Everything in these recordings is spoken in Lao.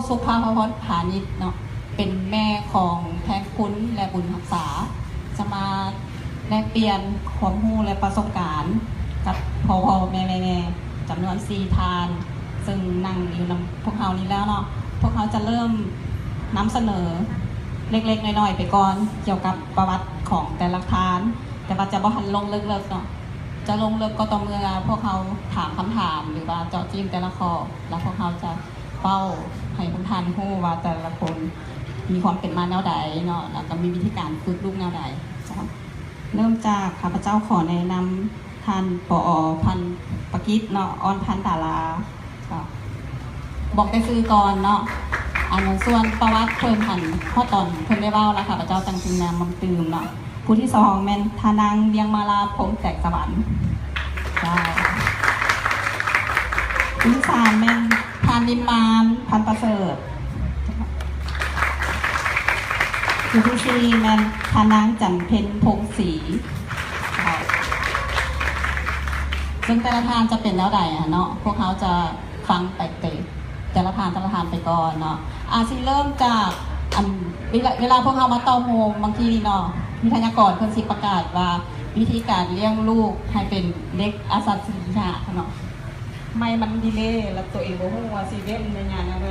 ສຸພາພອນ ພານິດເນາະ ເປັນແມ່ຂອງແທນຄຸນ ແລະ ບຸນຮັກສາ ຈະມາແລກປ່ຽນຄວາມຮູ້ ແລະ ປະສົບການກັບພໍ່ໆແມ່ໆຈຳນວນສີ່ທ່ານ ເຊິ່ງນັ່ງຢູ່ນຳພວກເຮົານີ້ແລ້ວເນາະ. ພວກເຮົາຈະເລີ່ມນຳສະເໜີເລັກໆນ້ອຍໆໄປກ່ອນ ກ່ຽວກັບປະຫວັດຂອງແຕ່ລະທ່ານ, ແຕ່ວ່າຈະບໍ່ທັນລົງເລິກໆເນາະ. ຈະລົງເລິກກໍຕໍ່ເມື່ອພວກເຮົາຖາມຄຳຖາມ ຫຼືວ່າເຈາະຈີ້ມແຕ່ລະຂໍ້ ແລ້ວພວກເຮົາຈະເວົ້າໃຫ້ພວກທ່ານຮູ້ວ່າແຕ່ລະຄົນມີຄວາມເປັນມາແນວໃດເນາະ ແລ້ວກໍມີວິທີການຝຶກລູກແນວໃດ. ເລີ່ມຈາກຂ້າພະເຈົ້າຂໍແນະນຳທ່ານ ປອ ພັນປະກິດເນາະ ອອນພັນດາລາ. ບອກແຕ່ຊື່ກ່ອນເນາະ. ອັນ ສ່ວນປະຫວັດເພິ່ນຫັ້ນ ເພາະຕອນເພິ່ນໄດ້ເວົ້າແລ້ວ ຂ້າພະເຈົ້າຈັ່ງຊິແນະນຳຕື່ມເນາະ. ຜູ້ທີສອງແມ່ນທ່ານນາງ ວຽງມາລາ ພົງແສງສະຫວັນ. ເຈົ້າ. ຜູ້ທີສາມແມ່ນທ່ານ ນິມມານ ພັນປະເສີດ. ຜູ້ທີສີ່ແມ່ນທ່ານນາງ ຈັນເພັນ ພົງສີ. ເຈົ້າ. ເຊິ່ງແຕ່ລະທ່ານຈະເປັນແນວໃດຫັ້ນເນາະ ພວກເຮົາຈະ ຟັງໄປເຕ ແຕ່ລະທ່ານ ແຕ່ລະທ່ານໄປກ່ອນເນາະ. ອາ ຊິເລີ່ມຈາກ ອັນ ເວລາ ເວລາພວກເຮົາມາເຕົ້າໂຮມບາງທີນີ້ເນາະ ວິທະຍາກອນເພິ່ນຊິປະກາດວ່າ ວິທີການລ້ຽງລູກໃຫ້ເປັນເດັກອັດສະລິຍະເນາະ. ໄມມັນດີເລ ແລ້ວໂຕເອງບໍ່ຮູ້ວ່າຊິເວັ້ນໄລຍະແນວໃດ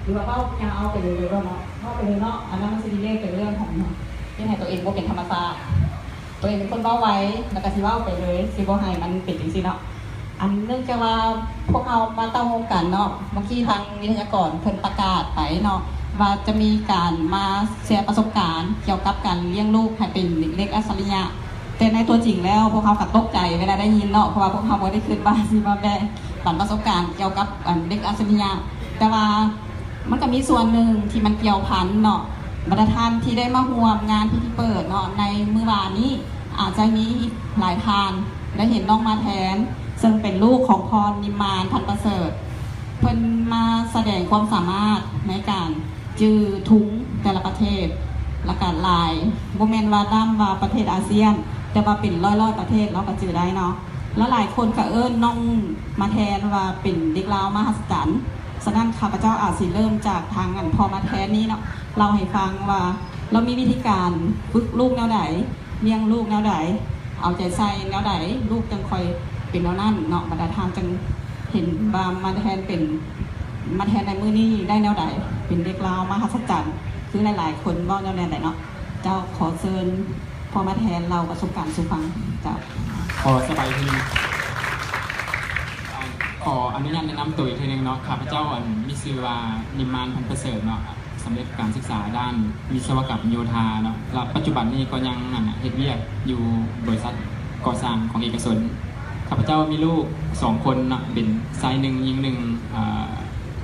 ຫຼືວ່າເວົ້າຍາວໄປເລີຍເນາະ ເວົ້າໄປເລີຍເນາະ. ອັນນັ້ນມັນຊິດີເລເປັນເລື່ອງຂອງ ເຮັດໃຫ້ໂຕເອງບໍ່ເປັນທຳມະຊາດ. ໂຕເອງເປັນຄົນເວົ້າໄວ ແລ້ວກໍຊິເວົ້າໄປເລີຍ ຊິບໍ່ໃຫ້ມັນເປັນຈັ່ງຊີ້ເນາະ. ອັນ ເນື່ອງຈາກວ່າພວກເຮົາມາເຕົ້າໂຮມກັນເນາະ ເມື່ອກີ້ທາງວິທະຍາກອນເພິ່ນປະກາດໄປເນາະ ວ່າຈະມີການມາແຊປະສົບການກ່ຽວກັບການລ້ຽງລູກໃຫ້ເປັນເດັກອັດສະລິຍະ. ແຕ່ໃນຕົວຈິງແລ້ວ ພວກເຮົາກໍຕົກໃຈເວລາໄດ້ຍິນເນາະ ເພາະວ່າພວກເຮົາບໍ່ໄດ້ຄິດວ່າຊິມາແບ່ງປັນປະສົບການກ່ຽວກັບ ອັນ ເດັກອັດສະລິຍະ. ແຕ່ວ່າ ມັນກໍມີສ່ວນໜຶ່ງທີ່ມັນກ່ຽວພັນເນາະ. ບັນດາທ່ານທີ່ໄດ້ມາຮ່ວມງານພິທີເປີດເນາະ ໃນມື້ວານນີ້ ອາດຈະມີອີກຫຼາຍທ່ານໄດ້ເຫັນນ້ອງມາແທນ ເຊິ່ງເປັນລູກຂອງພໍ່ນິມມານ ພັນປະເສີດ. ເພິ່ນມາສະແດງຄວາມສາມາດໃນການຈື່ທຸງແຕ່ລະປະເທດ ລະກະລາຍ ບໍ່ແມ່ນວ່ານຳວ່າປະເທດອາຊຽນ ແຕ່ວ່າເປັນຮ້ອຍໆປະເທດລາວກໍຈື່ໄດ້ເນາະ. ລະຫຼາຍຄົນກໍເອີ້ນນ້ອງມາແທນວ່າເປັນເດັກລາວມະຫັດສະຈັນ. ສະນັ້ນ ຂ້າພະເຈົ້າອາດຊິເລີ່ມຈາກທາງ ອັນ ພໍ່ມາແທນນີ້ເນາະ ເລົ່າໃຫ້ຟັງວ່າລາວມີວິທີການຝຶກລູກແນວໃດ, ລ້ຽງລູກແນວໃດ, ເອົາໃຈໃສ່ແນວໃດ ລູກຈັ່ງຄ່ອຍເປັນແນວນັ້ນເນາະ. ບັນດາທ່ານຈຶ່ງເຫັນວ່າມາແທນເປັນ ມາແທນໃນມື້ນີ້ໄດ້ແນວໃດ ເປັນເດັກລາວມະຫັດສະຈັນ ຄືຫຼາຍໆຄົນເວົ້າແນວໃດເນາະ. ເຈົ້າ ຂໍເຊີນພໍ່ມາແທນເລົ່າປະສົບການສູ່ຟັງ. ເຈົ້າ. ຂໍສະບາຍດີ. ຂໍອະນຸຍາດແນະນຳໂຕອີກເທື່ອໜຶ່ງເນາະ. ຂ້າພະເຈົ້າ ອັນ ມີຊື່ວ່າ ນິມມານ ພັນປະເສີດເນາະ, ສຳເລັດການສຶກສາດ້ານວິສະວະກຳໂຍທາເນາະ ແລະ ປັດຈຸບັນນີ້ກໍຍັງ ອັນ ເຮັດວຽກຢູ່ບໍລິສັດກໍ່ສ້າງຂອງເອກະຊົນ. ຂ້າພະເຈົ້າມີລູກສອງຄົນເນາະ ເປັນຊາຍໜຶ່ງ ຍິງໜຶ່ງ, ເອີ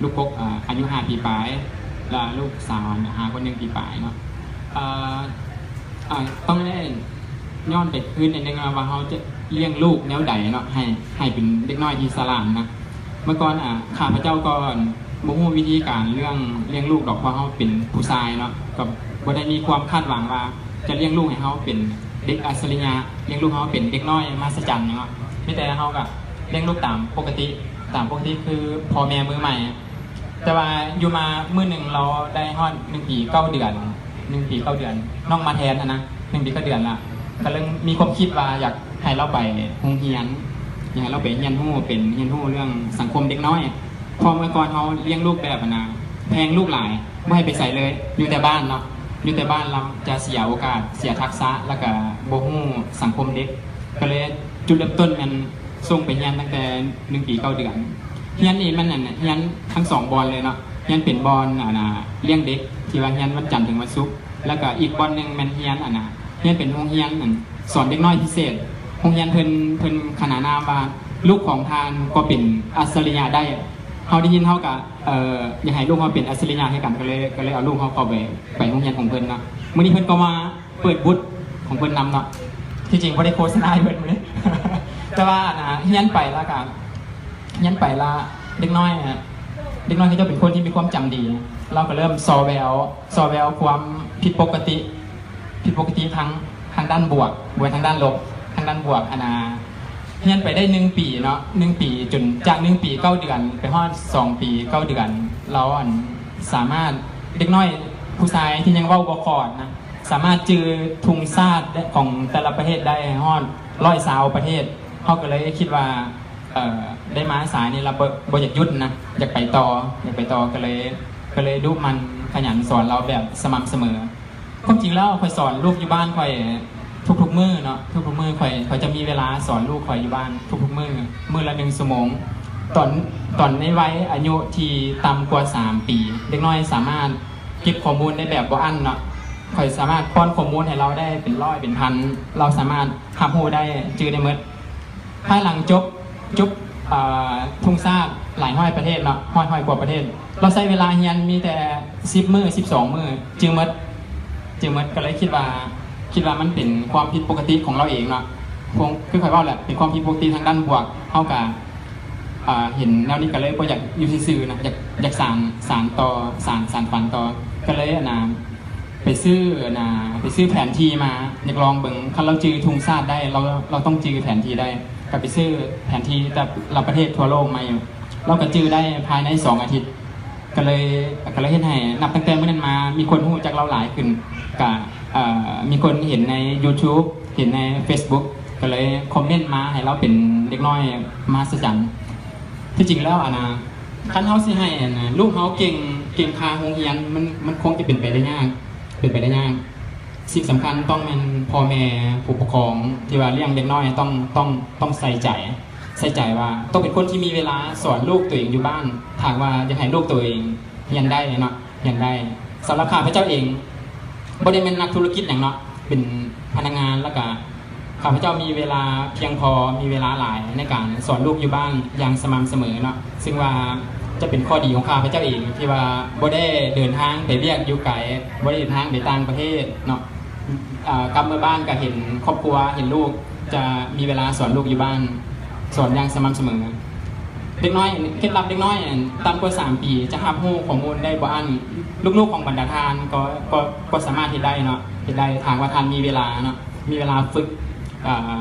ລູກກົກ ອາ ອາຍຸຫ້າປີປາຍ ແລະ ລູກສາວ ຫ້າ ຄົນ ໜຶ່ງປີປາຍເນາະ. ເອີ ອາ ຕ້ອງໄດ້ຍ້ອນໄປຄືນໜ້ອຍໜຶ່ງວ່າ ວ່າເຮົາຈະລ້ຽງລູກແນວໃດເນາະ ໃຫ້ ໃຫ້ເປັນເດັກນ້ອຍທີ່ສະຫຼາດນະ. ເມື່ອກ່ອນ ອາ ຂ້າພະເຈົ້າກໍບໍ່ຮູ້ວິທີການເລື່ອງລ້ຽງລູກດອກ ເພາະເຮົາເປັນຜູ້ຊາຍເນາະ ກໍບໍ່ໄດ້ມີຄວາມຄາດຫວັງວ່າຈະລ້ຽງລູກໃຫ້ເຮົາເປັນເດັກອັດສະລິຍະ, ລ້ຽງລູກໃຫ້ເຮົາເປັນເດັກນ້ອຍມະຫັດສະຈັນເນາະ. ມີແຕ່ເຮົາກໍລ້ຽງລູກຕາມປົກກະຕິ, ຕາມປົກກະຕິຄືພໍ່ແມ່ມືໃໝ່. ແຕ່ວ່າຢູ່ມາມື້ໜຶ່ງ ລາວໄດ້ຮອດໜຶ່ງປີເກົ້າເດືອນ, ໜຶ່ງປີເກົ້າເດືອນ ນ້ອງມາແທນຫັ້ນນະ ໜຶ່ງປີເກົ້າເດືອນລະ ກໍເລີ່ມມີຄວາມຄິດວ່າຢາກໃຫ້ລາວໄປໂຮງຮຽນ, ຢາກໃຫ້ລາວໄປຮຽນຮູ້ ເປັນຮຽນຮູ້ເລື່ອງສັງຄົມເດັກນ້ອຍ. ເພາະເມື່ອກ່ອນເຮົາລ້ຽງລູກແບບ ອັນນະ ແພງລູກຫຼາຍ ບໍ່ໃຫ້ໄປໃສເລີຍ ຢູ່ແຕ່ບ້ານເນາະ, ຢູ່ແຕ່ບ້ານລາວຈະເສຍໂອກາດ ເສຍທັກສະ ແລ້ວກະບໍ່ຮູ້ສັງຄົມເດັກ. ກໍເລີຍຈຸດເລີ່ມຕົ້ນແມ່ນ ສົ່ງໄປຮຽນຕັ້ງແຕ່ໜຶ່ງປີເກົ້າເດືອນ. ຮຽນນີ້ມັນ ອັນ ຮຽນທັງສອງບ່ອນເລີຍເນາະ, ຮຽນເປັນບ່ອນ ອັນນະ ລ້ຽງເດັກ ທີ່ວ່າຮຽນວັນຈັນເຖິງວັນສຸກ, ແລ້ວກະອີກບ່ອນໜຶ່ງແມ່ນຮຽນ ອັນນະ ຮຽນເປັນໂຮງຮຽນ ອັນ ສອນເດັກນ້ອຍພິເສດ. ໂຮງຮຽນເພິ່ນ ເພິ່ນຂະໜານນາມວ່າ ລູກຂອງທ່ານກໍເປັນອັດສະລິຍະໄດ້. ເຮົາໄດ້ຍິນ ເຮົາກະ ເອີ ຢາກໃຫ້ລູກເຮົາເປັນອັດສະລິຍະຄືກັນ ກໍເລີຍ ກໍເລີຍເອົາລູກເຮົາເຂົ້າໄປ ໄປໂຮງຮຽນຂອງເພິ່ນເນາະ. ມື້ນີ້ເພິ່ນກໍມາ ເປີດບຸດຂອງເພິ່ນນຳເນາະ. ທີ່ຈິງບໍ່ໄດ້ໂຄສະນາໃຫ້ເພິ່ນມື້ນີ້ ແຕ່ວ່າ ອ່າ ຮຽນໄປແລ້ວກະ ຮຽນໄປແລ້ວ ເດັກນ້ອຍ ເດັກນ້ອຍເຂົາເຈົ້າເປັນຄົນທີ່ມີຄວາມຈຳດີ. ລາວກໍເລີ່ມສໍ່ແວວ ສໍ່ແວວຄວາມຜິດປົກກະຕິ ຜິດປົກກະຕິທາງ ທາງດ້ານບວກ, ບໍ່ແມ່ນທາງດ້ານລົບ, ທາງດ້ານບວກ. ອັນນາ ຮຽນໄປໄດ້ໜຶ່ງປີເນາະ ໜຶ່ງປີ ຈົນຈາກໜຶ່ງປີເກົ້າເດືອນ ໄປຮອດສອງປີເກົ້າເດືອນ ລາວ ອັນ ສາມາດ ເດັກນ້ອຍຜູ້ຊາຍທີ່ຍັງເວົ້າບໍ່ຂອດນະ ສາມາດຈື່ທຸງຊາດຂອງແຕ່ລະປະເທດໄດ້ຮອດຮ້ອຍຊາວປະເທດ. ເຮົາກໍເລີຍຄິດວ່າ ເອີ ໄດ້ມາສາຍນີ້ລະ ບໍ່ ບໍ່ຢາກຢຸດນະ ຢາກໄປຕໍ່ ຢາກໄປຕໍ່ ກໍເລີຍ ກໍເລີຍດຸໝັ່ນຂະຫຍັນສອນລາວແບບສະໝ່ຳສະເໝີ. ຄວາມຈິງແລ້ວຂ້ອຍສອນລູກຢູ່ບ້ານຂ້ອຍທຸກໆມື້ເນາະ ທຸກໆມື້ຂ້ອຍ ຂ້ອຍຈະມີເວລາສອນລູກຂ້ອຍຢູ່ບ້ານທຸກໆມື້ ມື້ລະໜຶ່ງຊົ່ວໂມງ. ຕອນ ຕອນໃນໄວອາຍຸທີ່ຕ່ຳກວ່າສາມປີ ເດັກນ້ອຍສາມາດເກັບຂໍ້ມູນໄດ້ແບບບໍ່ອັ້ນເນາະ ຂ້ອຍສາມາດປ້ອນຂໍ້ມູນໃຫ້ລາວໄດ້ເປັນຮ້ອຍເປັນພັນ ລາວສາມາດຮັບຮູ້ໄດ້ ຈື່ໄດ້ໝົດ. ພາຍຫຼັງຈົບ ຈົບ ເອີ ທຸງຊາດຫຼາຍຮ້ອຍປະເທດເນາະ ຮ້ອຍ ຮ້ອຍກວ່າປະເທດ ລາວໃຊ້ເວລາຮຽນມີແຕ່ສິບມື້ ສິບສອງມື້ ຈື່ໝົດ ຈື່ໝົດ ກໍເລີຍຄິດວ່າ ຄິດວ່າມັນເປັນຄວາມຜິດປົກກະຕິຂອງລາວເອງເນາະ ພວກ ຄືຂ້ອຍເວົ້າແຫຼະ ເປັນຄວາມຜິດປົກກະຕິທາງດ້ານບວກ. ເຮົາກະ ເອີ ເຫັນແນວນີ້ກໍເລີຍບໍ່ຢາກຢູ່ຊື່ໆນະ ຢາກ ຢາກສານ ສານຕໍ່ ສານ ສານຝັນຕໍ່ ກໍເລີຍ ອັນນ່າ ໄປຊື້ ອັນນ່າ ໄປຊື້ແຜນທີ່ມາ ຢາກລອງເບິ່ງ ຄັນລາວຈື່ທຸງຊາດໄດ້ ລາວ ລາວຕ້ອງຈື່ແຜນທີ່ໄດ້ ກໍໄປຊື້ແຜນທີ່ແຕ່ລະປະເທດທົ່ວໂລກມາຢູ່ ລາວກໍຈື່ໄດ້ພາຍໃນສອງອາທິດ. ກໍເລີຍ ກໍເລີຍເຮັດໃຫ້ນັບຕັ້ງແຕ່ມື້ນັ້ນມາ ມີຄົນຮູ້ຈັກລາວຫຼາຍຂຶ້ນ ກະ ເອີ ມີຄົນເຫັນໃນ YouTube ເຫັນໃນ Facebook ກໍເລີຍຄອມເມັນມາໃຫ້ລາວເປັນເດັກນ້ອຍມະຫັດສະຈັນ. ທີ່ຈິງແລ້ວ ອັນນ່າ ຄັນເຮົາຊິໃຫ້ ອັນນ່າ ລູກເຮົາເກັ່ງ ເກັ່ງຄ່າໂຮງຮຽນ ມັນ ມັນຄົງຈະເປັນໄປໄດ້ຍາກ ເປັນໄປໄດ້ຍາກ. ສິ່ງສຳຄັນຕ້ອງແມ່ນພໍ່ແມ່ຜູ້ປົກຄອງທີ່ວ່າລ້ຽງເດັກນ້ອຍ ຕ້ອງ ຕ້ອງ ຕ້ອງໃສ່ໃຈ ໃສ່ໃຈວ່າຕ້ອງເປັນຄົນທີ່ມີເວລາສອນລູກຕົວເອງຢູ່ບ້ານ ຖ້າຫາກວ່າຢາກໃຫ້ລູກຕົວເອງຮຽນໄດ້ເນາະ ຮຽນໄດ້. ສຳລັບຂ້າພະເຈົ້າເອງ ບໍ່ໄດ້ແມ່ນນັກທຸລະກິດຫຍັງເນາະ ເປັນພະນັກງານ ແລ້ວກະຂ້າພະເຈົ້າມີເວລາພຽງພໍ ມີເວລາຫຼາຍໃນການສອນລູກຢູ່ບ້ານຢ່າງສະໝ່ຳສະເໝີເນາະ ຊຶ່ງວ່າຈະເປັນຂໍ້ດີຂອງຂ້າພະເຈົ້າເອງ ທີ່ວ່າບໍ່ໄດ້ເດີນທາງໄປວຽກຢູ່ໄກ ບໍ່ໄດ້ເດີນທາງໄປຕ່າງປະເທດເນາະ. ອາ ກັບມາບ້ານກໍເຫັນຄອບຄົວ ເຫັນລູກ ຈະມີເວລາສອນລູກຢູ່ບ້ານ ສອນຢ່າງສະໝ່ຳສະເໝີ. ເດັກນ້ອຍ ເຄັດລັບເດັກນ້ອຍຕ່ຳກວ່າສາມປີ ຈະຮັບຮູ້ຂໍ້ມູນໄດ້ບໍ່ອັ້ນ. ລູກໆຂອງບັນດາທ່ານກໍ ກໍ ກໍສາມາດເຮັດໄດ້ເນາະ ເຮັດໄດ້ ຖ້າວ່າທ່ານມີເວລາເນາະ ມີເວລາຝຶກ. ອາ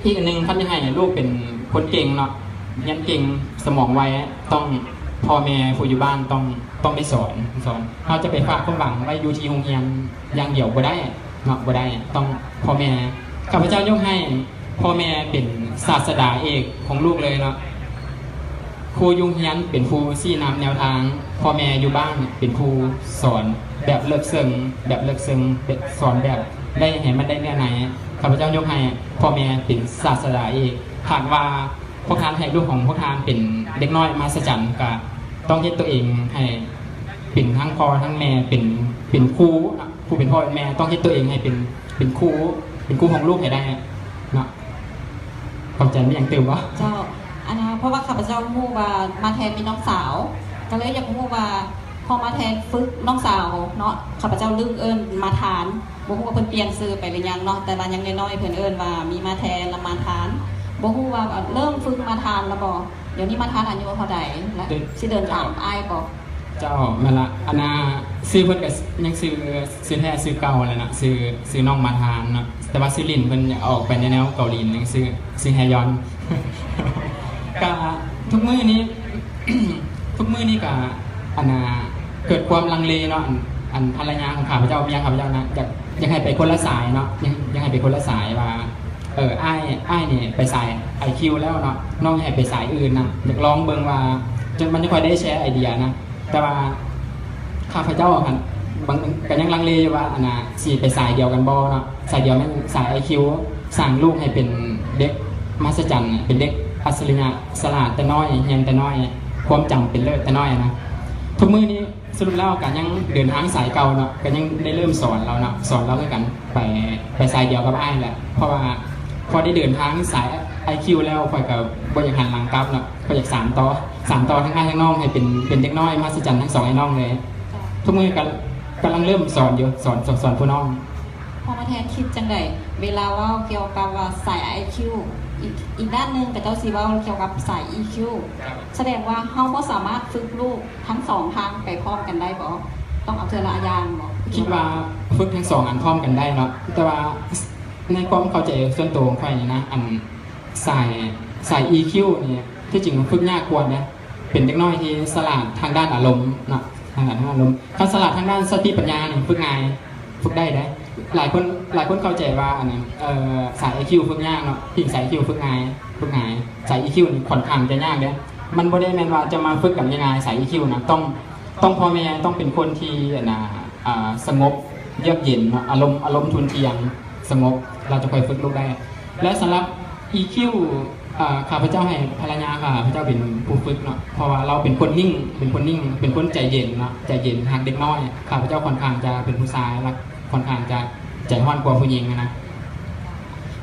ອີກອັນໜຶ່ງ ຄັນຢາກໃຫ້ລູກເປັນຄົນເກັ່ງເນາະ ຮຽນເກັ່ງ ສະໝອງໄວ ຕ້ອງ ພໍ່ແມ່ຜູ້ຢູ່ບ້ານຕ້ອງ ຕ້ອງໄດ້ສອນ ສອນ. ເຮົາຈະໄປຝາກຄວາມຫວັງໄວ້ຢູ່ທີ່ໂຮງຮຽນຢ່າງດຽວບໍ່ໄດ້ເນາະ ບໍ່ໄດ້ ຕ້ອງພໍ່ແມ່. ຂ້າພະເຈົ້າຍົກໃຫ້ພໍ່ແມ່ເປັນສາດສະດາເອກຂອງລູກເລີຍເນາະ. ຄູຢູ່ໂຮງຮຽນເປັນຜູ້ຊີ້ນຳແນວທາງ, ພໍ່ແມ່ຢູ່ບ້ານເປັນຜູ້ສອນແບບເລິກເຊິ່ງ, ແບບເລິກເຊິ່ງ, ແບບສອນແບບໄດ້ໃຫ້ມັນໄດ້ເນື້ອໃນ. ຂ້າພະເຈົ້າຍົກໃຫ້ພໍ່ແມ່ເປັນສາດສະດາເອກ. ຫາກວ່າພວກທ່ານໃຫ້ລູກຂອງພວກທ່ານເປັນເດັກນ້ອຍມະຫັດສະຈັນ, ກະຕ້ອງເຮັດຕົວເອງໃຫ້ເປັນທັງພໍ່ທັງແມ່, ເປັນ, ເປັນຄູເນາະ, ຜູ້ເປັນພໍ່ເປັນແມ່ ຕ້ອງເຮັດຕົວເອງໃຫ້ເປັນ, ເປັນຄູ, ເປັນຄູຂອງລູກໃຫ້ໄດ້ເນາະ. ຂອບໃຈ. ມີຫຍັງຕື່ມບໍ່? ເຈົ້າ, ອັນນ່າ ເພາະວ່າຂ້າພະເຈົ້າຮູ້ວ່າມາແທນມີນ້ອງສາວ, ກໍເລີຍຢາກຮູ້ວ່າ ພໍມາແທນຝຶກນ້ອງສາວເນາະ, ຂ້າພະເຈົ້າລືມເອີ້ນມາທານ, ບໍ່ຮູ້ວ່າເພິ່ນປ່ຽນຊື່ໄປຫຼືຍັງເນາະ, ແຕ່ວ່າຍັງນ້ອຍໆ ເພິ່ນເອີ້ນວ່າມີມາແທນ ແລະ ມາທານ, ບໍ່ຮູ້ວ່າເລີ່ມຝຶກມາທານແລ້ວບໍ່? ດຽວນີ້ມາທານອາຍຸເທົ່າໃດ ແລະ ຊິເດີນຕາມອ້າຍບໍ່? ເຈົ້າ, ແມ່ນລະ, ອັນນ່າ ຊື່ເພິ່ນກໍຍັງຊື່ ຊື່ແທ້ຊື່ເກົ່າຫັ້ນແຫຼະເນາະ, ຊື່ ຊື່ນ້ອງມາທານເນາະ, ແຕ່ວ່າຊື່ຫຼິ້ນເພິ່ນອອກໄປໃນແນວເກົາຫຼີໜຶ່ງ ຊື່ ຊື່ແຮຢອນ. ກະທຸກມື້ນີ້ ທຸກມື້ນີ້ກະ ອັນນ່າ ເກີດຄວາມລັງເລເນາະ, ອັນ ອັນພັນລະຍາຂອງຂ້າພະເຈົ້າ ເມຍຂ້າພະເຈົ້ານະ ຢາກ ຢາກໃຫ້ໄປຄົນລະສາຍເນາະ, ຢາກ ຢາກໃຫ້ໄປຄົນລະສາຍວ່າ ເອີ ອ້າຍ ອ້າຍນີ້ໄປສາຍໄອຄິວແລ້ວເນາະ, ນ້ອງໃຫ້ໄປສາຍອື່ນນະ, ຢາກລອງເບິ່ງວ່າ ຈະ ມັນຈະຄ່ອຍໄດ້ແຊໄອເດຍນະ. ແຕ່ວ່າຂ້າພະເຈົ້າຫັ້ນ ບາງ ກໍຍັງລັງເລຢູ່ວ່າ ອັນນ່າ ຊິໄປສາຍດຽວກັນບໍ່ເນາະ, ສາຍດຽວແມ່ນສາຍໄອຄິວ, ສ້າງລູກໃຫ້ເປັນເດັກມະຫັດສະຈັນ, ເປັນເດັກອັດສະລິຍະ, ສະຫຼາດແຕ່ນ້ອຍ, ຮຽນແຕ່ນ້ອຍ, ຄວາມຈຳເປັນເລີດແຕ່ນ້ອຍນະ. ທຸກມື້ນີ້ ສະຫຼຸບແລ້ວກໍຍັງເດີນທາງສາຍເກົ່າເນາະ, ກໍຍັງໄດ້ເລີ່ມສອນລາວເນາະ, ສອນລາວຄືກັນ, ໄປ ໄປສາຍດຽວກັບອ້າຍແຫຼະ. ເພາະວ່າພໍໄດ້ເດີນທາງສາຍໄອຄິວແລ້ວ ຂ້ອຍກໍບໍ່ຢາກຫັນຫຼັງກັບເນາະ, ຂ້ອຍຢາກສານຕໍ່ ສານຕໍ່ທັງອ້າຍທັງນ້ອງໃຫ້ເປັນ ເປັນເດັກນ້ອຍມະຫັດສະຈັນທັງສອງອ້າຍນ້ອງເລີຍ. ເຈົ້າ. ທຸກມື້ກໍກຳລັງເລີ່ມສອນຢູ່, ສອນ ສອນ ສອນຜູ້ນ້ອງ. ພໍ່ມາແທນຄິດຈັ່ງໃດ ເວລາເວົ້າກ່ຽວກັບວ່າສາຍໄອຄິວ, ອີກ ອີກດ້ານໜຶ່ງຂະເຈົ້າຊິເວົ້າກ່ຽວກັບສາຍອີຄິວ. ສະແດງວ່າເຮົາບໍ່ສາມາດຝຶກລູກທັງສອງທາງໄປພ້ອມກັນໄດ້ບໍ່? ຕ້ອງເອົາເທື່ອລະຢ່າງບໍ່? ຄິດວ່າຝຶກທັງສອງອັນພ້ອມກັນໄດ້ເນາະ, ແຕ່ວ່າໃນຄວາມເຂົ້າໃຈສ່ວນໂຕຂອງຂ້ອຍນີ້ນະ, ອັນ ສາຍ ສາຍອີຄິວນີ້ ທີ່ຈິງມັນຝຶກຍາກກວ່າເດ້. ເປັນເດັກນ້ອຍທີ່ສະຫຼາດທາງດ້ານອາລົມເນາະ ທາງດ້ານອາລົມ. ຄັນສະຫຼາດທາງດ້ານສະຕິປັນຍານີ້ຝຶກງ່າຍ ຝຶກໄດ້ເດ້. ຫຼາຍຄົນ ຫຼາຍຄົນເຂົ້າໃຈວ່າອັນນັ້ນ ເອີ ສາຍອີຄິວຝຶກຍາກເນາະ. ຈິງສາຍອີຄິວຝຶກງ່າຍ ຝຶກງ່າຍ. ສາຍອີຄິວນີ້ຂ້ອນຂ້າງຈະຍາກເດ້. ມັນບໍ່ໄດ້ແມ່ນວ່າຈະມາຝຶກກັນງ່າຍໆ ສາຍອີຄິວນະ. ຕ້ອງ ຕ້ອງ ພໍ່ແມ່ຕ້ອງເປັນຄົນທີ່ ອັນນ່າ ອ່າ ສະຫງົບ ເຍືອກເຢັນເນາະ ອາລົມ ອາລົມທຸ່ນທ່ຽງ ສະຫງົບ ລາວຈະຄ່ອຍຝຶກລູກໄດ້. ແລະ ສຳລັບອີຄິວ ອ່າ ຂ້າພະເຈົ້າໃຫ້ພັນລະຍາຂ້າພະເຈົ້າເປັນຜູ້ຝຶກເນາະ ເພາະວ່າລາວເປັນຄົນນິ່ງ ເປັນຄົນນິ່ງ ເປັນຄົນໃຈເຢັນເນາະ ໃຈເຢັນ ຮັກເດັກນ້ອຍ. ຂ້າພະເຈົ້າຂ້ອນຂ້າງຈະເປັນຜູ້ຊາຍ ແລະ ຂ້ອນຂ້າງຈະໃຈຮ້ອນກວ່າຜູ້ຍິງນະ.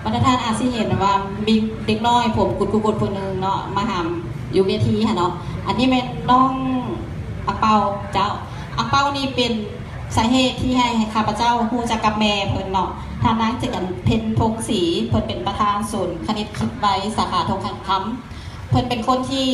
ບັນດາທ່ານອາດຊິເຫັນວ່າມີເດັກນ້ອຍຜົມກຸດກຸດຜູ້ໜຶ່ງເນາະ ມາຫາຢູ່ເວທີຫັ້ນເນາະ. ອັນນີ້ແມ່ນນ້ອງອັງເປົາເຈົ້າ. ອັງເປົານີ້ເປັນສາເຫດທີ່ໃຫ້ ໃຫ້ຂ້າພະເຈົ້າຮູ້ຈັກກັບແມ່ເພິ່ນເນາະ. ທ່ານນາງຈະເປັນເພັນ ພົງສີ ເພິ່ນເປັນປະທານສູນຄະນິດຄິດໄວ ສາຂາທົ່ງຄຳ. ເພິ່ນເປັນຄົນທີ່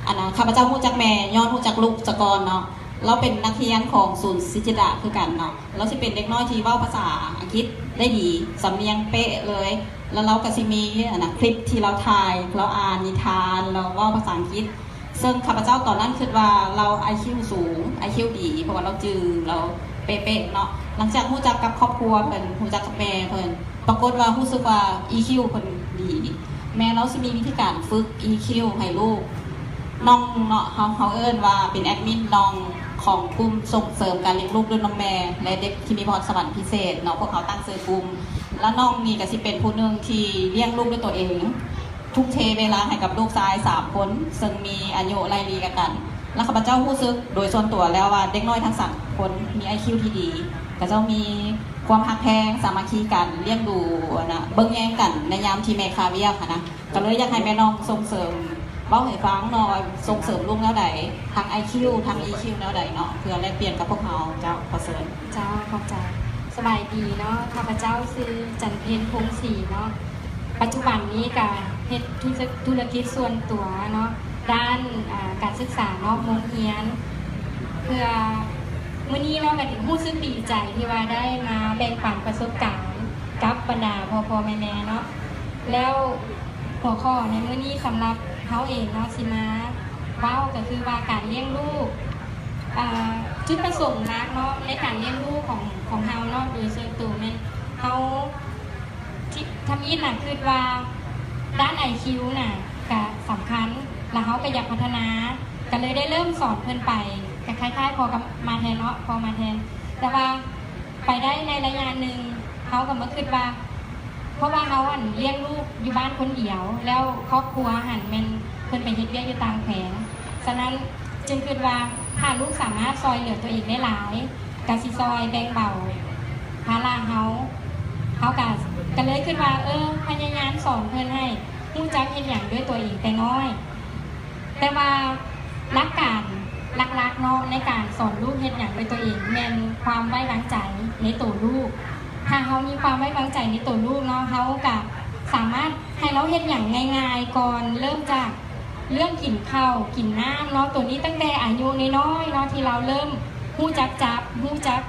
ອັນນ່າ ຂ້າພະເຈົ້າຮູ້ຈັກແມ່ຍ້ອນຮູ້ຈັກລູກສາກ່ອນເນາະ. ລາວເປັນນັກຮຽນຂອງສູນສິດທິດາຄືກັນເນາະ. ລາວຊິເປັນເດັກນ້ອຍທີ່ເວົ້າພາສາອັງກິດໄດ້ດີ ສຳນຽງເປະເລີຍ. ແລ້ວລາວກໍຊິມີ ອັນນ່າ ຄລິບທີ່ລາວຖ່າຍ ລາວອ່ານນິທານ ລາວເວົ້າພາສາອັງກິດ ເຊິ່ງຂ້າພະເຈົ້າຕອນນັ້ນຄິດວ່າລາວໄອຄິວສູງ ໄອຄິວດີ ເພາະວ່າລາວຈື່ ລາວເປະໆເນາະ. ຫຼັງຈາກຮູ້ຈັກກັບຄອບຄົວເພິ່ນ ຮູ້ຈັກກັບແມ່ເພິ່ນ ປາກົດວ່າຮູ້ສຶກວ່າອີຄິວເພິ່ນດີ. ແມ່ລາວຊິມີວິທີການຝຶກອີຄິວໃຫ້ລູກ. ນ້ອງເນາະ ເຮົາ ເຮົາເອີ້ນວ່າເປັນແອດມິນນ້ອງຂອງກຸ່ມສົ່ງເສີມການລ້ຽງລູກດ້ວຍນມແມ່ ແລະ ເດັກທີ່ມີພອນສະຫວັນພິເສດເນາະ ພວກເຮົາຕັ້ງຊື່ກຸ່ມ. ແລະ ນ້ອງນີ້ກໍຊິເປັນຜູ້ໜຶ່ງທີ່ລ້ຽງລູກດ້ວຍຕົວເອງ ທຸ່ມເທເວລາໃຫ້ກັບລູກຊາຍສາມຄົນ ເຊິ່ງມີອາຍຸໄລ່ລີ້ກັນ. ແລະ ຂ້າພະເຈົ້າຮູ້ສຶກໂດຍສ່ວນຕົວແລ້ວວ່າເດັກນ້ອຍທັງສາມຄົນມີໄອຄິວທີ່ດີ ເຂົາເຈົ້າມີຄວາມຮັກແພງ ສາມັກຄີກັນ ລ້ຽງດູ ອັນນ່າ ເບິ່ງແຍງກັນໃນຍາມທີ່ແມ່ຄາວຽກຫັ້ນນະ. ກໍເລີຍຢາກໃຫ້ແມ່ນ້ອງສົ່ງເສີມ ເວົ້າໃຫ້ຟັງເນາະ ວ່າສົ່ງເສີມລູກແນວໃດ ທັງໄອຄິວ ທັງອີຄິວແນວໃດເນາະ ເພື່ອແລກປ່ຽນກັບພວກເຮົາ. ເຈົ້າ ຂໍເຊີນ. ເຈົ້າ ຂອບໃຈ. ສະບາຍດີເນາະ ຂ້າພະເຈົ້າຊື່ ຈັນເພັນ ພົງສີເນາະ. ປັດຈຸບັນນີ້ກະເຮັດທຸລະກິດສ່ວນຕົວເນາະ ດ້ານ ອາ ການສຶກສານອກໂຮງຮຽນ ເພື່ອ ມື້ນີ້ເນາະ ກະຮູ້ສຶກດີໃຈທີ່ວ່າໄດ້ມາແບ່ງປັນປະສົບການກັບບັນດາພໍ່ໆແມ່ໆເນາະ. ແລ້ວຫົວຂໍ້ໃນມື້ນີ້ສຳລັບເຮົາເອງເນາະ ຊິມາເວົ້າກໍຄືວ່າການລ້ຽງລູກ ອາ ຈຸດປະສົງຫຼັກເນາະ ໃນການລ້ຽງລູກຂອງ ຂອງເຮົາເນາະ ໂດຍສ່ວນຕົວແມ່ນເຮົາ ທີ່ທຳອິດນະຄິດວ່າດ້ານໄອຄິວນະກະສຳຄັນ ແລະ ເຮົາກະຢາກພັດທະນາ ກະເລີຍໄດ້ເລີ່ມສອນເພິ່ນໄປ ກະຄ້າຍໆພໍກັບມາແທນເນາະ ພໍມາແທນ ແຕ່ວ່າໄປໄດ້ໃນໄລຍະໜຶ່ງ ເຮົາກະມາຄິດວ່າ ເພາະວ່າເຮົາ ອັນ ລ້ຽງລູກຢູ່ບ້ານຄົນດຽວ ແລ້ວຄອບຄົວຫັ້ນແມ່ນເພິ່ນໄປເຮັດວຽກຢູ່ຕ່າງແຂວງ ສະນັ້ນຈຶ່ງຄິດວ່າ ຖ້າລູກສາມາດຊ່ອຍເຫຼືອຕົວເອງໄດ້ຫຼາຍ ກະຊິຊ່ອຍແບ່ງເບົາພາລະເຮົາ ເຮົາກະ ກະເລີຍຄິດວ່າ ເອີ ພະຍາຍາມສອນເພິ່ນໃຫ້ຮູ້ຈັກເຮັດຫຍັງດ້ວຍຕົວເອງແຕ່ນ້ອຍ. ແຕ່ວ່າຫຼັກການຫຼັກໆເນາະ ໃນການສອນລູກເຮັດຫຍັງດ້ວຍຕົວເອງ ແມ່ນຄວາມໄວ້ວາງໃຈໃນໂຕລູກ. ຖ້າເຮົາມີຄວາມໄວ້ວາງໃຈໃນໂຕລູກເນາະ ເຮົາກະສາມາດໃຫ້ລາວເຮັດຫຍັງງ່າຍໆກ່ອນ ເລີ່ມຈາກເລື່ອງກິນເຂົ້າກິນນ້ຳເນາະ ໂຕນີ້ຕັ້ງແຕ່ອາຍຸນ້ອຍໆເນາະ ທີ່ລາວເລີ່ມຮູ້ຈັກຈັບ ຮູ້ຈັກ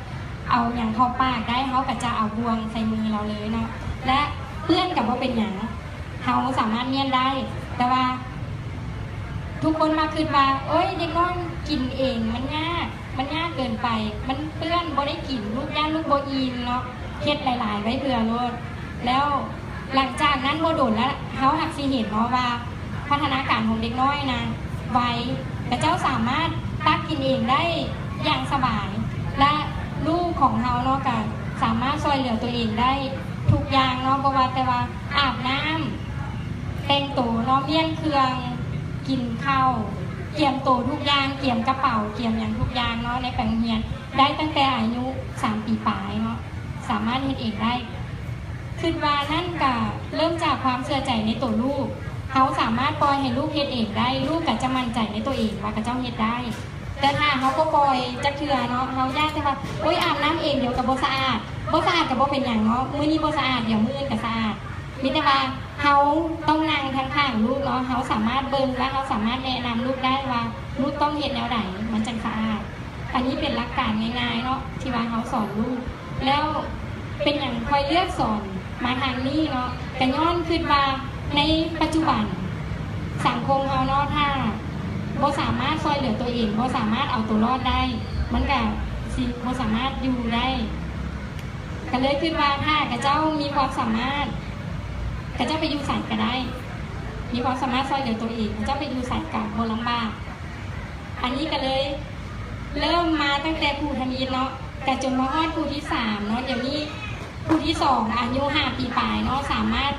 ເອົາຫຍັງເຂົ້າປາກໄດ້ ເຮົາກະຈະເອົາບ່ວງໃສ່ມືລາວເລີຍເນາະ ແລະ ເປື້ອນກະບໍ່ເປັນຫຍັງ ເຮົາສາມາດມ້ຽນໄດ້ ແຕ່ວ່າ ທຸກຄົນມັກຄິດວ່າ ໂອ້ຍ ເດັກນ້ອຍກິນເອງມັນຍາກ ມັນຍາກເກີນໄປ ມັນເປື້ອນ ບໍ່ໄດ້ກິນ ລູກຢ້ານລູກບໍ່ອີ່ມເນາະ ເຮັດຫຼາຍໆໄວ້ເພື່ອໂລດ. ແລ້ວຫຼັງຈາກນັ້ນບໍ່ດົນລະ ເຮົາຫາກຊິເຫັນເນາະວ່າ ພັດທະນາການຂອງເດັກນ້ອຍນະໄວ ແລະ ເຂົາເຈົ້າສາມາດຕັກກິນເອງໄດ້ຢ່າງສະບາຍ ແລະ ລູກຂອງເຮົາເນາະ ກະສາມາດຊ່ອຍເຫຼືອຕົວເອງໄດ້ທຸກຢ່າງເນາະ ບໍ່ວ່າແຕ່ວ່າອາບນ້ຳ ແຕ່ງໂຕເນາະ ມ້ຽນເຄື່ອງ ກິນເຂົ້າ ກຽມໂຕທຸກຢ່າງ ກຽມກະເປົາ ກຽມຫຍັງທຸກຢ່າງເນາະ ໃນໄປໂຮງຮຽນ ໄດ້ຕັ້ງແຕ່ອາຍຸສາມປີປາຍເນາະ ສາມາດເຮັດເອງໄດ້. ຄິດວ່ານັ້ນກະເລີ່ມຈາກຄວາມເຊື່ອໃຈໃນໂຕລູກ ເຮົາສາມາດປ່ອຍໃຫ້ລູກເຮັດເອງໄດ້ ລູກກະຈະໝັ້ນໃຈໃນໂຕເອງວ່າເຂົາເຈົ້າເຮັດໄດ້. ແຕ່ຖ້າເຮົາບໍ່ປ່ອຍຈັກເທື່ອເນາະ ເຮົາຢ້ານແຕ່ວ່າ ໂອ້ຍ ອາບນ້ຳເອງດຽວກະບໍ່ສະອາດ ບໍ່ສະອາດກະບໍ່ເປັນຫຍັງເນາະ ມື້ນີ້ບໍ່ສະອາດ ດຽວມື້ອື່ນກະສະອາດ. ມີແຕ່ວ່າເຮົາຕ້ອງນັ່ງທາງຂ້າງລູກເນາະ ເຮົາສາມາດເບິ່ງ ແລະ ເຮົາສາມາດແນະນຳລູກໄດ້ວ່າ ລູກຕ້ອງເຮັດແນວໃດ ມັນຈັ່ງສະອາດ. ອັນນີ້ເປັນຫຼັກການງ່າຍໆເນາະ ທີ່ວ່າເຮົາສອນລູກ. ແລ້ວເປັນຫຍັງຂ້ອຍເລືອກສອນມາທາງນີ້ເນາະ ກະຍ້ອນຄິດວ່າ ໃນປັດຈຸບັນສັງຄົມເຮົາເນາະ ຖ້າບໍ່ສາມາດຊ່ອຍເຫຼືອຕົວເອງ ບໍ່ສາມາດເອົາຕົວລອດໄດ້ ມັນກະຊິບໍ່ສາມາດຢູ່ໄດ້ ກະເລີຍຄິດວ່າ ຖ້າເຂົາເຈົ້າມີຄວາມສາມາດ ເຂົາເຈົ້າໄປຢູ່ໃສກະໄດ້ ມີຄວາມສາມາດຊ່ອຍເຫຼືອຕົວເອງ ເຂົາເຈົ້າໄປຢູ່ໃສກະບໍ່ລຳບາກ. ອັນນີ້ກະເລີຍເລີ່ມມາຕັ້ງແຕ່ຜູ້ທຳອິດເນາະ ກະຈົນມາຮອດຜູ້ທີສາມເນາະ ດຽວນີ້ຜູ້ທີສອງອາຍຸຫ້າປີປາຍເນາະ ສາມາດ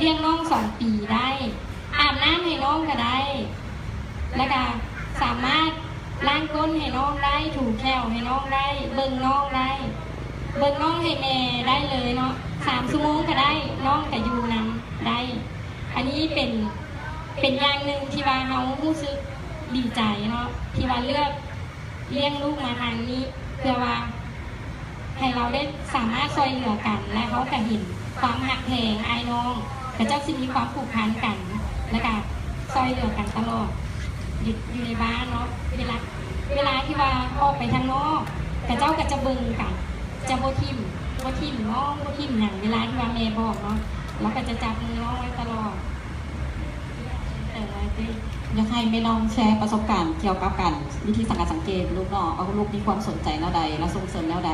ລ້ຽງນ້ອງສອງປີໄດ້ ອາບນ້ຳໃຫ້ນ້ອງກະໄດ້ ລະກະສາມາດລ້າງກົ້ນໃຫ້ນ້ອງໄດ້ ຖູແຂ້ວໃຫ້ນ້ອງໄດ້ ເບິ່ງນ້ອງໄດ້ ເບິ່ງນ້ອງໃຫ້ແມ່ໄດ້ເລີຍເນາະ ສາມຊົ່ວໂມງກະໄດ້ ນ້ອງກະຢູ່ນຳໄດ້. ອັນນີ້ເປັນ ເປັນຢ່າງໜຶ່ງທີ່ວ່າເຮົາຮູ້ສຶກດີໃຈເນາະ ທີ່ວ່າເລືອກລ້ຽງລູກມາທາງນີ້ ເພື່ອວ່າໃຫ້ເຮົາໄດ້ສາມາດຊ່ອຍເຫຼືອກັນ ແລະ ເຮົາກະເຫັນຄວາມຮັກແພງອ້າຍນ້ອງ ເຂົາເຈົ້າຊິມີຄວາມຜູກພັນກັນ ແລະ ກະຊ່ອຍເຫຼືອກັນຕະຫຼອດ ຢູ່ ຢູ່ໃນບ້ານເນາະ ເວລາ ເວລາທີ່ວ່າອອກໄປທາງນອກ ເຂົາເຈົ້າກະຈະເບິ່ງກັນ ຈະບໍ່ຖິ້ມ ບໍ່ຖິ້ມນ້ອງ ບໍ່ຖິ້ມຫຍັງ ເວລາທີ່ວ່າແມ່ບອກເນາະ ລາວກະຈະຈັບມືນ້ອງໄວ້ຕະຫຼອດ. ຢາກໃຫ້ແມ່ນ້ອງແຊປະສົບການກ່ຽວກັບການ ວິທີສັງການສັງເກດລູກເນາະ ວ່າລູກມີຄວາມສົນໃຈແນວໃດ ແລະ ສົ່ງເສີມແນວໃດ.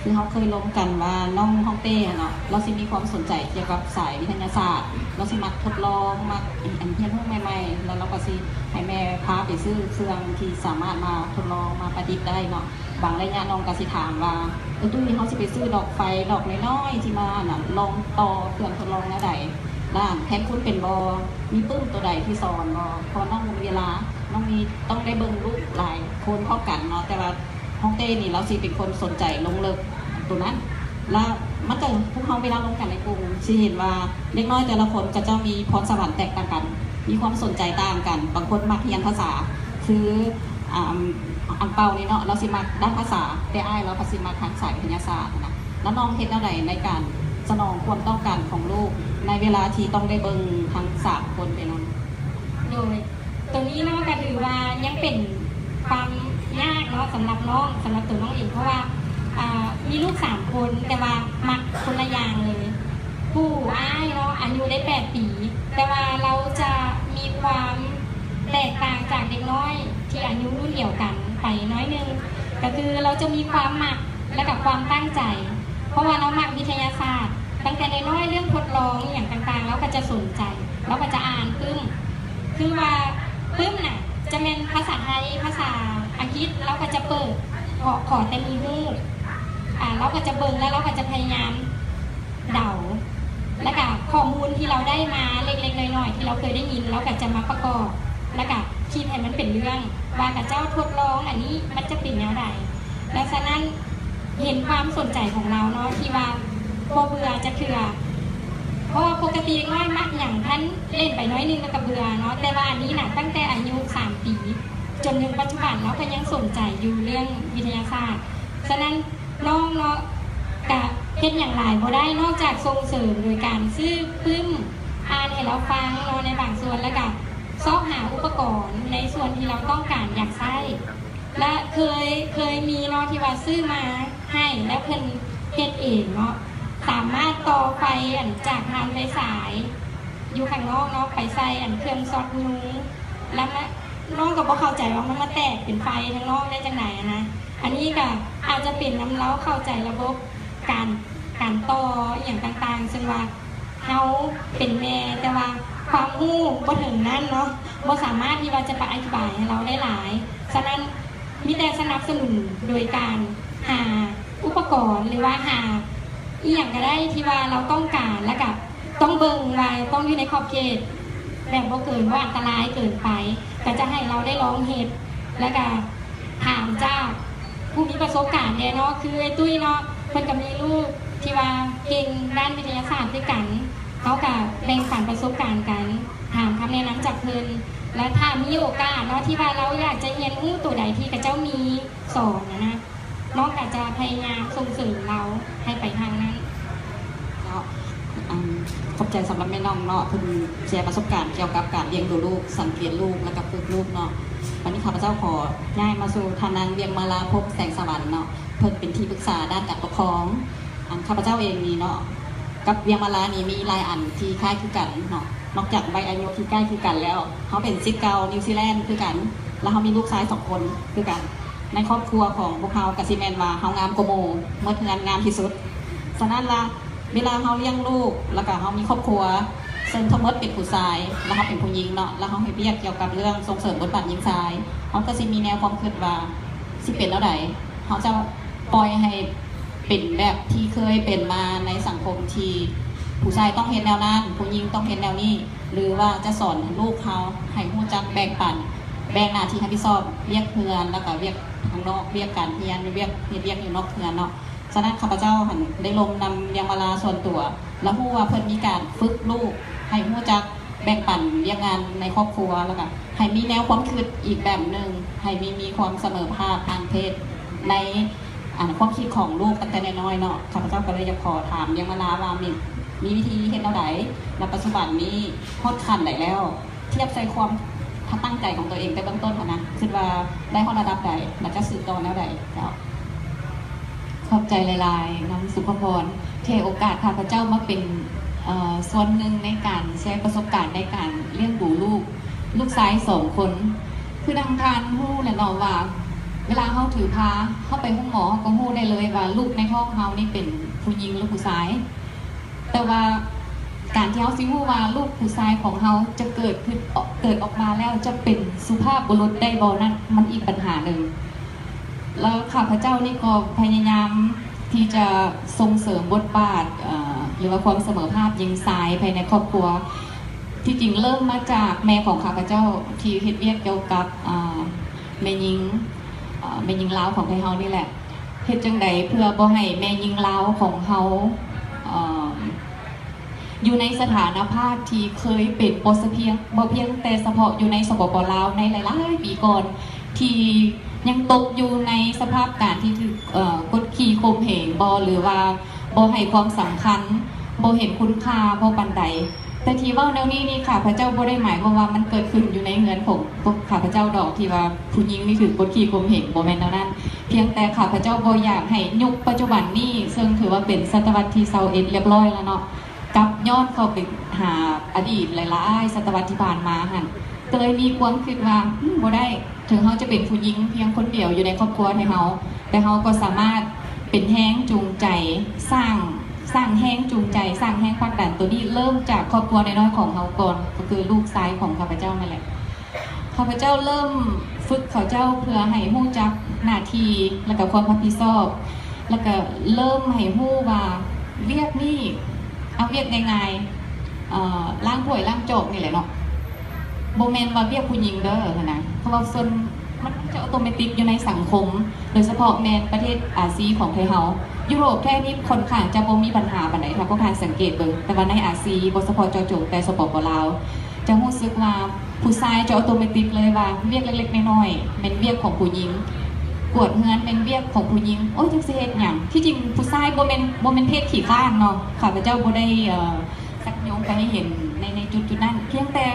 ຄືເຮົາເຄີຍລົມກັນວ່ານ້ອງຮອງເຕ້ຫັ້ນເນາະ ລາວຊິມີຄວາມສົນໃຈກ່ຽວກັບສາຍວິທະຍາສາດ ລາວຊິມັກທົດລອງ ມັກ ອັນ ຮຽນຮູ້ໃໝ່ໆ ແລ້ວລາວກະຊິໃຫ້ແມ່ພາໄປຊື້ເຄື່ອງທີ່ສາມາດມາທົດລອງ ມາປະດິດໄດ້ເນາະ. ບາງໄລຍະນ້ອງກະຊິຖາມວ່າ ເອີ ຕຸ້ຍ ເຮົາຊິໄປຊື້ດອກໄຟດອກນ້ອຍໆ ທີ່ມາ ອັນນັ້ນ ລອງຕໍ່ເຄື່ອງທົດລອງແນວໃດ ລະແທນຄຸນເປັນບໍ່ ມີປຶ້ມໂຕໃດທີ່ສອນບໍ່ ເພາະນ້ອງບໍ່ມີເວລາ ນ້ອງມີ ຕ້ອງໄດ້ເບິ່ງລູກຫຼາຍຄົນພ້ອມກັນເນາະ ແຕ່ວ່າຮອງເຕ້ນີ້ລາວຊິເປັນຄົນສົນໃຈລົງເລິກໂຕນັ້ນ ລະມັນກະ ພວກເຮົາເວລາລົມກັນໃນກຸ່ມຊິເຫັນວ່າເດັກນ້ອຍແຕ່ລະຄົນເຂົາເຈົ້າມີພອນສະຫວັນແຕກຕ່າງກັນ ມີຄວາມສົນໃຈຕ່າງກັນ ບາງຄົນມັກຮຽນພາສາ ຄື ອາ ອັງເປົານີ້ເນາະ ລາວຊິມັກດ້ານພາສາ ແຕ່ອ້າຍລາວພັດຊິມັກທາງສາຍວິທະຍາສາດຫັ້ນນະ ລະນ້ອງເຮັດແນວໃດໃນການສະໜອງຄວາມຕ້ອງການຂອງລູກ ໃນເວລາທີ່ຕ້ອງໄດ້ເບິ່ງທັງສາມຄົນໄປນຳ? ໂດຍ ໂຕນີ້ເນາະ ກະຖືວ່າຍັງເປັນຄວາມຍາກເນາະ ສຳລັບນ້ອງ ສຳລັບໂຕນ້ອງເອງ ເພາະວ່າ ອາ ມີລູກສາມຄົນ ແຕ່ວ່າມັກຄົນລະຢ່າງເລີຍ. ຜູ້ອ້າຍເນາະ ອາຍຸໄດ້ແປດປີ ແຕ່ວ່າລາວຈະມີຄວາມແຕກຕ່າງຈາກເດັກນ້ອຍທີ່ອາຍຸລຸ້ນດຽວກັນໄປໜ້ອຍໜຶ່ງ ກະຄືລາວຈະມີຄວາມມັກ ແລະ ກະຄວາມຕັ້ງໃຈ ເພາະວ່າລາວມັກວິທະຍາສາດ ຕັ້ງແຕ່ນ້ອຍໆ ເລື່ອງທົດລອງອີ່ຫຍັງຕ່າງໆ ລາວກະຈະສົນໃຈ ລາວກະຈະອ່ານປຶ້ມ ຄືວ່າປຶ້ມນະ ຈະແມ່ນພາສາໄທ ພາສາອັງກິດ ລາວກະຈະເປີດ ຂໍ ຂໍແຕ່ມີຮູບ ອາ ລາວກະຈະເບິ່ງ ແລະ ລາວກະຈະພະຍາຍາມເດົາ ລະກະຂໍ້ມູນທີ່ລາວໄດ້ມາເລັກໆ ນ້ອຍໆ ທີ່ລາວເຄີຍໄດ້ຍິນ ລາວກະຈະມາປະກອບ ລະກະຄິດໃຫ້ມັນເປັນເລື່ອງ ວ່າເຂົາເຈົ້າທົດລອງອັນນີ້ມັນຈະເປັນແນວໃດ. ແລ້ວສະນັ້ນ ເຫັນຄວາມສົນໃຈຂອງລາວເນາະ ທີ່ວ່າບໍ່ເບື່ອຈັກເທື່ອ ເພາະວ່າປົກກະຕິເດັກນ້ອຍມັກຫຍັງ ຄັນຫຼິ້ນໄປໜ້ອຍໜຶ່ງລະກະເບື່ອເນາະ ແຕ່ວ່າອັນນີ້ນະ ຕັ້ງແຕ່ອາຍຸສາມປີ ຈົນເຖິງປັດຈຸບັນ ລາວກະຍັງສົນໃຈຢູ່ເລື່ອງວິທະຍາສາດ. ສະນັ້ນ ນ້ອງເນາະ ກະເຮັດຫຍັງຫຼາຍບໍ່ໄດ້ ນອກຈາກສົ່ງເສີມໂດຍການຊື້ປຶ້ມ ອ່ານໃຫ້ລາວຟັງເນາະ ໃນບາງສ່ວນ ລະກະຊອກຫາອຸປະກອນໃນສ່ວນທີ່ລາວຕ້ອງການຢາກໃຊ້ ລະເຄີຍ ເຄີຍມີເນາະ ທີ່ວ່າຊື້ມາໃຫ້ ລະເພິ່ນເຮັດເອງເນາະ ສາມາດຕໍ່ໄຟ ອັນ ຈາກຖ່ານໄຟສາຍຢູ່ຂ້າງນອກເນາະ ໄປໃສ່ ອັນ ເຄື່ອງຊອດຍຸງ ລະ ນ້ອງກະບໍ່ເຂົ້າໃຈວ່າມັນມາແຕກເປັນໄຟທາງນອກໄດ້ຈັ່ງໃດຫັ້ນນະ. ອັນນີ້ກະອາດຈະເປັນນຳລາວເຂົ້າໃຈລະບົບການ ການຕໍ່ອີ່ຫຍັງຕ່າງໆ ເຊິ່ງວ່າເຮົາເປັນແມ່ ແຕ່ວ່າຄວາມຮູ້ບໍ່ເຖິງນັ້ນເນາະ ບໍ່ສາມາດທີ່ວ່າຈະໄປອະທິບາຍໃຫ້ລາວໄດ້ຫຼາຍ. ສະນັ້ນ ມີແຕ່ສະໜັບສະໜູນໂດຍການຫາອຸປະກອນ ຫຼືວ່າຫາອີ່ຫຍັງກະໄດ້ທີ່ວ່າລາວຕ້ອງການ ລະກະ ຕ້ອງເບິ່ງວ່າຕ້ອງຢູ່ໃນຂອບເຂດ ແບບບໍ່ເກີນ ບໍ່ອັນຕະລາຍເກີນໄປ ກະຈະໃຫ້ລາວໄດ້ລອງເຮັດ ລະກະຖາມຈາກຜູ້ມີປະສົບການແດ່ເນາະ ຄືອ້າຍຕຸ້ຍເນາະ ເພິ່ນກະມີລູກທີ່ວ່າເກັ່ງດ້ານວິທະຍາສາດຄືກັນ ເຮົາກະແບ່ງປັນປະສົບການກັນ ຖາມຄຳແນະນຳຈາກເພິ່ນ ລະຖ້າມີໂອກາດເນາະ ທີ່ວ່າລາວຢາກຈະຮຽນຮູ້ໂຕໃດທີ່ເຂົາເຈົ້າມີສອນຫັ້ນນະ ນ້ອງກະຈະພະຍາຍາມສົ່ງເສີມລາວໃຫ້ໄປທາງນັ້ນ. ເນາະ ອັນ ຂອບໃຈສຳລັບແມ່ນ້ອງເນາະ ເພິ່ນແຊປະສົບການກ່ຽວກັບການລ້ຽງດູລູກ ສັງເກດລູກ ແລະກະຝຶກລູກເນາະ. ບາດນີ້ຂ້າພະເຈົ້າຂໍຍ້າຍມາສູ່ທ່ານນາງ ວຽງມາລາພົມ ແສງສະຫວັນເນາະ ເພິ່ນເປັນທີ່ປຶກສາດ້ານການປົກຄອງ. ອັນ ຂ້າພະເຈົ້າເອງນີ້ເນາະ ກັບວຽງມາລານີ້ມີຫຼາຍອັນທີ່ຄ້າຍຄືກັນເນາະ, ນອກຈາກໃບອາຍຸທີ່ຄ້າຍຄືກັນແລ້ວ ເຮົາເປັນສິດເກົ່ານິວຊີແລນຄືກັນ ແລະເຮົາມີລູກຊາຍສອງຄົນຄືກັນ. ໃນຄອບຄົວຂອງພວກເຮົາກະຊິແມ່ນວ່າເຮົາງາມກວ່າໝູ່, ໝົດເຮືອນງາມທີ່ສຸດ. ສະນັ້ນລະ ເວລາເຮົາລ້ຽງລູກ ແລ້ວກະເຮົາມີຄອບຄົວ ເຊິ່ງທັງໝົດເປັນຜູ້ຊາຍ ແລະເຮົາເປັນຜູ້ຍິງເນາະ ແລະເຮົາເຮັດວຽກກ່ຽວກັບເລື່ອງສົ່ງເສີມບົດບາດຍິງຊາຍ, ເຮົາກະຊິມີແນວຄວາມຄິດວ່າ ຊິເປັນແນວໃດ? ເຮົາຈະປ່ອຍໃຫ້ເປັນແບບທີ່ເຄີຍເປັນມາໃນສັງຄົມທີ່ຜູ້ຊາຍຕ້ອງເຮັດແນວນັ້ນ ຜູ້ຍິງຕ້ອງເຮັດແນວນີ້ ຫຼືວ່າຈະສອນລູກເຮົາໃຫ້ຮູ້ຈັກແບ່ງປັນ ແບ່ງໜ້າທີ່ຮັບຜິດຊອບ ວຽກເຮືອນ ແລ້ວກະວຽກທາງນອກ ວຽກການຮຽນ ວຽກເຮັດວຽກຢູ່ນອກເຮືອນເນາະ. ສະນັ້ນຂ້າພະເຈົ້າຫັ້ນໄດ້ລົມນຳວຽງມາລາສ່ວນຕົວ ແລະຮູ້ວ່າເພິ່ນມີການຝຶກລູກໃຫ້ຮູ້ຈັກ ແບ່ງປັນວຽກງານໃນຄອບຄົວ ແລ້ວກະໃຫ້ມີແນວຄວາມຄິດອີກແບບໜຶ່ງ ໃຫ້ມີ ມີຄວາມສະເໝີພາບທາງເພດໃນ ອັນ ຄວາມຄິດຂອງລູກຕັ້ງແຕ່ນ້ອຍໆເນາະ. ຂ້າພະເຈົ້າກະເລີຍຢາກຂໍຖາມວຽງມາລາວ່າ ມີ ມີວິທີເຮັດແນວໃດ ແລະປັດຈຸບັນນີ້ຮອດຂັ້ນໃດແລ້ວ? ທຽບໃສ່ຄວາມຕັ້ງໃຈຂອງຕົວເອງແຕ່ເບື້ອງຕົ້ນຫັ້ນນະ ຄິດວ່າໄດ້ຮອດລະດັບໃດ ແລະຈະສືບຕໍ່ແນວໃດເຈົ້າ? ຂອບໃຈຫຼາຍໆ ນາງສຸພະພອນ ທີ່ໃຫ້ໂອກາດຂ້າພະເຈົ້າມາເປັນ ເອີ ສ່ວນໜຶ່ງໃນການແຊປະສົບການໃນການລ້ຽງດູລູກ ລູກຊາຍສອງຄົນ. ຄືດັ່ງທ່ານຮູ້ແຫຼະເນາະວ່າ ເວລາເຮົາຖືພາ ເຮົາໄປໂຮງໝໍ ເຮົາກະຮູ້ໄດ້ເລີຍວ່າລູກໃນທ້ອງເຮົານີ້ເປັນຜູ້ຍິງຫຼືຜູ້ຊາຍ. ແຕ່ວ່າການທີ່ເຮົາຊິຮູ້ວ່າລູກຜູ້ຊາຍຂອງເຮົາຈະເກີດຂຶ້ນ ເກີດອອກມາແລ້ວຈະເປັນສຸພາບບຸລຸດໄດ້ບໍ່ນັ້ນ ມັນອີກບັນຫາໜຶ່ງ. ແລ້ວຂ້າພະເຈົ້ານີ້ກໍພະຍາຍາມທີ່ຈະສົ່ງເສີມບົດບາດ ເອີ ຫຼືວ່າຄວາມສະເໝີພາບຍິງຊາຍພາຍໃນຄອບຄົວ. ທີ່ຈິງເລີ່ມມາຈາກແມ່ຂອງຂ້າພະເຈົ້າທີ່ເຮັດວຽກກ່ຽວກັບ ເອີ ແມ່ຍິງ ເອີ ແມ່ຍິງລາວຂອງໄທເຮົານີ້ແຫຼະ. ເຮັດຈັ່ງໃດເພື່ອບໍ່ໃຫ້ແມ່ຍິງລາວຂອງເຮົາ ເອີ ຢູ່ໃນສະຖານະພາບທີ່ເຄີຍເປັນ ບໍ່ສະພຽງ ບໍ່ພຽງແຕ່ສະເພາະຢູ່ໃນ ສປປ ລາວ ໃນຫຼາຍໆປີກ່ອນ ທີ່ຍັງຕົກຢູ່ໃນສະພາບການທີ່ຖືກ ເອີ ກົດຂີ່ຂົ່ມເຫງບໍ ຫຼືວ່າບໍ່ໃຫ້ຄວາມສຳຄັນ ບໍ່ເຫັນຄຸນຄ່າພໍປານໃດ. ແຕ່ທີ່ເວົ້າແນວນີ້ນີ້ ຂ້າພະເຈົ້າບໍ່ໄດ້ໝາຍຄວາມວ່າມັນເກີດຂຶ້ນຢູ່ໃນເຮືອນຂອງພວກຂ້າພະເຈົ້າດອກ ທີ່ວ່າຜູ້ຍິງນີ້ຖືກກົດຂີ່ຂົ່ມເຫງ ບໍ່ແມ່ນແນວນັ້ນ. ພຽງແຕ່ຂ້າພະເຈົ້າບໍ່ຢາກໃຫ້ຍຸກປັດຈຸບັນນີ້ ເຊິ່ງຖືວ່າເປັນສະຕະວັດທີຊາວເອັດລຽບຮ້ອຍແລ້ວເນາະ ກັບຍ້ອນເຂົ້າໄປຫາອະດີດຫຼາຍໆສະຕະວັດທີ່ຜ່ານມາຫັ້ນ ກະເລີຍມີຄວາມຄິດວ່າ ອືມ ບໍ່ໄດ້ ເຖິງເຮົາຈະເປັນຜູ້ຍິງພຽງຄົນດຽວຢູ່ໃນຄອບຄົວໄທເຮົາ ແຕ່ເຮົາກໍສາມາດເປັນແຮງຈູງໃຈ ສ້າງ ສ້າງແຮງຈູງໃຈ ສ້າງແຮງຜັກດັນໂຕນີ້ ເລີ່ມຈາກຄອບຄົວນ້ອຍໆຂອງເຮົາກ່ອນ ກໍຄືລູກຊາຍຂອງຂ້າພະເຈົ້ານັ້ນແຫຼະ. ຂ້າພະເຈົ້າເລີ່ມຝຶກເຂົາເຈົ້າເພື່ອໃຫ້ຮູ້ຈັກໜ້າທີ່ ແລະກະຄວາມຮັບຜິດຊອບ ແລະກະເລີ່ມໃຫ້ຮູ້ວ່າວຽກນີ້ ເອົາວຽກງ່າຍໆ ເອີ ລ້າງຖ້ວຍລ້າງຈອກນີ້ແຫຼະເນາະ ບໍ່ແມ່ນວ່າວຽກຜູ້ຍິງເດີຫັ້ນນະ ເພາະວ່າສ່ວນ ມັນຈະອອໂຕແມຕິກຢູ່ໃນສັງຄົມ ໂດຍສະເພາະແມ່ນປະເທດອາຊີຂອງໄທເຮົາ. ຢູໂຣບແທ້ນີ້ຄ່ອນຂ້າງຈະບໍ່ມີບັນຫາປານໃດ ຖ້າພວກທ່ານສັງເກດເບິ່ງ ແຕ່ວ່າໃນອາຊີ ບໍ່ສະເພາະເຈາະຈົງແຕ່ ສປປ ລາວ ຈະຮູ້ສຶກວ່າຜູ້ຊາຍຈະອອໂຕແມຕິກເລີຍວ່າ ວຽກເລັກໆນ້ອຍໆແມ່ນວຽກຂອງຜູ້ຍິງ, ກວາດເຮືອນແມ່ນວຽກຂອງຜູ້ຍິງ. ໂອ້ຍ ຈັກຊິເຮັດຫຍັງ? ທີ່ຈິງຜູ້ຊາຍບໍ່ແມ່ນ ບໍ່ແມ່ນເພດຂີ້ຄ້ານເນາະ, ຂ້າພະເຈົ້າບໍ່ໄດ້ ເອີ ສັກໂຍງໄປໃຫ້ເຫັນໃນ ໃນຈຸດໆນັ້ນ, ພຽງແຕ່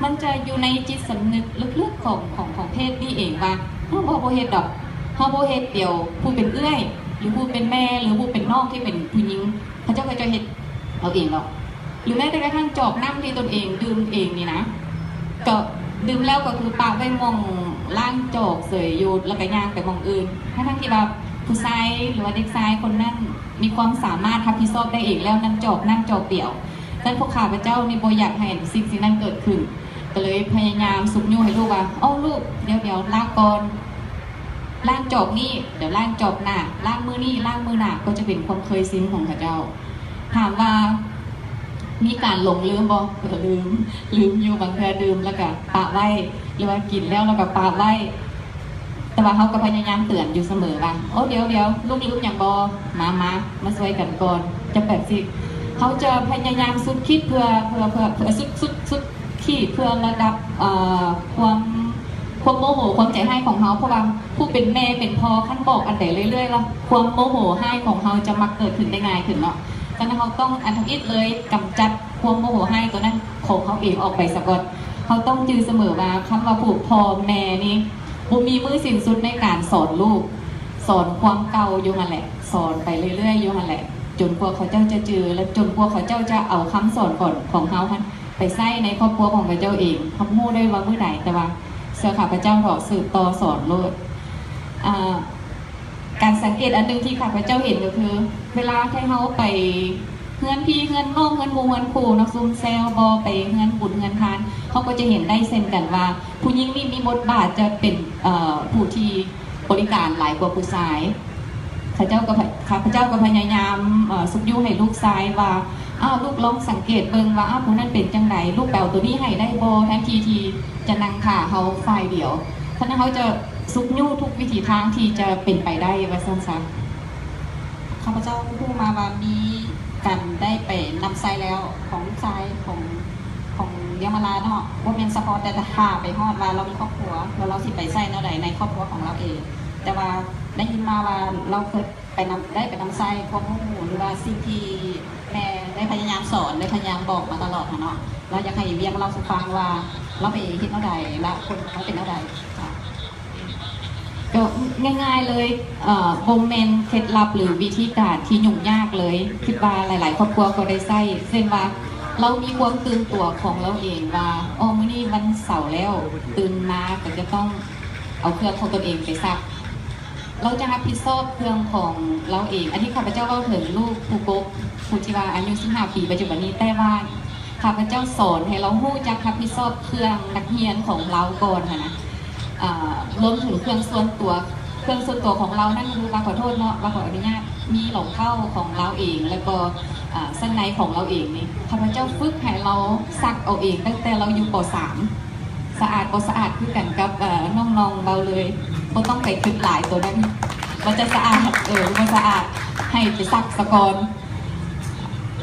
ມັນຈະຢູ່ໃນຈິດສຳນຶກເລິກໆຂອງ ຂອງ ຂອງເພດນີ້ເອງວ່າ ເຮົາບໍ່ ບໍ່ເຮັດດອກ, ເຮົາບໍ່ເຮັດ. ດຽວຜູ້ເປັນເອື້ອຍ ຫຼືຜູ້ເປັນແມ່ ຫຼືຜູ້ເປັນນ້ອງທີ່ເປັນຜູ້ຍິງ ເຂົາເຈົ້າ ເຂົາເຈົ້າເຮັດເອົາເອງດອກ. ຫຼືແມ້ແຕ່ກະທັ່ງຈອກນ້ຳທີ່ຕົນເອງດື່ມເອງນີ້ນະ ກະດື່ມແລ້ວກະຄືປະໄວ້ໝ່ອງລ້າງຈອກເສີຍຢູ່ ລະກະຍ່າງໄປໝ່ອງອື່ນ ທັງໆທີ່ວ່າຜູ້ຊາຍ ຫຼືວ່າເດັກຊາຍຄົນນັ້ນ ມີຄວາມສາມາດຮັບຜິດຊອບໄດ້ເອງແລ້ວ ນັ້ນຈອກ ນັ້ນຈອກດຽວ. ສະນັ້ນພວກຂ້າພະເຈົ້ານີ້ບໍ່ຢາກໃຫ້ສິ່ງ ສິ່ງນັ້ນເກີດຂຶ້ນ ກະເລີຍພະຍາຍາມຊຸກຍູ້ໃຫ້ລູກວ່າ ເອົາລູກ ດຽວ ດຽວລ້າງກ່ອນ ລ້າງຈອກນີ້ ດຽວລ້າງຈອກໜ້າ ລ້າງມື້ນີ້ ລ້າງມື້ໜ້າ ກໍຈະເປັນຄວາມເຄີຍຊິນຂອງເຂົາເຈົ້າ. ຖາມວ່າມີການຫຼົງລືມບໍ່? ກະລືມ ລືມຢູ່ ບາງເທື່ອດື່ມແລ້ວກະປະໄວ້ ຫຼືວ່າກິນແລ້ວ ແລ້ວກະປະໄວ້. ແຕ່ວ່າເຮົາກະພະຍາຍາມເຕືອນຢູ່ສະເໝີວ່າ ໂອ້ ດຽວ ດຽວ ລູກລືມຫຍັງບໍ່? ມາ ມາ ມາຊ່ວຍກັນກ່ອນ. ຈະແບບຊີ້ ເຮົາຈະພະຍາຍາມສຸດຂີດເພື່ອ ເພື່ອ ເພື່ອ ເພື່ອ ສຸດ ສຸດ ສຸດຂີດເພື່ອລະດັບ ເອີ ຄວາມ ຄວາມໂມໂຫ ຄວາມໃຈຮ້າຍຂອງເຮົາ. ເພາະວ່າຜູ້ເປັນແມ່ເປັນພໍ່ ຄັນບອກອັນໃດເລື້ອຍໆລະ ຄວາມໂມໂຫຮ້າຍຂອງເຮົາຈະມັກເກີດຂຶ້ນໄດ້ງ່າຍຂຶ້ນເນາະ. ສະນັ້ນເຮົາຕ້ອງອັນທຳອິດເລີຍ ກຳຈັດຄວາມໂມໂຫຮ້າຍໂຕນັ້ນຂອງເຮົາເອງອອກໄປສາກ່ອນ. ເຮົາຕ້ອງຈື່ສະເໝີວ່າ ຄຳວ່າຜູ້ພໍ່ແມ່ນີ້ ບໍ່ມີມື້ສິ້ນສຸດໃນການສອນລູກ, ສອນຄວາມເກົ່າຢູ່ຫັ້ນແຫຼະ, ສອນໄປເລື້ອຍໆຢູ່ຫັ້ນແຫຼະ. ຈົນກວ່າເຂົາເຈົ້າຈະຈື່ ແລະ ຈົນກວ່າເຂົາເຈົ້າຈະເອົາຄຳສອນຂອງ ຂອງເຮົາຫັ້ນໄປໃຊ້ໃນຄອບຄົວຂອງເຂົາເຈົ້າເອງ. ຮັບຮູ້ໄດ້ວ່າມື້ໃດ, ແຕ່ວ່າເຊື່ອຂ້າພະເຈົ້າເຖາະ, ສືບຕໍ່ສອນໂລດ. ອາ ການສັງເກດອັນໜຶ່ງທີ່ຂ້າພະເຈົ້າເຫັນກໍຄື ເວລາທີ່ເຮົາໄປເຮືອນພີ່ເຮືອນນ້ອງ ເຮືອນໝູ່ເຮືອນຄູ່ເນາະ, ຊຸມແຊວບໍ່, ໄປເຮືອນບຸນເຮືອນທານ, ເຮົາກໍຈະເຫັນໄດ້ເຊັ່ນກັນວ່າ ຜູ້ຍິງນີ້ມີບົດບາດຈະເປັນ ເອີ ຜູ້ທີ່ ບໍລິການຫຼາຍກວ່າຜູ້ຊາຍ. ເຂົາເຈົ້າກໍ ຂ້າພະເຈົ້າກໍພະຍາຍາມ ເອີ ຊຸກຍູ້ໃຫ້ລູກຊາຍວ່າ ອ້າວ ລູກລອງສັງເກດເບິ່ງວ່າ ອ້າວ ຜູ້ນັ້ນເປັນຈັ່ງໃດ, ລູກໄປເອົາໂຕນີ້ໃຫ້ໄດ້ບໍ່ ແທນທີ່ທີ່ຈະນັ່ງຖ້າເຮົາຝ່າຍດຽວ. ຄັນເຮົາຈະຊຸກຍູ້ທຸກວິທີທາງທີ່ຈະເປັນໄປໄດ້ວ່າຊັ້ນຊະ. ຂ້າພະເຈົ້າຮູ້ມາວ່າມີການໄດ້ໄປນຳໃຊ້ແລ້ວຂອງລູກຊາຍຂອງ ຂອງເຢຍມະລາເນາະ, ບໍ່ແມ່ນສະເພາະແຕ່ຖ້າໄປຮອດວ່າລາວມີຄອບຄົວ ແລ້ວລາວຊິໄປໃຊ້ແນວໃດໃນຄອບຄົວຂອງລາວເອງ, ແຕ່ວ່າໄດ້ຍິນມາວ່າລາວເຄີຍໄປນຳ ໄດ້ໄປນຳໃຊ້ພວກລູກໝູ່ ຫຼືວ່າສິ່ງທີ່ແມ່ໄດ້ພະຍາຍາມສອນ ໄດ້ພະຍາຍາມບອກມາຕະຫຼອດຫັ້ນເນາະ. ລາວຢາກໃຫ້ວຽງເລົ່າສູ່ຟັງວ່າລາວໄປເຮັດແນວໃດ ແລະ ຜົນມັນເປັນແນວໃດ. ກໍງ່າຍໆເລີຍ, ເອີ ບໍ່ແມ່ນເຄັດລັບ ຫຼື ວິທີການທີ່ຫຍຸ້ງຍາກເລີຍ, ຄິດວ່າຫຼາຍໆຄອບຄົວກໍໄດ້ໃຊ້, ເຊັ່ນວ່າ ລາວມີຄວາມຕື່ນຕົວຂອງລາວເອງວ່າ ອໍ ມື້ນີ້ວັນເສົາແລ້ວ, ຕື່ນມາກໍຈະຕ້ອງເອົາເຄື່ອງຂອງຕົນເອງໄປຊັກ. ລາວຈະຮັບຜິດຊອບເຄື່ອງຂອງລາວເອງ. ອັນນີ້ຂ້າພະເຈົ້າເວົ້າເຖິງລູກຜູ້ກົກ ຜູ້ທີ່ວ່າອາຍຸສິບຫ້າປີປັດຈຸບັນນີ້, ແຕ່ວ່າ ຂ້າພະເຈົ້າສອນໃຫ້ລາວຮູ້ຈັກຮັບຜິດຊອບເຄື່ອງນັກຮຽນຂອງລາວກ່ອນຫັ້ນນະ, ເອີ ລວມເຖິງເຄື່ອງສ່ວນຕົວ, ເຄື່ອງສ່ວນຕົວຂອງລາວນັ້ນ ຄືວ່າ ຂໍໂທດເນາະ ວ່າຂໍອະນຸຍາດ, ມີລອງເທົ້າຂອງລາວເອງ ແລ້ວກໍ ເອີ ຊັ້ນໃນຂອງລາວເອງນີ້ ຂ້າພະເຈົ້າຝຶກໃຫ້ລາວຊັກເອົາເອງ ຕັ້ງແຕ່ລາວຢູ່ ປໍສາມ. ສະອາດບໍ່ສະອາດຄືກັນກັບ ເອີ ນ້ອງໆເວົ້າເລີຍ, ບໍ່ຕ້ອງໄປຄິດຫຼາຍໂຕນັ້ນ ວ່າຈະສະອາດ ເອີ ບໍ່ສະອາດ, ໃຫ້ໄປຊັກສາກ່ອນ.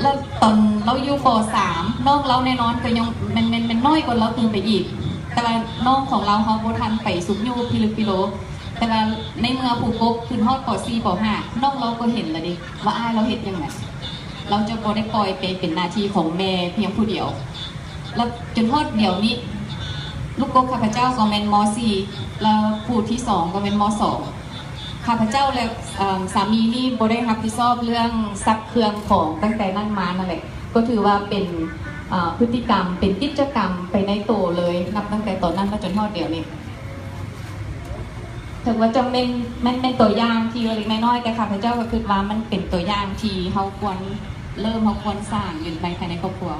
ແລ້ວຕອນລາວຢູ່ ປໍສາມ ນ້ອງລາວແນ່ນອນກໍຍັງແມ່ນ ແມ່ນ ແມ່ນນ້ອຍກວ່າລາວຕື່ມໄປອີກ, ແຕ່ວ່ານ້ອງຂອງລາວ ເຮົາບໍ່ທັນໄປຊຸກຍູ້ພິລຶກພິໂລ, ແຕ່ວ່າໃນເມື່ອຜູ້ກົກຂຶ້ນຮອດ ປໍສີ່ ປໍຫ້າ ນ້ອງລາວກໍເຫັນແລ້ວເດ້ວ່າອ້າຍລາວເຮັດຫຍັງນະ, ລາວຈະບໍ່ໄດ້ປ່ອຍໄປເປັນໜ້າທີ່ຂອງແມ່ພຽງຜູ້ດຽວ. ແລ້ວຈົນຮອດດຽວນີ້ ລູກກົກຂ້າພະເຈົ້າກໍແມ່ນ ມໍສີ່ ແລ້ວຜູ້ທີສອງກໍແມ່ນ ມໍສອງ. ຂ້າພະເຈົ້າ ແລະ ເອີ ສາມີນີ້ບໍ່ໄດ້ຮັບຜິດຊອບເລື່ອງຊັກເຄື່ອງຂອງຕັ້ງແຕ່ນັ້ນມານັ້ນແຫຼະ, ກໍຖືວ່າເປັນ ເອີ ພຶດຕິກຳ ເປັນກິດຈະກຳໄປໃນໂຕເລີຍ ນັບຕັ້ງແຕ່ຕອນນັ້ນມາຈົນຮອດດຽວນີ້. ເຖິງວ່າຈະແມ່ນ ແມ່ນ ແມ່ນຕົວຢ່າງທີ່ເລັກໆນ້ອຍໆ, ແຕ່ຂ້າພະເຈົ້າກໍຄິດວ່າມັນເປັນຕົວຢ່າງທີ່ເຮົາຄວນເລີ່ມ, ເຮົາຄວນສ້າງຢູ່ໃນ ພາຍໃນຄອບຄົວ.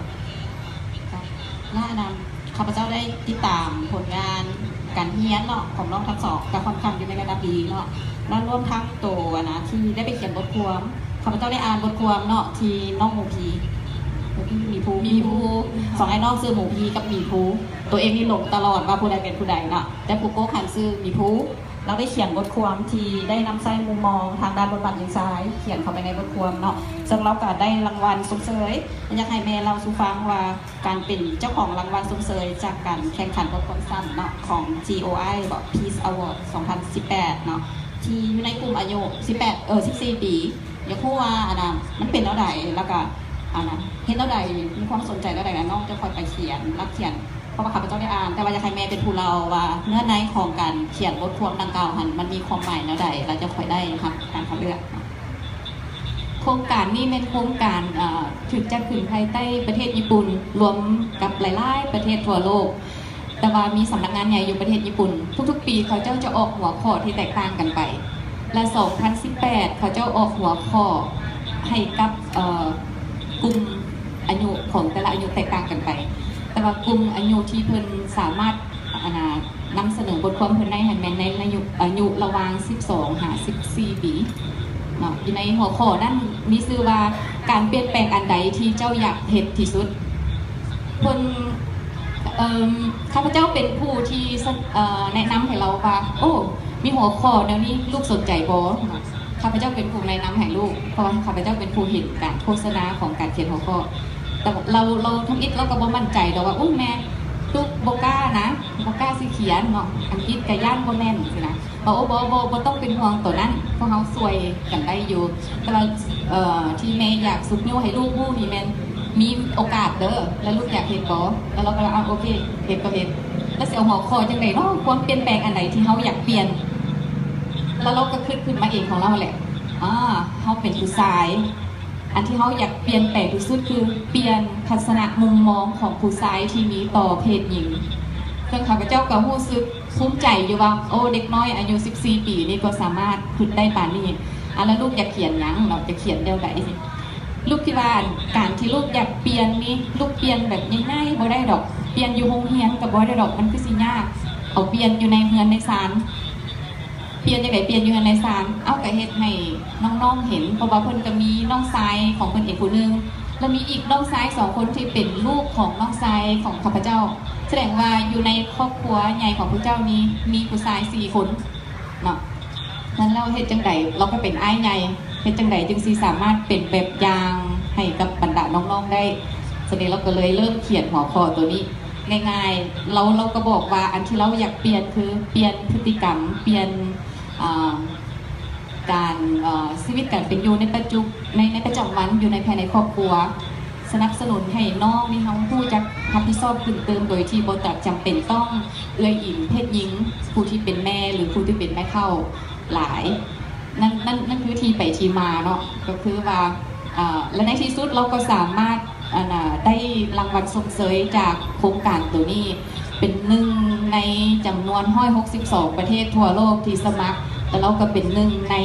ແລະ ອັນນັ້ນ ຂ້າພະເຈົ້າໄດ້ຕິດຕາມຜົນງານການຮຽນເນາະ ຂອງນ້ອງທັງສອງ ກໍຄ່ອນຂ້າງຢູ່ໃນລະດັບດີເນາະ ແລະ ລວມທັງໂຕ ອັນນະ ທີ່ໄດ້ໄປຂຽນບົດຄວາມ. ຂ້າພະເຈົ້າໄດ້ອ່ານບົດຄວາມເນາະ ທີ່ນ້ອງໝູພີ ໝູພີ ໝີພູ ໝີພູ ສອງອ້າຍນ້ອງຊື່ໝູພີກັບໝີພູ. ໂຕເອງນີ້ຫຼົງຕະຫຼອດວ່າຜູ້ໃດເປັນຜູ້ໃດເນາະ, ແຕ່ຜູ້ກົກຫັ້ນຊື່ໝີພູ. ລາວໄດ້ຂຽນບົດຄວາມທີ່ໄດ້ນຳໃຊ້ມຸມມອງທາງດ້ານບົດບາດຍິງຊາຍ ຂຽນເຂົ້າໄປໃນບົດຄວາມເນາະ, ເຊິ່ງລາວກໍໄດ້ລາງວັນຊົມເຊີຍ. ຢາກໃຫ້ແມ່ເລົ່າສູ່ຟັງວ່າ ການເປັນເຈົ້າຂອງລາງວັນຊົມເຊີຍຈາກການແຂ່ງຂັນບົດຄວາມສັ້ນເນາະ ຂອງ ຈີ ໂອ ໄອ ບໍ Peace Award ສອງພັນສິບແປດເນາະ ທີ່ຢູ່ໃນກຸ່ມອາຍຸ ສິບແປດ ເອີ ສິບສີ່ປີ. ຢາກຮູ້ວ່າ ອັນນະ ມັນເປັນແນວໃດ ແລ້ວກະ ອັນນະ ເຮັດແນວໃດ ມີຄວາມສົນໃຈແນວໃດ ນ້ອງຈະຄ່ອຍໄປຂຽນ ຮັບຂຽນ. ເພາະວ່າຂ້າພະເຈົ້າໄດ້ອ່ານ, ແຕ່ວ່າຢາກໃຫ້ແມ່ເປັນຜູ້ເລົ່າວ່າ ເນື້ອໃນຂອງການຂຽນບົດຄວາມດັ່ງກ່າວຫັ້ນ ມັນມີຄວາມໝາຍແນວໃດ ແລ້ວຈະຄ່ອຍໄດ້ຮັບການຄັດເລືອກ. ໂຄງການນີ້ແມ່ນໂຄງການ ເອີ ຖືກຈັດຂຶ້ນພາຍໃຕ້ປະເທດຍີ່ປຸ່ນ ລວມກັບຫຼາຍໆປະເທດທົ່ວໂລກ, ແຕ່ວ່າມີສຳນັກງານໃຫຍ່ຢູ່ປະເທດຍີ່ປຸ່ນ. ທຸກໆປີເຂົາເຈົ້າຈະອອກຫົວຂໍ້ທີ່ແຕກຕ່າງກັນໄປ, ແລະ ສອງພັນສິບແປດ ເຂົາເຈົ້າອອກຫົວຂໍ້ໃຫ້ກັບ ເອີ ກຸ່ມອາຍຸຂອງແຕ່ລະອາຍຸແຕກຕ່າງກັນໄປ, ແຕ່ວ່າກຸ່ມອາຍຸທີ່ເພິ່ນສາມາດ ອັນນະ ນຳສະເໜີບົດຄວາມເພິ່ນໄດ້ຫັ້ນແມ່ນໃນອາຍຸ ອາຍຸລະຫວ່າງສິບສອງຫາສິບສີ່ປີເນາະ. ຢູ່ໃນຫົວຂໍ້ນັ້ນມີຊື່ວ່າ ການປ່ຽນແປງອັນໃດທີ່ເຈົ້າຢາກເຮັດທີ່ສຸດ? ເພິ່ນ ເອີ ຂ້າພະເຈົ້າເປັນຜູ້ທີ່ ເອີ ແນະນຳໃຫ້ລາວວ່າ ໂອ້ ມີຫົວຂໍ້ແນວນີ້ ລູກສົນໃຈບໍ່? ຂ້າພະເຈົ້າເປັນຜູ້ແນະນຳໃຫ້ລູກ ເພາະວ່າຂ້າພະເຈົ້າເປັນຜູ້ເຫັນການໂຄສະນາຂອງການຂຽນຫົວຂໍ້. ແຕ່ລາວ ລາວທຳອິດລາວກໍບໍ່ໝັ້ນໃຈດອກວ່າ ໂອ້ຍ ແມ່ ລູກບໍ່ກ້ານະ ບໍ່ກ້າຊິຂຽນເນາະ, ອັງກິດກໍຢ້ານບໍ່ແມ່ນຊີ້ນະ. ວ່າ ໂອ້ ບໍ່ ບໍ່ ບໍ່ຕ້ອງເປັນຫ່ວງໂຕນັ້ນ, ພວກເຮົາຊ່ວຍກັນໄດ້ຢູ່. ແຕ່ວ່າ ເອີ ທີ່ແມ່ຢາກຊຸກຍູ້ໃຫ້ລູກຮູ້ນີ້ແມ່ນມີໂອກາດເດີ ແລ້ວລູກຢາກເຮັດບໍ່? ແລ້ວລາວກໍວ່າ ອາ ໂອເຄ ເຮັດກໍເຮັດ. ແລ້ວຊິເອົາຫົວຂໍ້ຈັ່ງໃດເນາະ? ຄວາມປ່ຽນແປງອັນໃດທີ່ເຮົາຢາກປ່ຽນ? ແລ້ວລາວກໍຄິດຂຶ້ນມາເອງຂອງລາວຫັ້ນແຫຼະ. ອາ ເຮົາເປັນຜູ້ຊາຍ ອັນທີ່ເຮົາຢາກປ່ຽນແປງທີ່ສຸດຄືປ່ຽນທັດສະນະມຸມມອງຂອງຜູ້ຊາຍທີ່ມີຕໍ່ເພດຍິງ. ເຊິ່ງຂ້າພະເຈົ້າກໍຮູ້ສຶກພູມໃຈຢູ່ວ່າ ໂອ້ ເດັກນ້ອຍອາຍຸສິບສີ່ປີນີ້ກໍສາມາດຄິດໄດ້ປານນີ້. ອາ ແລ້ວລູກຢາກຂຽນຫຍັງເນາະ? ຢາກຂຽນແນວໃດ? ລູກຄິດວ່າການທີ່ລູກຢາກປ່ຽນນີ້ ລູກປ່ຽນແບບງ່າຍໆບໍ່ໄດ້ດອກ. ປ່ຽນຢູ່ໂຮງຮຽນກໍບໍ່ໄດ້ດອກ, ມັນຄືຊິຍາກ. ເອົາ ປ່ຽນຢູ່ໃນເຮືອນໃນຊານ. ປ່ຽນຈັ່ງໃດ? ປ່ຽນຢູ່ໃນຊານ ເອົາ ກະເຮັດໃຫ້ນ້ອງໆເຫັນ ເພາະວ່າເພິ່ນກະມີນ້ອງຊາຍຂອງເພິ່ນອີກຜູ້ໜຶ່ງ ແລະ ມີອີກນ້ອງຊາຍສອງຄົນທີ່ເປັນລູກຂອງນ້ອງຊາຍຂອງຂ້າພະເຈົ້າ. ສະແດງວ່າຢູ່ໃນຄອບຄົວໃຫຍ່ຂອງພວກເຈົ້ານີ້ ມີຜູ້ຊາຍສີ່ຄົນເນາະ. ນັ້ນແລ້ວເຮັດຈັ່ງໃດ ລາວກໍເປັນອ້າຍໃຫຍ່ ເຮັດຈັ່ງໃດຈຶ່ງຊິສາມາດເປັນແບບຢ່າງໃຫ້ກັບບັນດານ້ອງໆໄດ້? ສະນັ້ນລາວກໍເລີຍເລີ່ມຂຽນຫົວຂໍ້ໂຕນີ້ງ່າຍໆ. ລາວ ລາວກໍບອກວ່າອັນທີ່ລາວຢາກປ່ຽນຄືປ່ຽນພຶດຕິກຳ ປ່ຽນ ອ່າ ການ ເອີ ຊີວິດການເປັນຢູ່ໃນປະຈຸ ໃນ ໃນປະຈຳວັນ ຢູ່ໃນ ພາຍໃນຄອບຄົວ ສະໜັບສະໜູນໃຫ້ນ້ອງນີ້ເຮົາຮູ້ຈັກຮັບຜິດຊອບຂຶ້ນຕື່ມ ໂດຍທີ່ບໍ່ຈຳເປັນຕ້ອງເອື້ອຍອີງເພດຍິງ ຜູ້ທີ່ເປັນແມ່ ຫຼື ຜູ້ທີ່ເປັນແມ່ເຖົ້າຫຼາຍ. ນັ້ນ ນັ້ນ ນັ້ນຄືທີ່ໄປທີ່ມາເນາະ ກໍຄືວ່າ ເອີ ແລະ ໃນທີ່ສຸດເຮົາກໍສາມາດ ອັນນ່າ ໄດ້ລາງວັນຊົມເຊີຍຈາກໂຄງການໂຕນີ້ ເປັນໜຶ່ງໃນຈຳນວນຮ້ອຍຫົກສິບສອງປະເທດທົ່ວໂລກທີ່ສະໝັກ ແລະ ລາວກໍເປັນໜຶ່ງໃນ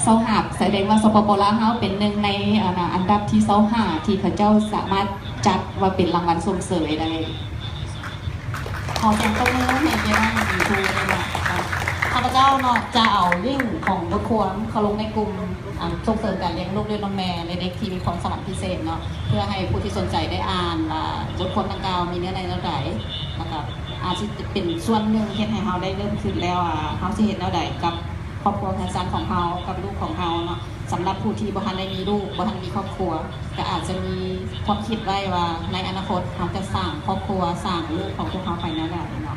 ຊາວຫ້າ ສະແດງວ່າ ສປປ ລາວເຮົາເປັນໜຶ່ງໃນ ອັນນ່າ ອັນດັບທີຊາວຫ້າ ທີ່ເຂົາເຈົ້າສາມາດຈັດວ່າເປັນລາງວັນຊົມເຊີຍໄດ້. ຂໍສຽງຕົບມືໃຫ້ເຈ້ນ້ອງອີກເທື່ອໜຶ່ງເນາະ. ຂ້າພະເຈົ້າເນາະ ຈະເອົາລິ້ງຂອງບົດຄວາມເຂົ້າລົງໃນກຸ່ມ ອັນ ສົ່ງເສີມການລ້ຽງລູກດ້ວຍນມແມ່ ແລະ ເດັກທີ່ມີຄວາມສາມາດພິເສດເນາະ ເພື່ອໃຫ້ຜູ້ທີ່ສົນໃຈໄດ້ອ່ານວ່າບົດຄວາມດັ່ງກ່າວມີເນື້ອໃນແນວໃດ ແລ້ວກໍອາດຊິເປັນສ່ວນໜຶ່ງເຮັດໃຫ້ເຮົາໄດ້ເລີ່ມຄິດແລ້ວວ່າ ເຮົາຊິເຮັດແນວໃດກັບຄອບຄົວແຟນຊັນຂອງເຮົາ ກັບລູກຂອງເຮົາເນາະ. ສຳລັບຜູ້ທີ່ບໍ່ທັນໄດ້ມີລູກ ບໍ່ທັນມີຄອບຄົວ ກໍອາດຈະມີຄວາມຄິດໄວ້ວ່າ ໃນອະນາຄົດເຮົາຈະສ້າງຄອບຄົວ ສ້າງລູກຂອງພວກເຮົາໄປແນວໃດເນາະ.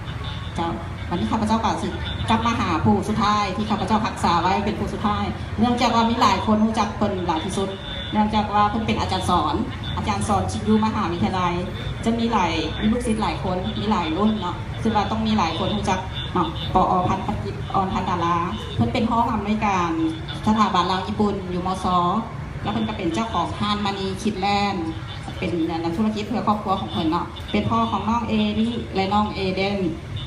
ເຈົ້າ ວັນນີ້ຂ້າພະເຈົ້າກໍຊິກັບມາຫາຜູ້ສຸດທ້າຍ ທີ່ຂ້າພະເຈົ້າຮັກສາໄວ້ເປັນຜູ້ສຸດທ້າຍ ເນື່ອງຈາກວ່າມີຫຼາຍຄົນຮູ້ຈັກເພິ່ນຫຼາຍທີ່ສຸດ ເນື່ອງຈາກວ່າເພິ່ນເປັນອາຈານສອນ ອາຈານສອນຢູ່ມະຫາວິທະຍາໄລ ຈະມີຫຼາຍ ມີລູກສິດຫຼາຍຄົນ ມີຫຼາຍລຸ້ນເນາະ ຄິດວ່າຕ້ອງມີຫຼາຍຄົນຮູ້ຈັກເນາະ ປອ ພັນປະກິດ ອອນທັນດາລາ ເພິ່ນເປັນຮອງອຳນວຍການສະຖາບັນລາວຍີ່ປຸ່ນຢູ່ ມຊ ແລ້ວເພິ່ນກໍເປັນເຈົ້າຂອງຮ້ານມະນີຄິດແລນ ເປັນ ອັນ ທຸລະກິດເພື່ອຄອບຄົວຂອງເພິ່ນເນາະ ເປັນພໍ່ຂອງນ້ອງເອລິ ແລະ ນ້ອງເອເດນ.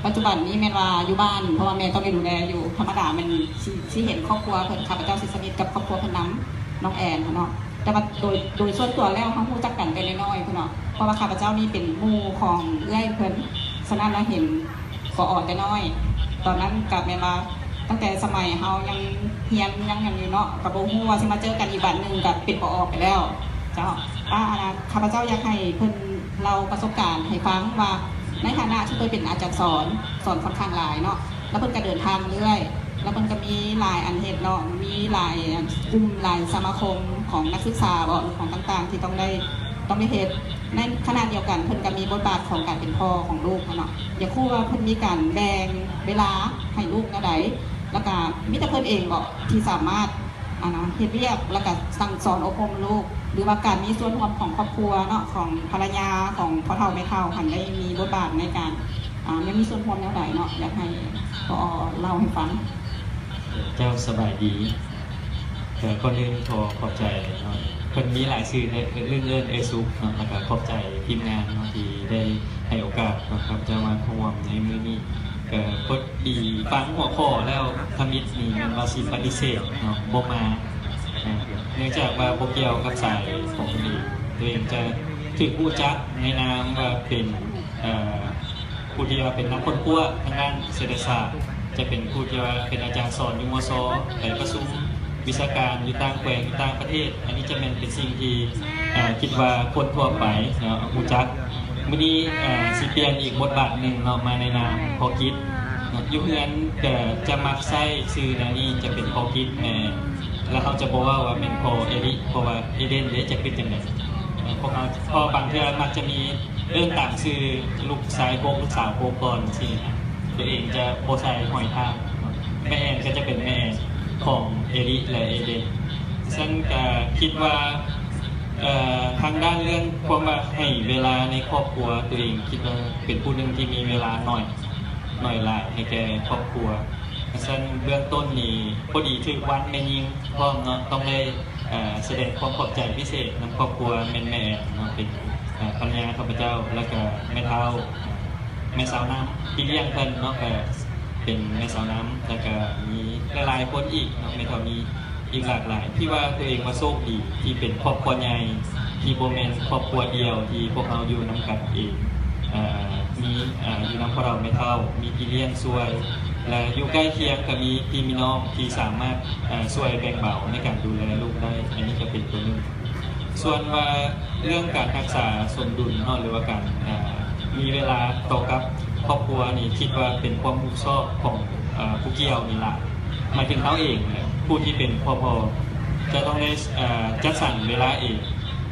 ປັດຈຸບັນນີ້ແມ່ນວ່າຢູ່ບ້ານ ເພາະວ່າແມ່ຕ້ອງໄດ້ດູແລຢູ່ ທຳມະດາແມ່ນຊິ ຊິເຫັນຄອບຄົວເພິ່ນ ຂ້າພະເຈົ້າຊິສະໜິດກັບຄອບຄົວເພິ່ນນຳ ນ້ອງແອນເນາະ. ແຕ່ວ່າໂດຍ ໂດຍສ່ວນຕົວແລ້ວເຮົາຮູ້ຈັກກັນແຕ່ນ້ອຍໆພຸ້ນເນາະ ເພາະວ່າຂ້າພະເຈົ້ານີ້ເປັນໝູ່ຂອງເອື້ອຍເພິ່ນ ສະນັ້ນລະເຫັນ ປອ ແຕ່ນ້ອຍ ຕອນນັ້ນກະແມ່ນວ່າຕັ້ງແຕ່ສະໄໝເຮົາຍັງຮຽນຍັງຫຍັງຢູ່ເນາະ ກະບໍ່ຮູ້ວ່າຊິມາເຈີກັນອີກບາດໜຶ່ງກະເປັນ ປອ ໄປແລ້ວ. ເຈົ້າ ວ່າ ອັນນ່າ ຂ້າພະເຈົ້າຢາກໃຫ້ເພິ່ນເລົ່າປະສົບການໃຫ້ຟັງວ່າ ໃນຖານະທີ່ເພິ່ນເປັນອາຈານສອນ ສອນຂ້ອນຂ້າງຫຼາຍເນາະ ແລ້ວເພິ່ນກະເດີນທາງເລື້ອຍ ແລ້ວເພິ່ນກະມີຫຼາຍອັນເຮັດເນາະ ມີຫຼາຍ ອັນ ກຸ່ມ ຫຼາຍສະມາຄົມຂອງນັກສຶກສາບໍ ຫຼື ຂອງຕ່າງໆ ທີ່ຕ້ອງໄດ້ ຕ້ອງໄດ້ເຮັດ. ໃນຂະນະດຽວກັນເພິ່ນກໍມີບົດບາດຂອງການເປັນພໍ່ຂອງລູກເນາະ ຢາກຮູ້ວ່າເພິ່ນມີການແບ່ງເວລາໃຫ້ລູກແນວໃດ ແລ້ວກໍມີແຕ່ເພິ່ນເອງບໍທີ່ສາມາດ ອັນນ່າ ເຮັດວຽກ ແລ້ວກໍສັ່ງສອນອົບຮົມລູກ ຫຼືວ່າການມີສ່ວນຮ່ວມຂອງຄອບຄົວເນາະ ຂອງພັນລະຍາ ຂອງພໍ່ເຖົ້າແມ່ເຖົ້າຫັ້ນ ໄດ້ມີບົດບາດໃນການ ອາ ແມ່ນມີສ່ວນຮ່ວມແນວໃດເນາະ ຢາກໃຫ້ ປອ ເລົ່າໃຫ້ຟັງ. ເຈົ້າ ສະບາຍດີ. ກໍກ່ອນອື່ນຂໍຂອບໃຈເນາະ ເພິ່ນມີຫຼາຍຊື່ເນາະ ເອີ້ນ ເອີ້ນເອື້ອຍສຸກເນາະ ແລ້ວກໍຂອບໃຈທີມງານເນາະ ທີ່ໄດ້ໃຫ້ໂອກາດເນາະ ຂ້າພະເຈົ້າມາຮ່ວມໃນມື້ນີ້. ກໍພໍດີຟັງຫົວຂໍ້ແລ້ວ ທຳອິດນີ້ແມ່ນວ່າຊິປະຕິເສດເນາະ ບໍ່ມາ ເນື່ອງຈາກວ່າບໍ່ກ່ຽວກັບສາຍຂອງຕົນເອງ ຕົວເອງຈະຖືກຮູ້ຈັກໃນນາມວ່າເປັນ ເອີ ຜູ້ທີ່ວ່າເປັນນັກຄົ້ນຄວ້າທາງດ້ານເສດຖະສາດ ຈະເປັນຜູ້ທີ່ວ່າເປັນອາຈານສອນຢູ່ ມຊ ໄປປະຊຸມວິຊາການຢູ່ຕ່າງແຂວງ ຢູ່ຕ່າງປະເທດ. ອັນນີ້ຈະແມ່ນເປັນສິ່ງທີ່ ເອີ ຄິດວ່າຄົນທົ່ວໄປເນາະຮູ້ຈັກ. ມື້ນີ້ ເອີ ຊິປ່ຽນອີກບົດບາດໜຶ່ງເນາະ ມາໃນນາມພໍ່ກິດເນາະ. ຢູ່ເຮືອນກໍຈະມັກໃຊ້ຊື່ແນວນີ້ ຈະເປັນພໍ່ກິດແມ່ ແລ້ວເຮົາຈະບໍ່ເວົ້າວ່າແມ່ນພໍ່ເອລິ ເພາະວ່າເອເດນເດ້ ຈະຄິດຈັ່ງໃດ? ເອີ ພວກເຮົາ ເພາະບາງເທື່ອມັກຈະມີ ເອີ້ນຕາມຊື່ລູກຊາຍໂຄກ ລູກສາວໂຄກກ່ອນຊີ້ນະ ຕົວເອງຈະບໍ່ໃສ່ຫ້ອຍທາກ. ແມ່ແອນກໍຈະເປັນແມ່ແອນຂອງເອລິ ແລະ ເອເດນ. ຊັ້ນກະຄິດວ່າ ເອີ ທາງດ້ານເລື່ອງຄວາມວ່າໃຫ້ເວລາໃນຄອບຄົວ ຕົວເອງຄິດວ່າເປັນຜູ້ໜຶ່ງທີ່ມີເວລາໜ້ອຍ ໜ້ອຍຫຼາຍໃຫ້ແກ່ຄອບຄົວ. ຊັ້ນເບື້ອງຕົ້ນນີ້ ພໍດີຖືກວັນແມ່ຍິງພ້ອມເນາະ ຕ້ອງໄດ້ ເອີ່ ສະແດງຄວາມຂອບໃຈພິເສດນຳຄອບຄົວແມ່ນແມ່ແອນເນາະ ເປັນ ເອີ່ ພັນລະຍາຂ້າພະເຈົ້າ ແລ້ວກະແມ່ເຖົ້າ ແມ່ສາວນ້ຳ ພີ່ລ້ຽງເພິ່ນເນາະ ກະເປັນແມ່ສາວນ້ຳ ແລ້ວກະມີຫຼາຍໆຄົນອີກເນາະ ແມ່ເຖົ້າມີອີກຫຼາກຫຼາຍ ທີ່ວ່າຕົວເອງວ່າໂຊກດີ ທີ່ເປັນຄອບຄົວໃຫຍ່ ທີ່ບໍ່ແມ່ນຄອບຄົວດຽວ ທີ່ພວກເຮົາຢູ່ນຳກັນເອງ ເອີ່ ມີ ເອີ່ ຢູ່ນຳພໍ່ເຖົ້າແມ່ເຖົ້າ ມີພີ່ລ້ຽງຊ່ວຍ ແລະ ຢູ່ໃກ້ຄຽງກະມີພີ່ມີນ້ອງທີ່ສາມາດ ເອີ່ ຊ່ວຍແບ່ງເບົາໃນການດູແລລູກໄດ້ ອັນນີ້ກະເປັນຕົວໜຶ່ງ. ສ່ວນວ່າເລື່ອງການຮັກສາສົມດຸນເນາະ ຫຼືວ່າການ ເອີ່ ມີເວລາຕໍ່ກັບຄອບຄົວນີ້ ຄິດວ່າເປັນຄວາມຮັບຜິດຊອບຂອງ ເອີ່ ຜູ້ກ່ຽວນີ້ລະ ໝາຍເຖິງເຮົາເອງແຫຼະ ຜູ້ທີ່ເປັນພໍ່ ຈະຕ້ອງໄດ້ ເອີ່ ຈັດສັນເວລາເອງ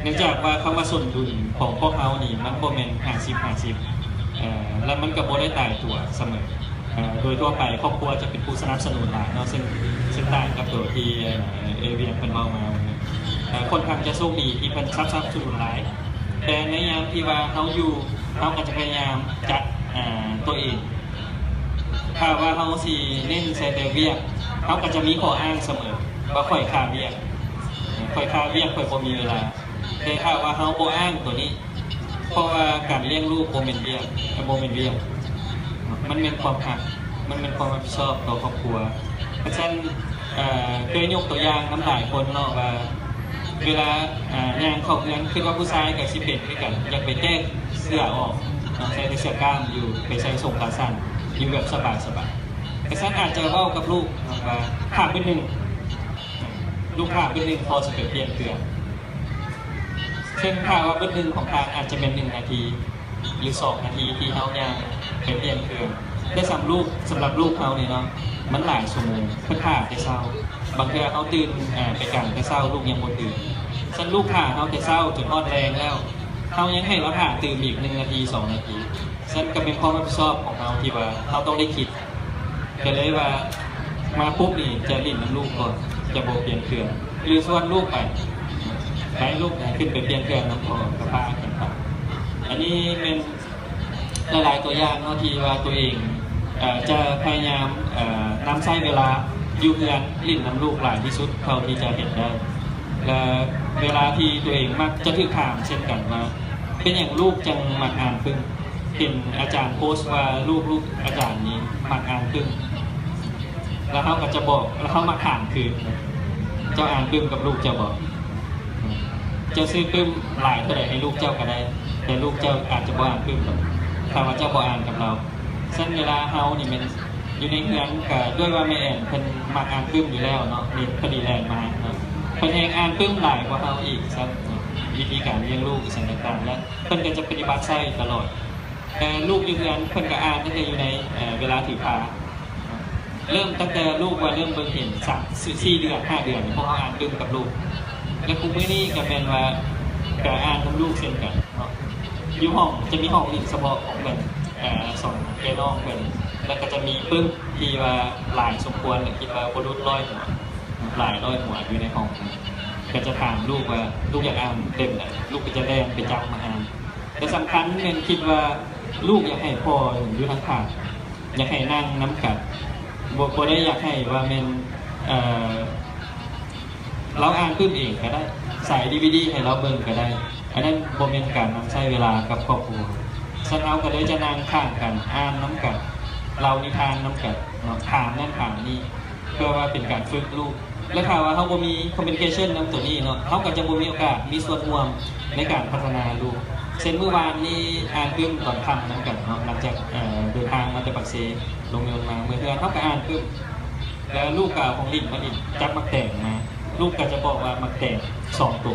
ເນື່ອງຈາກວ່າຄຳວ່າສົມດຸນຂອງພວກເຮົານີ້ ມັນບໍ່ແມ່ນຫ້າສິບຫ້າສິບ ເອີ່ ແລະ ມັນກະບໍ່ໄດ້ຕາຍຕົວສະເໝີ. ເອີ່ ໂດຍທົ່ວໄປຄອບຄົວຈະເປັນຜູ້ສະໜັບສະໜູນຫຼາຍເນາະ ເຊິ່ງ ເຊິ່ງຕ່າງກັບໂຕທີ່ ເອີ່ ເອື້ອຍວຽງເພິ່ນເວົ້າມາ ເອີ່ ຂ້ອນຂ້າງຈະໂຊກດີທີ່ເພິ່ນສະໜັບສະໜູນຫຼາຍ ແຕ່ໃນຍາມທີ່ວ່າເຮົາຢູ່ ເຮົາກະຈະພະຍາຍາມຈັດ ເອີ່ ໂຕເອງ ຖ້າວ່າເຮົາຊິເນັ້ນໃສ່ແຕ່ວຽກ ເຮົາກະຈະມີຂໍ້ອ້າງສະເໝີວ່າຂ້ອຍຄາວຽກ ຂ້ອຍຄາວຽກ ຂ້ອຍບໍ່ມີເວລາ ແຕ່ຖ້າວ່າເຮົາບໍ່ອ້າງໂຕນີ້ ເພາະວ່າການລ້ຽງລູກບໍ່ແມ່ນວຽກ ບໍ່ແມ່ນວຽກ ມັນແມ່ນຄວາມຮັກ ມັນແມ່ນຄວາມຮັບຜິດຊອບຕໍ່ຄອບຄົວ. ຈັ່ງຊັ້ນ ເອີ່ ເຄີຍຍົກຕົວຢ່າງນຳຫຼາຍຄົນເນາະວ່າ ເວລາ ເອີ່ ຍ່າງເຂົ້າເຮືອນ ຄິດວ່າຜູ້ຊາຍກະຊິເປັນຄືກັນ ຢາກໄປແກ້ເສື້ອອອກເນາະ ໃສ່ແຕ່ເສື້ອກ້າມຢູ່ ໄປໃສ່ສົ້ງຂາສັ້ນ ຢູ່ແບບສະບາຍໆ. ຈັ່ງຊັ້ນອາດຈະເວົ້າກັບລູກເນາະວ່າ ຖ້າບຶດໜຶ່ງ ລູກຖ້າບຶດໜຶ່ງ ພໍ່ຊິໄປປ່ຽນເຄື່ອງ. ເຊິ່ງຖ້າວ່າບຶດໜຶ່ງຂອງທ່ານອາດຈະແມ່ນໜຶ່ງນາທີ ຫຼື ສອງນາທີທີ່ເຮົາຍ່າງໄປປ່ຽນເຄື່ອງ ແຕ່ສຳລັບລູກ ສຳລັບລູກເຮົານີ້ເນາະ ມັນຫຼາຍຊົ່ວໂມງ ເພິ່ນຖ້າແຕ່ເຊົ້າ ບາງເທື່ອເຮົາຕື່ນ ເອີ່ ໄປກາງແຕ່ເຊົ້າ ລູກຍັງບໍ່ຕື່ນ. ຊັ້ນລູກຖ້າເຮົາແຕ່ເຊົ້າຈົນຮອດແລງແລ້ວ ເຮົາຍັງໃຫ້ລາວຖ້າຕື່ມອີກໜຶ່ງນາທີ ສອງນາທີ ຊັ້ນກະເປັນຄວາມຮັບຜິດຊອບຂອງເຮົາທີ່ວ່າເຮົາຕ້ອງໄດ້ຄິດ ກະເລີຍວ່າມາປຸບນີ້ຈະຫຼິ້ນນຳລູກກ່ອນ ຈະບໍ່ປ່ຽນເຄື່ອງ ຫຼື ຊວນລູກໄປ ໄປລູກ ຂຶ້ນໄປປ່ຽນເຄື່ອງນຳພໍ່ ກະພາກັນໄປ. ອັນນີ້ແມ່ນຫຼາຍໆຕົວຢ່າງເນາະ ທີ່ວ່າໂຕເອງ ເອີ່ ຈະພະຍາຍາມ ເອີ່ ນຳໃຊ້ເວລາຢູ່ເຮືອນຫຼິ້ນນຳລູກຫຼາຍທີ່ສຸດເທົ່າທີ່ຈະເຮັດໄດ້ ແລະ ເວລາທີ່ໂຕເອງມັກຈະຖືກຖາມເຊັ່ນກັນວ່າ ເປັນຫຍັງລູກຈັ່ງມັກອ່ານປຶ້ມ? ເຫັນອາຈານໂພສວ່າລູກ ລູກອາຈານນີ້ມັກອ່ານປຶ້ມ ແລ້ວເຮົາກະຈະບອກ ແລ້ວເຮົາມາຖາມຄືນ ເຈົ້າອ່ານປຶ້ມກັບລູກເຈົ້າບໍ່? ເຈົ້າຊື້ປຶ້ມຫຼາຍເທົ່າໃດໃຫ້ລູກເຈົ້າກະໄດ້ ແຕ່ລູກເຈົ້າອາດຈະບໍ່ອ່ານປຶ້ມດອກ ຖ້າວ່າເຈົ້າບໍ່ອ່ານກັບລາວ. ຊັ້ນເວລາເຮົານີ້ແມ່ນຢູ່ໃນເຮືອນ ກະດ້ວຍວ່າແມ່ແອນເພິ່ນມັກອ່ານປຶ້ມຢູ່ແລ້ວເນາະ ນີ້ພໍດີແລ່ນມາເນາະ ເພິ່ນແຮ່ງອ່ານປຶ້ມຫຼາຍກວ່າເຮົາອີກຊ້ຳເນາະ ວິທີການລ້ຽງລູກອີ່ຫຍັງຕ່າງໆ ແລະ ເພິ່ນກະຈະປະຕິບັດໃຊ້ຕະຫຼອດ. ແຕ່ລູກຢູ່ເຮືອນເພິ່ນກະອ່ານຕັ້ງແຕ່ຢູ່ໃນ ເອີ່ ເວລາຖືພາ ເລີ່ມຕັ້ງແຕ່ລູກວ່າເລີ່ມເບິ່ງເຫັນສາມ ສີ່ເດືອນ ຫ້າເດືອນ ພວກເຮົາອ່ານປຶ້ມກັບລູກ ແລະ ຄູ່ມື້ນີ້ກະແມ່ນວ່າກະອ່ານນຳລູກເຊັ່ນກັນເນາະ. ຢູ່ຫ້ອງ ຈະມີຫ້ອງຫຼິ້ນສະເພາະຂອງເພິ່ນ ເອີ່ ສອງເອື້ອຍນ້ອງເພິ່ນ ແລະ ກະຈະມີປຶ້ມທີ່ວ່າຫຼາຍສົມຄວນ ແລະ ຄິດວ່າບໍ່ຫຼຸດຮ້ອຍຫົວ ຫຼາຍຮ້ອຍຫົວຢູ່ໃນຫ້ອງ ກະຈະຖາມລູກວ່າລູກຢາກອ່ານເຫຼັ້ມໃດ ລູກກະຈະແລ່ນໄປຈັບມາອ່ານ. ແຕ່ສຳຄັນແມ່ນຄິດວ່າລູກຢາກໃຫ້ພໍ່ຢູ່ທາງຂ້າງ ຢາກໃຫ້ນັ່ງນຳກັນ ບໍ່ ບໍ່ໄດ້ຢາກໃຫ້ວ່າແມ່ນ ເອີ່ ລາວອ່ານປຶ້ມເອງກະໄດ້ ສາຍດີວີດີໃຫ້ລາວເບິ່ງກະໄດ້ ອັນນັ້ນບໍ່ແມ່ນການນຳໃຊ້ເວລາກັບຄອບຄົວ. ຊັ້ນເຮົາກະເລີຍຈະນັ່ງຂ້າງກັນ ອ່ານນຳກັນ ເລົ່ານິທານນຳກັນເນາະ ຖາມນັ້ນຖາມນີ້ ເພື່ອວ່າເປັນການຝຶກລູກ ແລະ ຖ້າວ່າເຮົາບໍ່ມີຄອມມູນິເຄຊັນນຳໂຕນີ້ເນາະ ເຮົາກະຈະບໍ່ມີໂອກາດມີສ່ວນຮ່ວມໃນການພັດທະນາລູກ. ເຊັ່ນມື້ວານນີ້ອ່ານປຶ້ມຕອນຄ່ຳນຳກັນເນາະ ຫຼັງຈາກ ເອີ່ ເດີນທາງມາແຕ່ປາກເຊ ລົງຍົນມາ ເມື່ອເຮືອນເຮົາກະອ່ານປຶ້ມ ແລ້ວລູກກະເອົາຂອງຫຼິ້ນມາຫຼິ້ນ ຈັບໝາກແຕງມາ ລູກກະຈະບອກວ່າໝາກແຕງສອງໂຕ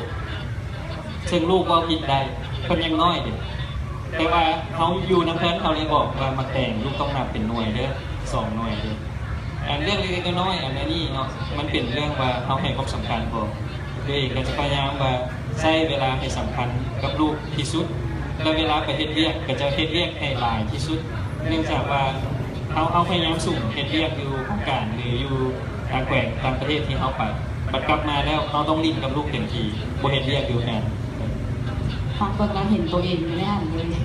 ເຊິ່ງລູກເວົ້າຜິດໄດ້ ເພິ່ນຍັງນ້ອຍເດ ແຕ່ວ່າເຮົາຢູ່ນຳເພິ່ນ ເຮົາເລີຍບອກວ່າໝາກແຕງລູກຕ້ອງນັບເປັນໜ່ວຍເດີ ສອງໜ່ວຍເດີ. ອັນເລື່ອງເລັກໆນ້ອຍໆ ອັນນີ້ເນາະ ມັນເປັນເລື່ອງວ່າເຮົາໃຫ້ຄວາມສຳຄັນບໍ່? ໂຕເອງກະຈະພະຍາຍາມວ່າໃຊ້ເວລາໃຫ້ສຳຄັນກັບລູກທີ່ສຸດ ແລະ ເວລາໄປເຮັດວຽກກະຈະເຮັດວຽກໃຫ້ຫຼາຍທີ່ສຸດ ເນື່ອງຈາກວ່າເຮົາ ເຮົາພະຍາຍາມສຸມເຮັດວຽກຢູ່ຫ້ອງການ ຫຼື ຢູ່ຕ່າງແຂວງຕ່າງປະເທດທີ່ເຮົາໄປ ບັດກັບມາແລ້ວເຮົາຕ້ອງຫຼິ້ນກັບລູກເຕັມທີ່ ບໍ່ເຮັດວຽກຢູ່ເຮືອນ. ຟັງເບິ່ງແລ້ວເຫັນໂຕເອງຢູ່ໃນຫັ້ນເລີຍ.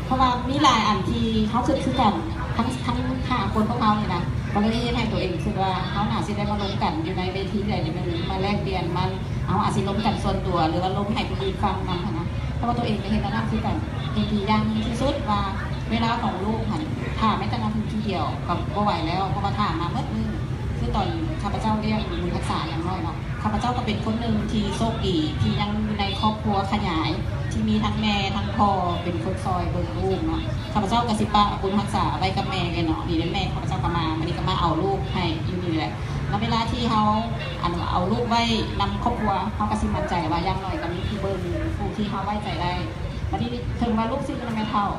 ເພາະວ່າມີຫຼາຍອັນທີ່ເຮົາຄິດຄືກັນ ທັງ ທັງຫ້າຄົນພວກເຮົານີ້ນະ ກໍເລີຍເຮັດໃຫ້ຕົວເອງຄິດວ່າເຮົາໜ້າຊິໄດ້ມາລົມກັນຢູ່ໃນເວທີໃດໆໜຶ່ງ ມາແລກປ່ຽນ ມາ ເຮົາອາດຊິລົມກັນສ່ວນຕົວ ຫຼືວ່າລົມໃຫ້ຜູ້ອື່ນຟັງນຳຫັ້ນນະ. ແຕ່ວ່າຕົວເອງກໍເຮັດແນວນັ້ນຄືກັນ. ເຫັນດີຢ່າງໜຶ່ງທີ່ສຸດວ່າເວລາຂອງລູກຫັ້ນ ຖ້າແມ້ແຕ່ນາທີດຽວກໍບໍ່ໄຫວແລ້ວ ເພາະວ່າຖ້າມາໝົດມື້. ຄືຕອນຂ້າພະເຈົ້າລ້ຽງບຸນຮັກສາຢ່າງນ້ອຍເນາະ ຂ້າພະເຈົ້າກໍເປັນຄົນໜຶ່ງທີ່ໂຊກດີ ທີ່ຍັງຢູ່ໃນຄອບຄົວຂະຫຍາຍ ທີ່ມີທັງແມ່ທັງພໍ່ເປັນຄົນຊ່ອຍເບິ່ງລູກເນາະ. ຂ້າພະເຈົ້າກໍຊິປະບຸນຮັກສາໄວ້ກັບແມ່ເລີຍເນາະ. ນີ້ແຫຼະ ແມ່ຂ້າພະເຈົ້າກໍມາ ມື້ນີ້ກໍມາເອົາລູກໃຫ້ຢູ່ນີ້ແຫຼະ. ແລ້ວເວລາທີ່ເຮົາ ອັນ ເອົາລູກໄວ້ນຳຄອບຄົວ ເຮົາກໍຊິໝັ້ນໃຈວ່າຢ່າງໜ້ອຍກໍມີຜູ້ເບິ່ງ ຜູ້ທີ່ເຮົາໄວ້ໃຈໄດ້. ບັດນີ້ເຖິງວ່າລູກຊິຢູ່ນຳແມ່ເຖົ້າ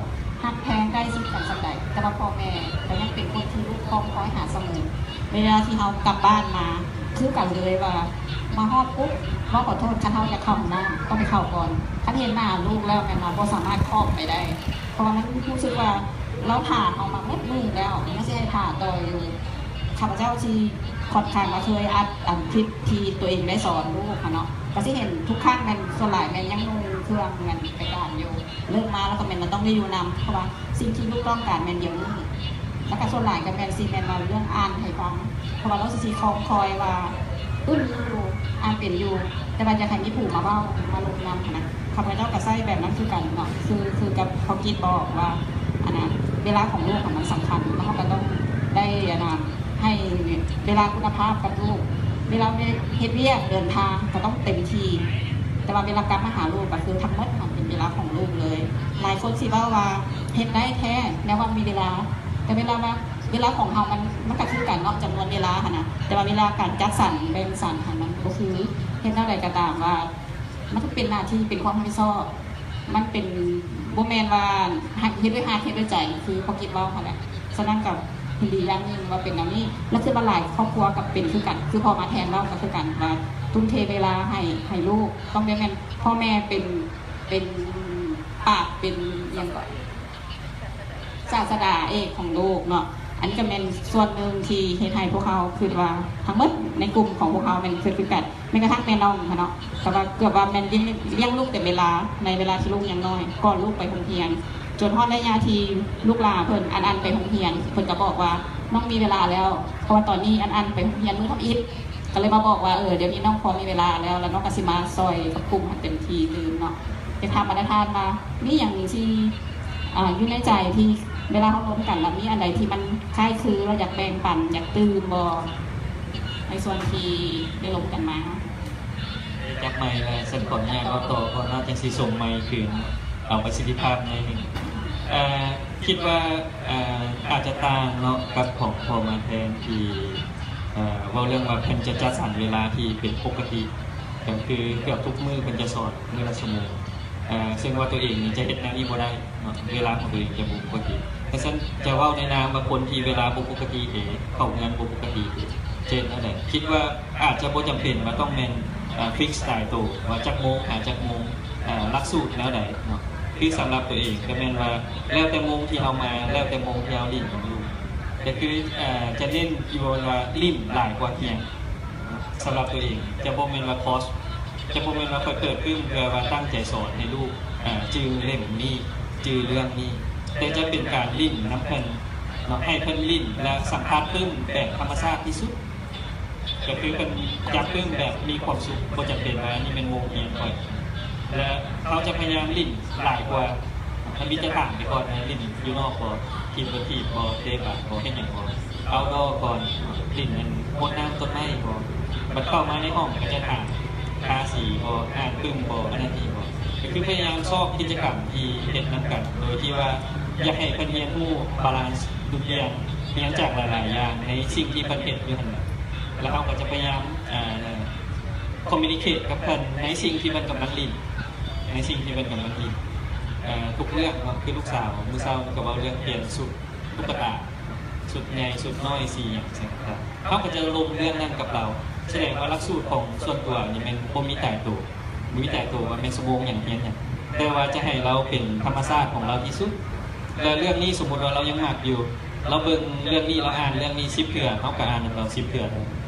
ຮັກແພງໃກ້ຊິດກັນສ່ຳໃດ ແຕ່ວ່າພໍ່ແມ່ກໍຍັງເປັນຄົນທີ່ລູກຄອງຄອຍຫາສະເໝີ. ເວລາທີ່ເຮົາກັບບ້ານມາ ຄືກັນເລີຍວ່າ ມາຮອດປຸບ ເວົ້າຂໍໂທດ ຄັນເຮົາຢາກເຂົ້າຫ້ອງນ້ຳ ຕ້ອງໄປເຂົ້າກ່ອນ. ຄັນເຫັນໜ້າລູກແລ້ວແມ່ນວ່າບໍ່ສາມາດເຂົ້າໄປໄດ້ ເພາະວ່າມັນຮູ້ສຶກວ່າລາວຖ້າເຮົາມາໝົດມື້ແລ້ວ ຍັງຊິໃຫ້ຖ້າຕໍ່ຢູ່. ຂ້າພະເຈົ້າຊິຂ້ອນຂ້າງວ່າເຄີຍອັດອັນຄລິບທີ່ຕົວເອງໄດ້ສອນລູກຫັ້ນເນາະ ກໍຊິເຫັນທຸກຄັ້ງແມ່ນ ສ່ວນຫຼາຍແມ່ນຍັງນຸ່ງເຄື່ອງແມ່ນໄປການຢູ່. ເລີກມາແລ້ວກໍແມ່ນລາວຕ້ອງໄດ້ຢູ່ນຳ ເພາະວ່າສິ່ງທີ່ລູກຕ້ອງການແມ່ນດຽວນີ້ ແລ້ວກໍສ່ວນຫຼາຍກໍແມ່ນຊິແມ່ນວ່າເລື່ອງອ່ານໃຫ້ຟັງ ເພາະວ່າລາວຊິຄອງຄອຍວ່າອຶ້ນຢູ່ ອ່ານເປັນຢູ່ ແຕ່ວ່າຢາກໃຫ້ມີຜູ້ມາເວົ້າມາລົມນຳຫັ້ນນະ. ຂ້າພະເຈົ້າກໍໃຊ້ແບບນັ້ນຄືກັນເນາະ ຄື ຄືກັບພໍ່ກິດບອກວ່າ ອັນນະ ເວລາຂອງລູກຫັ້ນມັນສຳຄັນ ແລ້ວເຮົາກໍຕ້ອງໄດ້ ອັນນະ ໃຫ້ເວລາຄຸນນະພາບກັບລູກ. ເວລາເຮັດວຽກເດີນທາງກໍຕ້ອງເຕັມທີ່ ແຕ່ວ່າເວລາກັບມາຫາລູກກໍຄືທັງໝົດຫັ້ນເປັນເວລາຂອງລູກເລີຍ. ຫຼາຍຄົນຊິເວົ້າວ່າເຮັດໄດ້ແທ້ ແນວວ່າມີເວລາ ແຕ່ເວລາວ່າ ເວລາຂອງເຮົາມັນ ມັນກໍຄືກັນເນາະ ຈຳນວນເວລາຫັ້ນນະ ແຕ່ວ່າເວລາການຈັດສັນແບ່ງສັນຫັ້ນ ມັນບໍ່ຄື. ເຮັດແນວໃດກໍຕາມວ່າ ມັນຕ້ອງເປັນໜ້າທີ່ ເປັນຄວາມຮັບຜິດຊອບ ມັນເປັນ ບໍ່ແມ່ນວ່າຮັກ ເຮັດດ້ວຍຮັກ ເຮັດດ້ວຍໃຈ ຄືພໍ່ກິດເວົ້າຫັ້ນແຫຼະ. ສະນັ້ນກໍເຫັນດີຢ່າງໜຶ່ງວ່າເປັນແນວນີ້ ແລະ ຄິດວ່າຫຼາຍຄອບຄົວກໍເປັນຄືກັນ ຄືພໍ່ມາແທນເວົ້າກໍຄືກັນ ວ່າທຸ່ມເທເວລາໃຫ້ ໃຫ້ລູກ ຕ້ອງໄດ້ແມ່ນ ພໍ່ແມ່ເປັນ ເປັນປາກ ເປັນຫຍັງກໍ ສາດສະດາເອກຂອງໂລກເນາະ. ອັນນີ້ກໍແມ່ນສ່ວນໜຶ່ງທີ່ເຮັດໃຫ້ພວກເຮົາຄິດວ່າ ທັງໝົດໃນກຸ່ມຂອງພວກເຮົາແມ່ນຄິດຄືກັນ ແມ່ນກະທັ່ງແມ່ນ້ອງຫັ້ນເນາະ ກໍວ່າເກືອບວ່າແມ່ນລ້ຽງ ລ້ຽງລູກເຕັມເວລາ ໃນເວລາທີ່ລູກຍັງນ້ອຍ ກ່ອນລູກໄປໂຮງຮຽນ ຈົນຮອດໄລຍະທີ່ລູກຫຼ້າເພິ່ນອັນອັນໄປໂຮງຮຽນ ເພິ່ນກໍບອກວ່າ ນ້ອງມີເວລາແລ້ວ ເພາະວ່າຕອນນີ້ອັນອັນໄປໂຮງຮຽນມື້ທຳອິດ ກໍເລີຍມາບອກວ່າ ເອີ ດຽວນີ້ນ້ອງພໍມີເວລາແລ້ວ ແລ້ວນ້ອງກໍຊິມາຊ່ອຍກັບກຸ່ມໃຫ້ເຕັມທີ່ຕື່ມເນາະ. ຢາກຖາມບັນດາທ່ານວ່າ ມີຫຍັງທີ່ ອ່າ ຢູ່ໃນໃຈທີ່ເວລາເຮົາລົມກັນ ແລ້ວມີອັນໃດທີ່ມັນຄ້າຍຄື ແລ້ວຢາກແບ່ງປັນ ຢາກຕື່ມບໍ່ ໃນສ່ວນທີ່ໄດ້ລົມກັນມາ? ຈັບໄມແລ້ວ ຊັ້ນຂໍອະນຸຍາດເວົ້າຕໍ່ກ່ອນເນາະ ຈັ່ງຊິສົ່ງໄມຄືນ ເອົາປະສິດທິພາບໜ້ອຍໜຶ່ງ. ເອີ ຄິດວ່າ ເອີ ອາດຈະຕ່າງເນາະ ກັບຂອງພໍ່ມາແທນທີ່ ເອີ ເວົ້າເລື່ອງວ່າເພິ່ນຈະຈັດສັນເວລາທີ່ເປັນປົກກະຕິ ກໍຄືເກືອບທຸກມື້ເພິ່ນຈະສອນມື້ລະຊົ່ວໂມງ ເຊິ່ງວ່າຕົວເອງນີ້ຈະເຮັດແນວນີ້ບໍ່ໄດ້ເນາະ ເວລາຂອງຕົວເອງຈະບໍ່ປົກກະຕິ. ແຕ່ຊັ້ນຈະເວົ້າໃນນາມວ່າຄົນທີ່ເວລາບໍ່ປົກກະຕິເດ ເຂົ້າເຮືອນບໍ່ປົກກະຕິເດ ຈະເຮັດແນວໃດ? ຄິດວ່າອາດຈະບໍ່ຈຳເປັນວ່າຕ້ອງແມ່ນ ເອີ ຟິກຕາຍໂຕ ວ່າຈັກໂມງຫາຈັກໂມງ ເອີ ຫຼັກສູດແນວໃດເນາະ. ຄືສຳລັບຕົວເອງກໍແມ່ນວ່າແລ້ວແຕ່ໂມງທີ່ເຮົາມາ ແລ້ວແຕ່ໂມງທີ່ເຮົາຫຼິ້ນກັນຢູ່ ກໍຄື ເອີ ຈະເນັ້ນຢູ່ວ່າຫຼິ້ນຫຼາຍກວ່າຮຽນ. ສຳລັບຕົວເອງຈະບໍ່ແມ່ນວ່າຄອສ ຈະບໍ່ແມ່ນວ່າຂ້ອຍເປີດປຶ້ມເພື່ອວ່າຕັ້ງໃຈສອນໃຫ້ລູກ ເອີ ຈື່ເຫຼັ້ມນີ້ ຈື່ເລື່ອງນີ້ ແຕ່ຈະເປັນການຫຼິ້ນນຳເພິ່ນເນາະ ໃຫ້ເພິ່ນຫຼິ້ນ ແລະ ສຳຜັດປຶ້ມແບບທຳມະຊາດທີ່ສຸດ ກໍຄືເພິ່ນຈັບປຶ້ມແບບມີຄວາມສຸກ ບໍ່ຈຳເປັນວ່າອັນນີ້ແມ່ນໂມງຮຽນຂ້ອຍ ແລະ ເຮົາຈະພະຍາຍາມຫຼິ້ນຫຼາຍກວ່າ ມັນມີແຕ່ຖາມໄປກ່ອນວ່າຫຼິ້ນຢູ່ນອກບໍ່ ທີມຕໍ່ທີມບໍ່ ເຕະບານບໍ່ ເຮັດຫຍັງບໍ່ ເອົາດໍກ່ອນ ຫຼິ້ນອັນ ຫົດນ້ຳຕົ້ນໄມ້ບໍ່ ບັດເຂົ້າມາໃນຫ້ອງກໍຈະຖາມ ທາສີບໍ່ ອ່ານປຶ້ມບໍ່ ອັນນັ້ນນີ້ບໍ່ ກໍຄືພະຍາຍາມຊອກກິດຈະກຳທີ່ເຮັດນຳກັນ ໂດຍທີ່ວ່າຢາກໃຫ້ເພິ່ນຮຽນຮູ້ບາລານ ດຸລຍາງ ຮຽນຈາກຫຼາຍໆຢ່າງໃນສິ່ງທີ່ເພິ່ນເຮັດຢູ່ຫັ້ນແຫຼະ ແລ້ວເຮົາກໍຈະພະຍາຍາມ ເອີ ຄອມມູນິເຄດກັບເພິ່ນໃນສິ່ງທີ່ເພິ່ນກຳລັງຫຼິ້ນ ໃນສິ່ງທີ່ເພິ່ນກຳລັງຫຼິ້ນ ເອີ ທຸກເລື່ອງເນາະ ຄືລູກສາວມື້ເຊົ້ານີ້ກໍເວົ້າເລື່ອງປ່ຽນຊຸດຕຸກກະຕາ ຊຸດໃຫຍ່ຊຸດນ້ອຍສີຫຍັງຈັ່ງຊີ້ ເຮົາກໍຈະລົມເລື່ອງນັ້ນກັບລາວ ສະແດງວ່າຫຼັກສູດຂອງສ່ວນຕົວນີ້ແມ່ນບໍ່ມີຕາຍໂຕ ບໍ່ມີຕາຍໂຕວ່າແມ່ນຊົ່ວໂມງຫຍັງຮຽນຫຍັງ ແຕ່ວ່າຈະໃຫ້ລາວເປັນທຳມະຊາດຂອງລາວທີ່ສຸດ ແລະ ເລື່ອງນີ້ສົມມຸດວ່າລາວຍັງມັກຢູ່ ລາວເບິ່ງເລື່ອງນີ້ ລາວອ່ານເລື່ອງນີ້ສິບເທື່ອ ເຮົາກໍອ່ານນຳລາວສິບເທື່ອ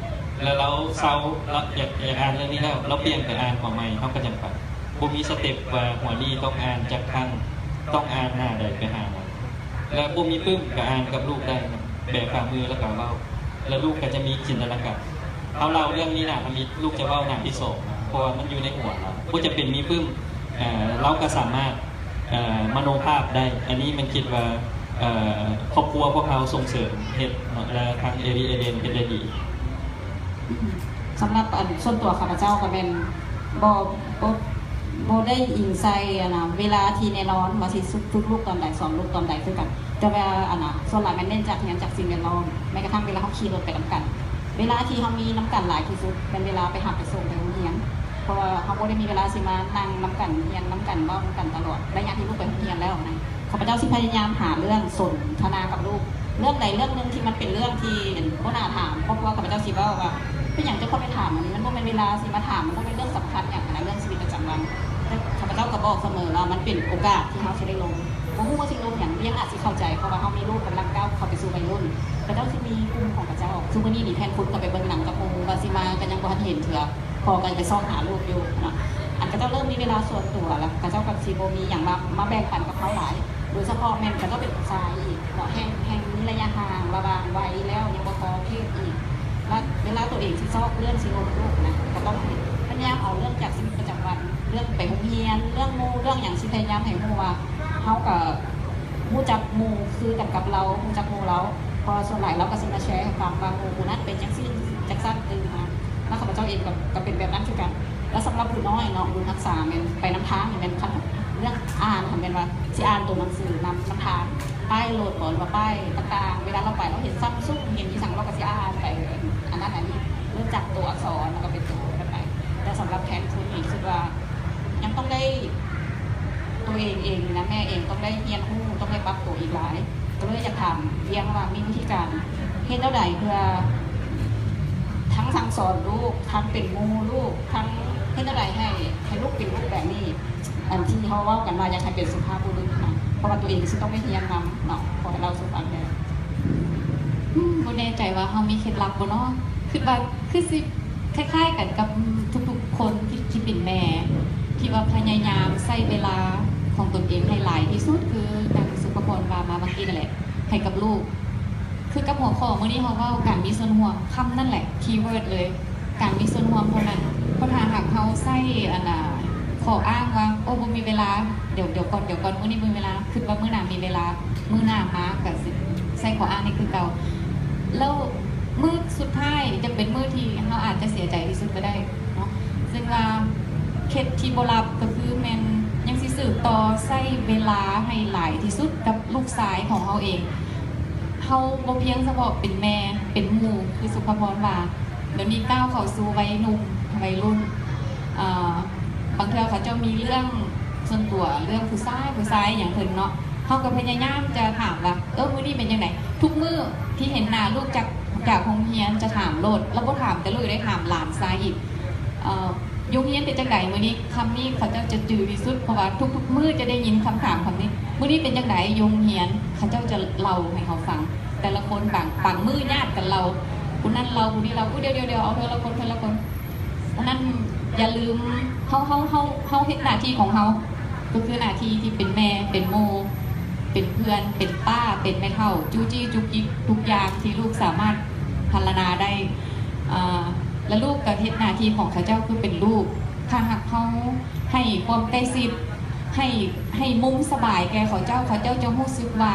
ແລ້ວລາວເຊົາ ລາວຢາກ ຢາກອ່ານເລື່ອງນີ້ແລ້ວ ລາວປ່ຽນໄປອ່ານຫົວໃໝ່ ເຮົາກໍຈັ່ງໄປ ບໍ່ມີສະເຕັບວ່າຫົວນີ້ຕ້ອງອ່ານຈັກຄັ້ງ ຕ້ອງອ່ານໜ້າໃດໄປຫາມັນ ແລະ ບໍ່ມີປຶ້ມກໍອ່ານກັບລູກໄດ້ ແບມື ແບຝ່າມື ແລ້ວກໍເວົ້າ ແລ້ວລູກກໍຈະມີຈິນຕະນາການ. ເຮົາເລົ່າເລື່ອງນີ້ໜ້າທຳອິດ ລູກຈະເວົ້າໜ້າທີສອງ ເພາະວ່າມັນຢູ່ໃນຫົວລາວ ບໍ່ຈຳເປັນມີປຶ້ມ ເອີ ລາວກໍສາມາດ ເອີ ມະໂນພາບໄດ້. ອັນນີ້ມັນຄິດວ່າ ເອີ ຄອບຄົວພວກເຮົາສົ່ງເສີມເຮັດເນາະ ແລະ ທາງເອຣີເອເດນເຮັດໄດ້ດີ. ສຳລັບອັນສ່ວນຕົວຂ້າພະເຈົ້າກໍແມ່ນບໍ່ ບໍ່ ບໍ່ໄດ້ອີງໃສ່ອັນນະ ເວລາທີ່ແນ່ນອນວ່າຊິຝຶກລູກຕອນໃດ ສອນລູກຕອນໃດຄືກັນ ແຕ່ວ່າອັນນະ ສ່ວນຫຼາຍແມ່ນເນັ້ນຈາກ ຮຽນຈາກສິ່ງແວດລ້ອມ ແມ້ກະທັ້ງເວລາເຮົາຂີ່ລົດໄປນຳກັນ ເວລາທີ່ເຮົາມີນຳກັນຫຼາຍທີ່ສຸດ ແມ່ນເວລາໄປຮັບໄປສົ່ງໄປໂຮງຮຽນ ເພາະວ່າເຮົາບໍ່ໄດ້ມີເວລາຊິມານັ່ງນຳກັນ ຮຽນນຳກັນ ເວົ້ານຳກັນຕະຫຼອດ ໄລຍະທີ່ລູກໄປໂຮງຮຽນແລ້ວນະ. ຂ້າພະເຈົ້າຊິພະຍາຍາມຫາເລື່ອງສົນທະນາກັບລູກ ເລື່ອງໃດເລື່ອງໜຶ່ງທີ່ມັນເປັນເລື່ອງທີ່ບໍ່ໜ້າຖາມ ຄອບຄົວຂ້າພະເຈົ້າຊິເວົ້າວ່າ ເປັນຫຍັງເຈົ້າຄ່ອຍໄປຖາມອັນນີ້ ມັນບໍ່ແມ່ນເວລາຊິມາຖາມ ມັນບໍ່ແມ່ນເລື່ອງສຳຄັນຫຍັງຫັ້ນນະ ເລື່ອງຊີວິດປະຈຳວັນ. ແຕ່ຂ້າພະເຈົ້າກໍບອກສະເໝີວ່າ ມັນເປັນໂອກາດທີ່ເຮົາຊິໄດ້ລົມ ບໍ່ຮູ້ວ່າຊິລົມຫຍັງ ວຽງອາດຊິເຂົ້າໃຈ ເພາະວ່າເຮົາມີລູກກຳລັງກ້າວເຂົ້າໄປສູ່ໄວລຸ້ນ ຂະເຈົ້າຊິມີກຸ່ມຂອງຂະເຈົ້າ. ຊຸມື້ນີ້ນີ້ແພນຟຸດກໍໄປເບິ່ງໜັງກັບໝູ່ ວ່າຊິມາກໍຍັງບໍ່ທັນເຫັນເທື່ອ ພໍ່ກໍໄປຊອກຫາລູກຢູ່ເນາະ. ອັນຂະເຈົ້າເລີ່ມມີເວລາສ່ວນຕົວແລ້ວ ຂະເຈົ້າກໍຊິບໍ່ມີຫຍັງມາ ມາແບ່ງປັນກັບເຮົາຫຼາຍ ໂດຍສະເພາະແມ່ນຂະເຈົ້າເປັນຜູ້ຊາຍອີກເນາະ ແຮ່ງ ແຮ່ງມີໄລຍະຫ່າງລະຫວ່າງໄວແລ້ວ ຍັງບໍ່ພໍເພດອີກ ແລະ ເວລາຕົວເອງຊິຊອກເລື່ອງຊິລົມລູກນະ ກໍຕ້ອງພະຍາຍາມເອົາເລື່ອງຈາກຊີວິດປະຈຳວັນ ເລື່ອງໄປໂຮງຮຽນ ເລື່ອງໝູ່ ເລື່ອງຫຍັງ ຊິພະຍາຍາມໃຫ້ຮູ້ວ່າ ເຮົາກໍ ຮູ້ຈັກໝູ່ຄືກັນກັບລາວ ຮູ້ຈັກໝູ່ລາວ ເພາະວ່າສ່ວນຫຼາຍລາວກໍຊິມາແຊໃຫ້ຟັງວ່າ ໝູ່ຜູ້ນັ້ນເປັນຈັ່ງຊີ້ຈັ່ງຊັ້ນຕື່ມມາ ແລ້ວຂ້າພະເຈົ້າເອງກໍ ກໍເປັນແບບນັ້ນຄືກັນ. ແລ້ວສຳລັບຜູ້ນ້ອຍເນາະ ບຸນຮັກສາແມ່ນໄປນຳທາງນີ້ແມ່ນ ຄັນເລື່ອງອ່ານຫັ້ນແມ່ນວ່າຊິອ່ານໂຕໜັງສືນຳ ນຳທາງ ປ້າຍລົດບໍ ຫຼືວ່າປ້າຍຕ່າງໆ ເວລາລາວໄປລາວເຫັນຊຳຊຸງ ເຫັນອີ່ຫຍັງລາວກໍຊິອ່ານໄປ ອັນນັ້ນອັນນີ້ ເລີ່ມຈາກໂຕອັກສອນ ແລ້ວກໍເປັນໂຕນັ້ນໄປ. ແຕ່ສຳລັບແພນຟຸດນີ້ ຄິດວ່າ ຍັງຕ້ອງໄດ້ ຕົວເອງເອງນີ້ນະ ແມ່ເອງຕ້ອງໄດ້ຮຽນຮູ້ ຕ້ອງໄດ້ປັບໂຕອີກຫຼາຍ ກໍເລີຍຢາກຖາມວຽງວ່າມີວິທີການເຮັດແນວໃດເພື່ອທັງສັ່ງສອນລູກ ທັງເປັນໝູ່ລູກ ທັງເຮັດແນວໃດໃຫ້ ໃຫ້ລູກເປັນລູກແບບນີ້ ອັນທີ່ເຮົາເວົ້າກັນວ່າຢາກໃຫ້ເປັນສຸພາບບຸລຸດນະ ເພາະວ່າຕົວເອງຊິຕ້ອງໄດ້ຮຽນນຳເນາະ ຂໍໃຫ້ເລົ່າສູ່ຟັງແດ່. ອືມ ບໍ່ແນ່ໃຈວ່າເຮົາມີເຄັດລັບບໍ່ເນາະ ຄິດວ່າຄືຊິ ຄ້າຍໆກັນກັບທຸກໆຄົນທີ່ ທີ່ເປັນແມ່ ທີ່ວ່າພະຍາຍາມໃຊ້ເວລາຂອງຕົນເອງໃຫ້ຫຼາຍທີ່ສຸດ ຄືດັ່ງສຸພາພອນວ່າມາເມື່ອກີ້ນັ້ນແຫຼະ ໃຫ້ກັບລູກ. ຄືກັບຫົວຂໍ້ມື້ນີ້ເຮົາເວົ້າການມີສ່ວນຮ່ວມ ຄຳນັ້ນແຫຼະ ຄີເວີດເລີຍ ການມີສ່ວນຮ່ວມເທົ່ານັ້ນ. ເພາະຖ້າຫາກເຮົາໃຊ້ອັນນ່າ ຂໍ້ອ້າງວ່າ ໂອ້ ບໍ່ມີເວລາ ດຽວ ດຽວກ່ອນ ດຽວກ່ອນ ມື້ນີ້ບໍ່ມີເວລາ ຄິດວ່າມື້ໜ້າມີເວລາ ມື້ໜ້າມາກໍຊິໃຊ້ຂໍ້ອ້າງນີ້ຄືເກົ່າ. ແລ້ວມື້ສຸດທ້າຍຈະເປັນມື້ທີ່ເຮົາອາດຈະເສຍໃຈທີ່ສຸດກໍໄດ້ເນາະ. ເຊິ່ງວ່າເຄັດທີ່ບໍ່ລັບກໍຄືແມ່ນຍັງຊິສືບຕໍ່ໃຊ້ເວລາໃຫ້ຫຼາຍທີ່ສຸດກັບລູກຊາຍຂອງເຮົາເອງ. ເຮົາບໍ່ພຽງສະເພາະເປັນແມ່ ເປັນໝູ່ ຄືສຸພາພອນວ່າ ດຽວນີ້ກ້າວເຂົ້າສູ່ໄວໜຸ່ມ ໄວລຸ້ນ ເອີ ບາງເທື່ອເຂົາເຈົ້າມີເລື່ອງສ່ວນຕົວ ເລື່ອງຜູ້ຊາຍ ຜູ້ຊາຍຫຍັງເພິ່ນເນາະ ເຮົາກໍພະຍາຍາມຈະຖາມວ່າ ເອີ ມື້ນີ້ເປັນຈັ່ງໃດ? ທຸກມື້ທີ່ເຫັນໜ້າລູກຈາກ ຈາກໂຮງຮຽນຈະຖາມໂລດ ລະບໍ່ຖາມແຕ່ລູກເດ້ ຖາມຫຼານຊາຍອີກ ເອີ ຢູ່ໂຮງຮຽນເປັນຈັ່ງໃດມື້ນີ້? ຄຳນີ້ເຂົາເຈົ້າຈະຈື່ທີ່ສຸດ ເພາະວ່າທຸກໆມື້ຈະໄດ້ຍິນຄຳຖາມຄຳນີ້ ມື້ນີ້ເປັນຈັ່ງໃດຢູ່ໂຮງຮຽນ? ເຂົາເຈົ້າຈະເລົ່າໃຫ້ເຮົາຟັງ ແຕ່ລະຄົນ ບາງ ບາງມື້ຍາດກັນເລົ່າ ຜູ້ນັ້ນເລົ່າ ຜູ້ນີ້ເລົ່າ ອຸ້ຍ ດຽວໆ ເອົາເທື່ອລະຄົນ ເທື່ອລະຄົນ. ສະນັ້ນຢ່າລືມ ເຮົາ ເຮົາ ເຮົາ ເຮົາເຮັດໜ້າທີ່ຂອງເຮົາ ກໍຄືໜ້າທີ່ທີ່ເປັນແມ່ ເປັນໝູ່ ເປັນເພື່ອນ ເປັນປ້າ ເປັນແມ່ເຖົ້າ ຈູ້ຈີ້ຈຸກຈິກ ທຸກຢ່າງທີ່ລູກສາມາດພັນລະນາໄດ້ ເອີ ແລະ ລູກກໍເຮັດໜ້າທີ່ຂອງເຂົາເຈົ້າຄືເປັນລູກ. ຖ້າຫາກເຮົາໃຫ້ຄວາມໃກ້ຊິດ ໃຫ້ ໃຫ້ມຸມສະບາຍແກ່ເຂົາເຈົ້າ ເຂົາເຈົ້າຈະຮູ້ສຶກວ່າ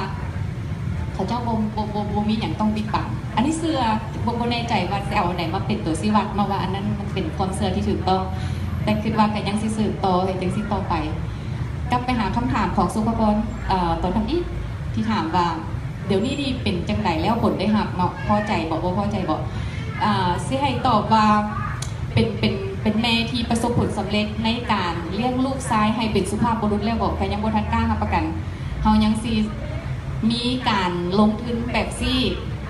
ເຂົາເຈົ້າບໍ່ ບໍ່ ບໍ່ ບໍ່ມີຫຍັງຕ້ອງປິດບັງ. ອັນນີ້ເຊື່ອ ບໍ່ ບໍ່ແນ່ໃຈວ່າຊິເອົາອັນໃດມາເປັນຕົວຊີ້ວັດເນາະ ວ່າອັນນັ້ນມັນເປັນຄວາມເຊື່ອທີ່ຖືກຕ້ອງ ແຕ່ຄິດວ່າກໍຍັງຊິສືບຕໍ່ເຮັດຈັ່ງຊີ້ຕໍ່ໄປ. ກັບໄປຫາຄຳຖາມຂອງສຸພາພອນ ເອີ ຕອນທຳອິດທີ່ຖາມວ່າ ດຽວນີ້ນີ້ເປັນຈັ່ງໃດແລ້ວ ຜົນໄດ້ຮັບເນາະ ພໍໃຈບໍ່ ບໍ່ພໍໃຈບໍ່? ເອີ ຊິໃຫ້ຕອບວ່າ ເປັນ ເປັນ ເປັນແມ່ທີ່ປະສົບຜົນສຳເລັດໃນການລ້ຽງລູກຊາຍໃຫ້ເປັນສຸພາບບຸລຸດແລ້ວບໍ? ກໍຍັງບໍ່ທັນກ້າຮັບປະກັນ. ເຮົາຍັງຊິມີການລົງທຶນແບບຊີ້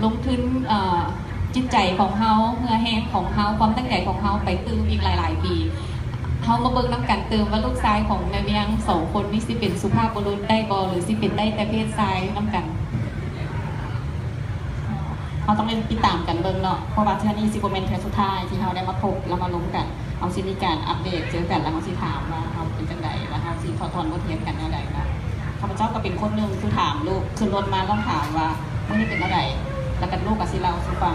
ລົງທຶນ ເອີ ຈິດໃຈຂອງເຮົາ ເຫື່ອແຮງຂອງເຮົາ ຄວາມຕັ້ງໃຈຂອງເຮົາໄປຕື່ມອີກຫຼາຍໆປີ. ເຮົາມາເບິ່ງນຳກັນຕື່ມວ່າລູກຊາຍຂອງແມ່ວຽງສອງຄົນນີ້ຊິເປັນສຸພາບບຸລຸດໄດ້ບໍ່ ຫຼື ຊິເປັນໄດ້ແຕ່ເພດຊາຍນຳກັນ? ເຮົາຕ້ອງໄດ້ຕິດຕາມກັນເບິ່ງເນາະ ເພາະວ່າເທື່ອນີ້ຊິບໍ່ແມ່ນເທື່ອສຸດທ້າຍທີ່ເຮົາໄດ້ມາພົບ ແລ້ວມາລົມກັນ. ເຮົາຊິມີການອັບເດດເຈີກັນ ແລ້ວເຮົາຊິຖາມວ່າເຮົາເປັນຈັ່ງໃດ ແລ້ວເຮົາຊິຖອດຖອນບົດຮຽນກັນແນວໃດເນາະ. ຂ້າພະເຈົ້າກໍເປັນຄົນໜຶ່ງທີ່ຖາມລູກ ຂຶ້ນລົດມາຕ້ອງຖາມວ່າ ມື້ນີ້ເປັນແນວໃດ? ແລ້ວກໍລູກກໍຊິເລົ່າສູ່ຟັງ.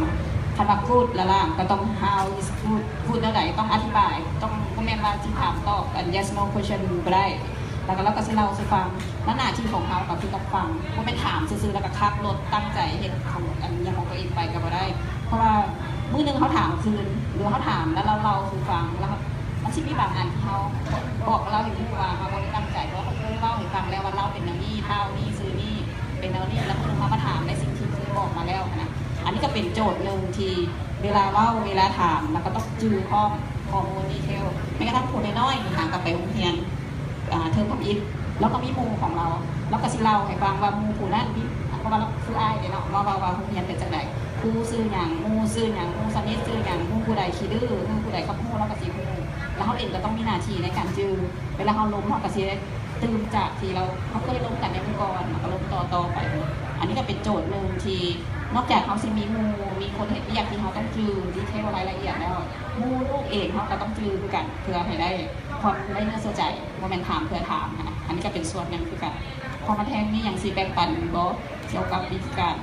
ຄັນວ່າ Good ລະຫຼ້ານກໍຕ້ອງ How is good? Good ແນວໃດ? ຕ້ອງອະທິບາຍ, ຕ້ອງ ບໍ່ແມ່ນວ່າຊິຖາມຕອບ ອັນ yes no question ບໍ່ໄດ້. ແລ້ວກໍລາວກໍຊິເລົ່າສູ່ຟັງ. ແລ້ວໜ້າທີ່ຂອງເຮົາກໍຄືຕ້ອງຟັງ, ບໍ່ແມ່ນຖາມຊື່ໆ ແລ້ວກໍຂັບລົດຕັ້ງໃຈເຮັດຂອງ ອັນຫຍັງຂອງຕົວເອງໄປກໍບໍ່ໄດ້. ເພາະວ່າມື້ໜຶ່ງເຮົາຖາມຄືນ ຫຼືເຮົາຖາມແລ້ວລາວເລົ່າສູ່ຟັງ ແລ້ວມັນຊິມີບາງອັນທີ່ເຮົາບອກລາວໃຫ້ຮູ້ວ່າເຮົາບໍ່ໄດ້ຕັ້ງໃຈ, ເພາະວ່າເຮົາເຄີຍເລົ່າໃຫ້ຟັງແລ້ວວ່າລາວເປັນແນວນີ້, ທ້າວນີ້, ຊື່ນີ້, ເປັນແນວນີ້, ແລ້ວມື້ໜຶ່ງເຮົາມາຖາມໃນສິ່ງທີ່ເຄີຍບອກມາແລ້ວນະ. ອັນນີ້ກໍເປັນໂຈດໜຶ່ງທີ່ເວລາເວົ້າ, ເວລາຖາມ ແລ້ວກໍຕ້ອງຈື່ພ້ອມຂໍ້ມູນດີເທວ. ແມ້ກະທັ້ງຜູ້ນ້ອຍໆ ຫາກັບໄປໂຮງຮຽນ ອ່າ ເທີມທຳອິດ ລາວກໍມີໝູ່ຂອງລາວ, ລາວກໍຊິເລົ່າໃຫ້ຟັງວ່າໝູ່ຜູ້ນັ້ນມີ ເພາະວ່າລາວຄືອ້າຍເດ້ເນາະ, ເວົ້າ ເວົ້າວ່າໂຮງຮຽນເປັນຈັ່ງໃດ, ຄູຊື່ຫຍັງ, ໝູ່ຊື່ຫຍັງ, ໝູ່ສະໜິດຊື່ຫຍັງ, ໝູ່ຜູ້ໃດຂີ້ດື້, ໝູ່ຜູ້ໃດຄັບຫູ ລາວກໍຊິຮູ້. ແລ້ວເຮົາເອງກໍຕ້ອງມີໜ້າທີ່ໃນການຈື່, ເວລາເຮົາລົ້ມ ເຮົາກໍຊິໄດ້ຕື່ມຈາກທີ່ລາວ ເຮົາເຄີຍລົ້ມກັນໃນມື້ກ່ອນ ແລ້ວກໍລົ້ມຕໍ່ໆໄປ. ອັນນີ້ກໍເປັນໂຈດໜຶ່ງທີ່ນອກຈາກເຮົາຊິມີໝູ່ ມີຄົນເຮັດວຽກທີ່ເຮົາຕ້ອງຈື່ດີເທວລາຍລະອຽດແລ້ວ, ໝູ່ລູກເອງເຮົາກໍຕ້ອງຈື່ຄືກັນ ເພື່ອໃຫ້ໄດ້ ຄວາມໄດ້ເນື້ອເຊື່ອໃຈ, ບໍ່ແມ່ນຖາມເພື່ອຖາມຫັ້ນນະ. ອັນນີ້ກໍເປັນສ່ວນໜຶ່ງຄືກັນ. ພໍ່ມາແທນມີຫຍັງຊິແບ່ງປັນບໍ່ ກ່ຽວກັບວິທີການ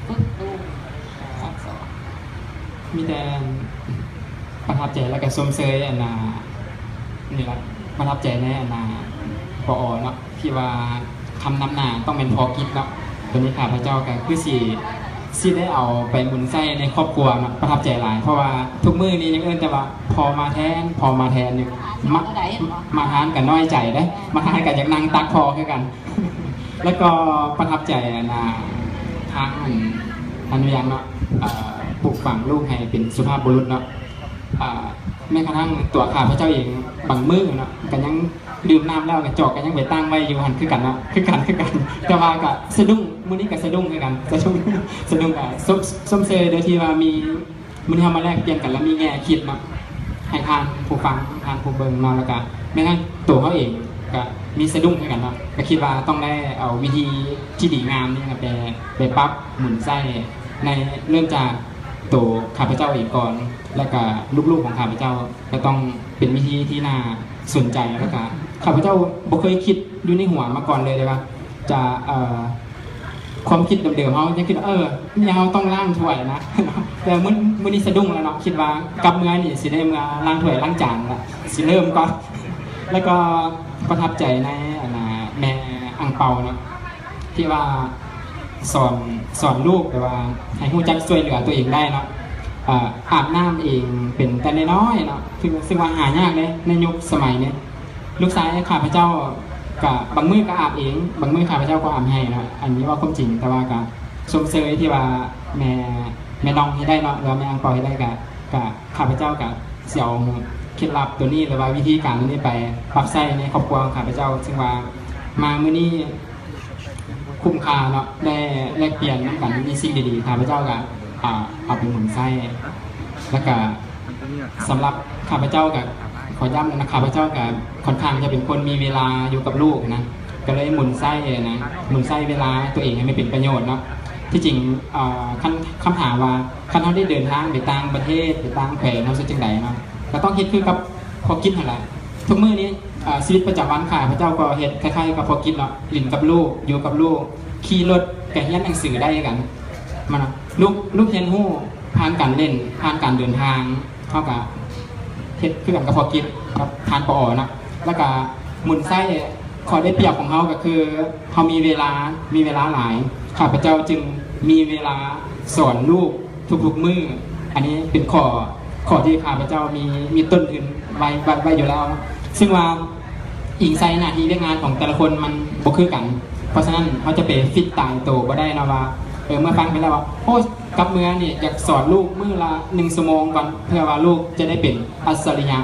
ຝຶກລູກສອນ? ມີແຕ່ປະທັບໃຈ ແລ້ວກໍຊົມເຊີຍ ອັນນ່າ ນີ້ລະ ປະທັບໃຈໃນ ອັນນ່າ ປອ ເນາະ ທີ່ວ່າ ຄຳນຳໜ້າຕ້ອງແມ່ນພໍກິດເນາະ. ໂຕນີ້ຂ້າພະເຈົ້າກໍຄືຊິ ຊິໄດ້ເອົາໄປໝູນໃຊ້ໃນຄອບຄົວເນາະ, ປະທັບໃຈຫຼາຍ ເພາະວ່າທຸກມື້ນີ້ຍັງເອີ້ນແຕ່ວ່າ ພໍ່ມາແທນ, ພໍ່ມາແທນຢູ່. ມາ ມາທານກໍນ້ອຍໃຈເດ້, ມາທານກໍຢາກນັ່ງຕັກພໍ່ຄືກັນ. ແລ້ວກໍປະທັບໃຈ ອັນນ່າ ທາງ ອັນ ອັນວຽງເນາະ, ເອີ ປູກຝັງລູກໃຫ້ເປັນສຸພາບບຸລຸດເນາະ. ອ່າ ແມ້ກະທັ້ງຕົວຂ້າພະເຈົ້າເອງ ບາງມື້ເນາະ ກໍຍັງດື່ມນ້ຳແລ້ວ ກະຈອກກໍຍັງໄປຕັ້ງໄວ້ຢູ່ຫັ້ນຄືກັນເນາະ, ຄືກັນ ຄືກັນ. ແຕ່ວ່າກໍສະດຸ້ງ, ມື້ນີ້ກໍສະດຸ້ງຄືກັນ, ສະດຸ້ງ ສະດຸ້ງ. ກໍຊົມ ຊົມເຊີຍໂດຍທີ່ວ່າມີ ມື້ນີ້ເຮົາມາແລກປ່ຽນກັນ ແລ້ວມີແງ່ຄິດເນາະ ໃຫ້ທ່ານຜູ້ຟັງ ທ່ານຜູ້ເບິ່ງເນາະ, ແລ້ວກະແມ່ນທັງໂຕເຮົາເອງກະມີສະດຸ້ງຄືກັນເນາະ. ກະຄິດວ່າຕ້ອງໄດ້ເອົາວິທີທີ່ດີງາມນີ້ນະ ໄປ ໄປປັບໝູນໃຊ້ ໃນ ເລີ່ມຈາກໂຕຂ້າພະເຈົ້າເອງກ່ອນ ແລ້ວກະລູກໆຂອງຂ້າພະເຈົ້າ ກະຕ້ອງເປັນວິທີທີ່ໜ້າສົນໃຈ. ແລ້ວກະຂ້າພະເຈົ້າບໍ່ເຄີຍຄິດຢູ່ໃນຫົວມາກ່ອນເລີຍເດ້ວ່າ ຈະ ເອີ ຄວາມຄິດເດີມໆ ເຮົາຍັງຄິດວ່າ ເອີ ເຮົາຕ້ອງລ້າງຖ້ວຍນະ. ແຕ່ມື້ ມື້ນີ້ສະດຸ້ງແລ້ວເນາະ, ຄິດວ່າກັບເມືອນີ້ຊິໄດ້ເມືອລ້າງຖ້ວຍລ້າງຈານລະ, ຊິເລີ່ມກ່ອນ. ແລ້ວກໍປະທັບໃຈໃນ ອັນນ່າ ແມ່ອັງເປົາເນາະ ທີ່ວ່າສອນ ສອນລູກ ແບບວ່າໃຫ້ຮູ້ຈັກຊ່ວຍເຫຼືອຕົວເອງໄດ້ເນາະ, ເອີ ອາບນ້ຳເອງເປັນແຕ່ນ້ອຍໆເນາະ, ຊຶ່ງ ຊຶ່ງວ່າຫາຍາກເດ້ໃນຍຸກສະໄໝນີ້. ລູກຊາຍຂ້າພະເຈົ້າກະບາງມື້ກະອາບເອງ, ບາງມື້ຂ້າພະເຈົ້າກໍອາບໃຫ້ເນາະ. ອັນນີ້ເວົ້າຄວາມຈິງ, ແຕ່ວ່າກະຊົມເຊີຍທີ່ວ່າແມ່ ແມ່ນ້ອງເຮັດໄດ້ເນາະ ຫຼືວ່າແມ່ອັງເປົາເຮັດໄດ້. ກະ ກະຂ້າພະເຈົ້າກະຊິເອົາເຄັດລັບໂຕນີ້ ຫຼືວ່າວິທີການໂຕນີ້ໄປປັບໃຊ້ໃນຄອບຄົວຂອງຂ້າພະເຈົ້າ, ຊຶ່ງວ່າມາມື້ນີ້ ຄຸ້ມຄ່າເນາະ ໄດ້ແລກປ່ຽນນຳກັນໃນສິ່ງດີໆ. ຂ້າພະເຈົ້າກະ ອ່າ ເອົາໄປໝູນໃຊ້ ແລ້ວກະສຳລັບຂ້າພະເຈົ້າກະ ຂໍຢ້ຳນະ ຂ້າພະເຈົ້າກະຂ້ອນຂ້າງຈະເປັນຄົນມີເວລາຢູ່ກັບລູກນະ, ກະເລີຍໝູນໃຊ້ນະ ໝູນໃຊ້ເວລາຕົວເອງໃຫ້ມັນເປັນປະໂຫຍດເນາະ. ທີ່ຈິງ ອ່າ ຄັນ ຄຳຖາມວ່າ ຄັນເຮົາໄດ້ເດີນທາງໄປຕ່າງປະເທດ ໄປຕ່າງແຂວງ ເຮົາຊິຈັ່ງໃດເນາະ? ກະຕ້ອງເຮັດຄືກັບພໍ່ກິດຫັ້ນລະ. ທຸກມື້ນີ້ ອ່າ ຊີວິດປະຈຳວັນຂ້າພະເຈົ້າກໍເຮັດຄ້າຍໆກັບພໍ່ກິດເນາະ, ຫຼິ້ນກັບລູກ ຢູ່ກັບລູກ ຂີ່ລົດ ກະຮຽນໜັງສືໄດ້ຄືກັນ. ມັນ ລູກ ລູກຮຽນຮູ້ຜ່ານການຫຼິ້ນ ຜ່ານການເດີນທາງ, ເຮົາກະເຮັດຄືກັນກັບພໍ່ກິດ ກັບທ່ານ ປອ ເນາະ. ແລ້ວກະໝູນໃຊ້ ຂໍ້ໄດ້ປຽບຂອງເຮົາກໍຄື ເຮົາມີເວລາ ມີເວລາຫຼາຍ, ຂ້າພະເຈົ້າຈຶ່ງມີເວລາສອນລູກທຸກໆມື້. ອັນນີ້ເປັນຂໍ້ ຂໍ້ທີ່ຂ້າພະເຈົ້າມີ ມີຕົ້ນທຶນໄວ້ ໄວ້ ໄວ້ຢູ່ແລ້ວ, ຊຶ່ງວ່າອີງໃສ່ໜ້າທີ່ວຽກງານຂອງແຕ່ລະຄົນມັນບໍ່ຄືກັນ. ເພາະສະນັ້ນ ເຮົາຈະໄປຟິກຕາຍໂຕບໍ່ໄດ້ເນາະວ່າ ເອີ ເມື່ອຟັງໄປແລ້ວວ່າ ໂອ້ ກັບເມືອນີ້ຢາກສອນລູກມື້ລະໜຶ່ງຊົ່ວໂມງກ່ອນ ເພື່ອວ່າລູກຈະໄດ້ເປັນອັດສະລິຍະ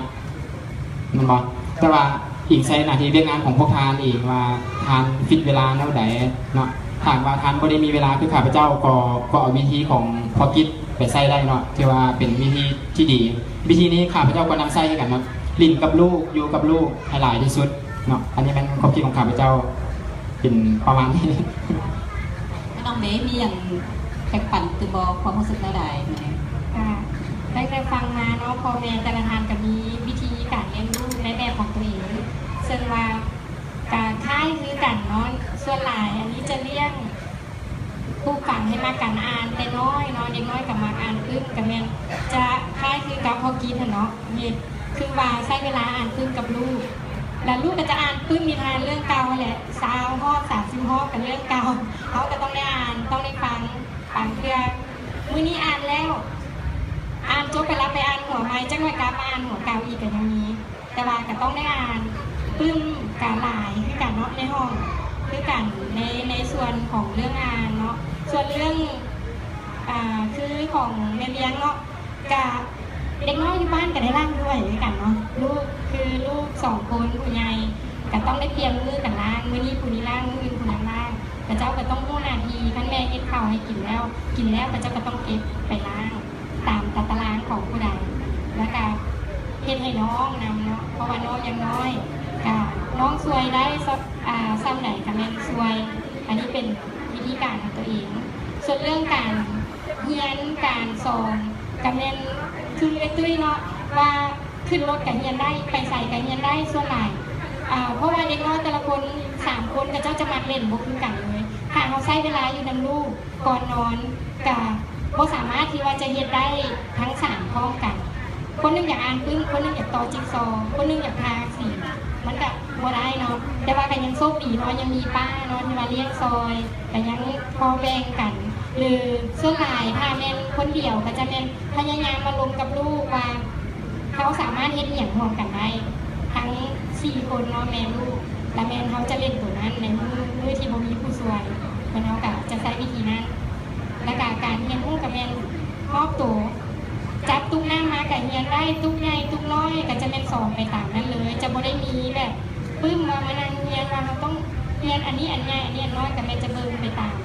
ແມ່ນບໍ່? ແຕ່ວ່າອີງໃສ່ໜ້າທີ່ວຽກງານຂອງພວກທ່ານເອງວ່າທ່ານຟິກເວລາແນວໃດເນາະ. ຫາກວ່າທ່ານບໍ່ໄດ້ມີເວລາຄືຂ້າພະເຈົ້າ ກໍ ກໍເອົາວິທີຂອງພໍ່ກິດໄປໃຊ້ໄດ້ເນາະ, ຖືວ່າເປັນວິທີທີ່ດີ. ວິທີນີ້ຂ້າພະເຈົ້າກໍນຳໃຊ້ຄືກັນເນາະ, ຫຼິ້ນກັບລູກ ຢູ່ກັບລູກໃຫ້ຫຼາຍທີ່ສຸດເນາະ. ອັນນີ້ແມ່ນຄວາມຄິດຂອງຂ້າພະເຈົ້າ ເປັນປະມານນີ້. ແມ່ນ້ອງເດ ມີຫຍັງແບ່ງປັນຕື່ມບໍ່ ຄວາມຮູ້ສຶກແນວໃດ? ກະ ຕັ້ງແຕ່ຟັງມາເນາະ ພໍ່ແມ່ແຕ່ລະທ່ານກະມີວິທີການລ້ຽງລູກໃນແບບຂອງຕົວເອງ, ເຊິ່ງວ່າ ກະຄ້າຍຄືກັນເນາະ ສ່ວນຫຼາຍອັນນີ້ຈະລ້ຽງປູກຝັງໃຫ້ມັກການອ່ານແຕ່ນ້ອຍເນາະ ເດັກນ້ອຍກໍມັກອ່ານປຶ້ມ ກໍແມ່ນຈະຄ້າຍຄືກັບພໍ່ກິດຫັ້ນເນາະ ເຮັດຄືວ່າໃຊ້ເວລາອ່ານປຶ້ມກັບລູກ ແລ້ວລູກກໍຈະອ່ານປຶ້ມນິທານເລື່ອງເກົ່າຫັ້ນແຫຼະ ຊາວຮອບ ສາມສິບຮອບກໍເລື່ອງເກົ່າ ເຮົາກໍຕ້ອງໄດ້ອ່ານ ຕ້ອງໄດ້ຟັງ ບາງເທື່ອມື້ນີ້ອ່ານແລ້ວ ອ່ານຈົບໄປແລ້ວ ໄປອ່ານຫົວໃໝ່ ຈັກໜ່ອຍກັບມາອ່ານຫົວເກົ່າອີກກໍຍັງມີ ແຕ່ວ່າກໍຕ້ອງໄດ້ອ່ານປຶ້ມກໍຫຼາຍຄືກັນເນາະ ໃນຫ້ອງຄືກັນ ໃນ ໃນສ່ວນຂອງເລື່ອງອ່ານເນາະ ສ່ວນເລື່ອງ ອ່າ ຄືຂອງແມ່ວຽງເນາະ ກະເດັກນ້ອຍຢູ່ບ້ານກະໄດ້ລ້າງຖ້ວຍຄືກັນເນາະ ລູກ ຄືລູກສອງຄົນ ຜູ້ໃຫຍ່ກະຕ້ອງໄດ້ປ່ຽນມື້ກັນລ້າງ ມື້ນີ້ຜູ້ນີ້ລ້າງ ມື້ອື່ນຜູ້ນັ້ນລ້າງ ຂະເຈົ້າກະຕ້ອງຮູ້ໜ້າທີ່ ຄັນແມ່ເຮັດເຂົ້າໃຫ້ກິນແລ້ວ ກິນແລ້ວ ຂະເຈົ້າກະຕ້ອງເກັບໄປລ້າງ ຕາມຕາຕະລາງຂອງຜູ້ໃດ ແລ້ວກະເຮັດໃຫ້ນ້ອງນຳເນາະ ເພາະວ່ານ້ອງຍັງນ້ອຍ ກະນ້ອງຊ່ວຍໄດ້ ອ່າ ຊ່ຳໃດກະແມ່ນຊ່ວຍ ອັນນີ້ເປັນວິທີການຂອງຕົວເອງ ສ່ວນເລື່ອງການຮຽນການສອນກະແມ່ນຄືເອື້ອຍຕຸ້ຍເນາະ ວ່າຂຶ້ນລົດກະຮຽນໄດ້ ໄປໃສກະຮຽນໄດ້ ສ່ວນຫຼາຍ ອ່າ ເພາະວ່າເດັກນ້ອຍແຕ່ລະຄົນ ສາມຄົນ ຂະເຈົ້າຈະມັກຫຼິ້ນບໍ່ຄືກັນເລີຍ ຖ້າເຮົາໃຊ້ເວລາຢູ່ນຳລູກ ກ່ອນນອນກະບໍ່ສາມາດທີ່ວ່າຈະເຮັດໄດ້ທັງສາມພ້ອມກັນ ຄົນໜຶ່ງຢາກອ່ານປຶ້ມ ຄົນໜຶ່ງຢາກຕໍ່ຈິກຊໍ ຄົນໜຶ່ງຢາກທາສີ ມັນກະບໍ່ໄດ້ເນາະ ແຕ່ວ່າກະຍັງໂຊກດີເນາະ ຍັງມີປ້າເນາະ ທີ່ວ່າລ້ຽງຊ່ອຍ ກະຍັງພໍແບ່ງກັນ ຫຼືສ່ວນຫຼາຍຖ້າແມ່ນຄົນດຽວກະຈະແມ່ນພະຍາຍາມມາລົມກັບລູກວ່າ ເຮົາສາມາດເຮັດອີ່ຫຍັງຮ່ວມກັນໄດ້ ທັງສີ່ຄົນເນາະ ແມ່ລູກ ລະແມ່ນເຮົາຈະຫຼິ້ນໂຕນັ້ນໃນມື້ ມື້ທີ່ບໍ່ມີຜູ້ຊ່ວຍ ເພິ່ນເຮົາກະຈະໃຊ້ວິທີນັ້ນ ລະກະການຮຽນຮູ້ກະແມ່ນຮອບໂຕ ຈັບຕຸກນ້ຳມາກະຮຽນໄດ້ ຕຸກໃຫຍ່ຕຸກນ້ອຍກະຈະແມ່ນສອນໄປຕາມນັ້ນເລີຍ ຈະບໍ່ໄດ້ມີແບບປຶ້ມວ່າມານັ່ງຮຽນວ່າເຮົາຕ້ອງຮຽນອັນນີ້ອັນໃຫຍ່ ອັນນີ້ອັນນ້ອຍ ກະແມ່ນຈະເບິ່ງໄປຕາມ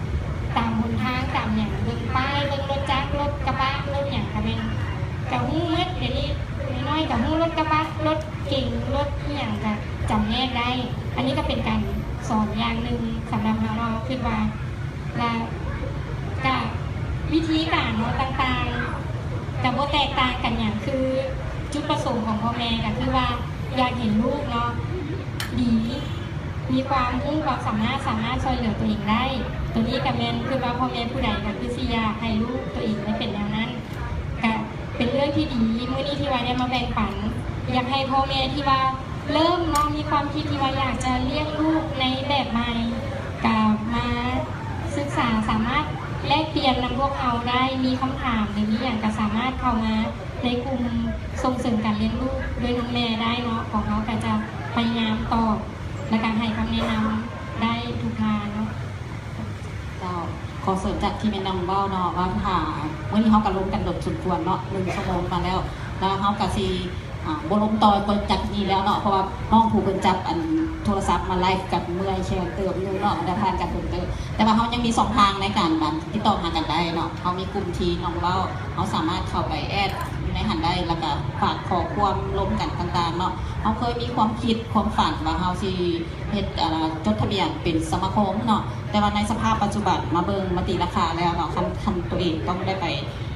ຕາມຫົນທາງຕາມຫຍັງ ເບິ່ງປ້າຍ ເບິ່ງລົດຈັກ ລົດກະບະ ລົດຫຍັງ ກະແມ່ນ ກະຮູ້ໝົດ ດຽວນີ້ນ້ອຍໆກະຮູ້ລົດກະບະ ລົດເກັງ ລົດອີ່ຫຍັງກະຈຳແນກໄດ້ ອັນນີ້ກະເປັນການສອນຢ່າງໜຶ່ງສຳລັບເຮົາເນາະ ຄິດວ່າ ລະກະວິທີການເນາະຕ່າງໆ ກະບໍ່ແຕກຕ່າງກັນຫຍັງ ຄືຈຸດປະສົງຂອງພໍ່ແມ່ກະຄືວ່າ ຢາກເຫັນລູກເນາະ ດີ ມີຄວາມຮູ້ຄວາມສາມາດ ສາມາດຊ່ວຍເຫຼືອຕົວເອງໄດ້ ໂຕນີ້ກະແມ່ນ ຄືວ່າພໍ່ແມ່ຜູ້ໃດກະຄືຊິຢາກໃຫ້ລູກຕົວເອງໄດ້ເປັນແນວນັ້ນ ກະເປັນເລື່ອງທີ່ດີ ມື້ນີ້ທີ່ວ່າໄດ້ມາແບ່ງປັນ ຢາກໃຫ້ພໍ່ແມ່ທີ່ວ່າເລີ່ມເນາະ ມີຄວາມຄິດທີ່ວ່າຢາກຈະລ້ຽງລູກໃນແບບໃໝ່ ກະມາສຶກສາ ສາມາດແລກປ່ຽນນຳພວກເຮົາໄດ້ ມີຄຳຖາມ ຫຼື ມີຫຍັງກະສາມາດເຂົ້າມາໃນກຸ່ມສົ່ງເສີມການລ້ຽງລູກດ້ວຍນມແມ່ໄດ້ເນາະ ພວກເຮົາກະຈະພະຍາຍາມຕອບ ລະກະໃຫ້ຄຳແນະນຳໄດ້ທຸກທ່ານເນາະ. ເຈົ້າ ຂໍເສີມຈາກທີ່ແມ່ນາງເວົ້າເນາະ ວ່າຖ້າ ມື້ນີ້ເຮົາກະລົມກັນດົນສົມຄວນເນາະ ໜຶ່ງຊົ່ວໂມງມາແລ້ວ ລະເຮົາກະຊິ ອ່າ ບໍ່ລົມຕໍ່ຈາກນີ້ແລ້ວເນາະ ເພາະວ່ານ້ອງຜູ້ເພິ່ນຈັບອັນໂທລະສັບມາໄລຟ໌ກະເມື່ອຍແຂນເຕີບໜຶ່ງເນາະ ໄດ້ຜ່ານກັນດົນເຕີບ ແຕ່ວ່າເຮົາຍັງມີຊ່ອງທາງໃນການ ອັນ ຕິດຕໍ່ຫາກັນໄດ້ເນາະ ເຮົາມີກຸ່ມທີ່ນ້ອງເວົ້າ ເຮົາສາມາດເຂົ້າໄປແອດຢູ່ໃນຫັ້ນໄດ້ ລະກະຝາກຂໍ້ຄວາມລົມກັນຕ່າງໆເນາະ ເຮົາເຄີຍມີຄວາມຄິດຄວາມຝັນວ່າເຮົາຊິເຮັດ ອ່າ ຈົດທະບຽນເປັນສະມາຄົມເນາະ ແຕ່ວ່າໃນສະພາບປັດຈຸບັນມາເບິ່ງມາຕີລາຄາແລ້ວເນາະ ຄັນ ຄັນໂຕເອງຕ້ອງໄດ້ໄປ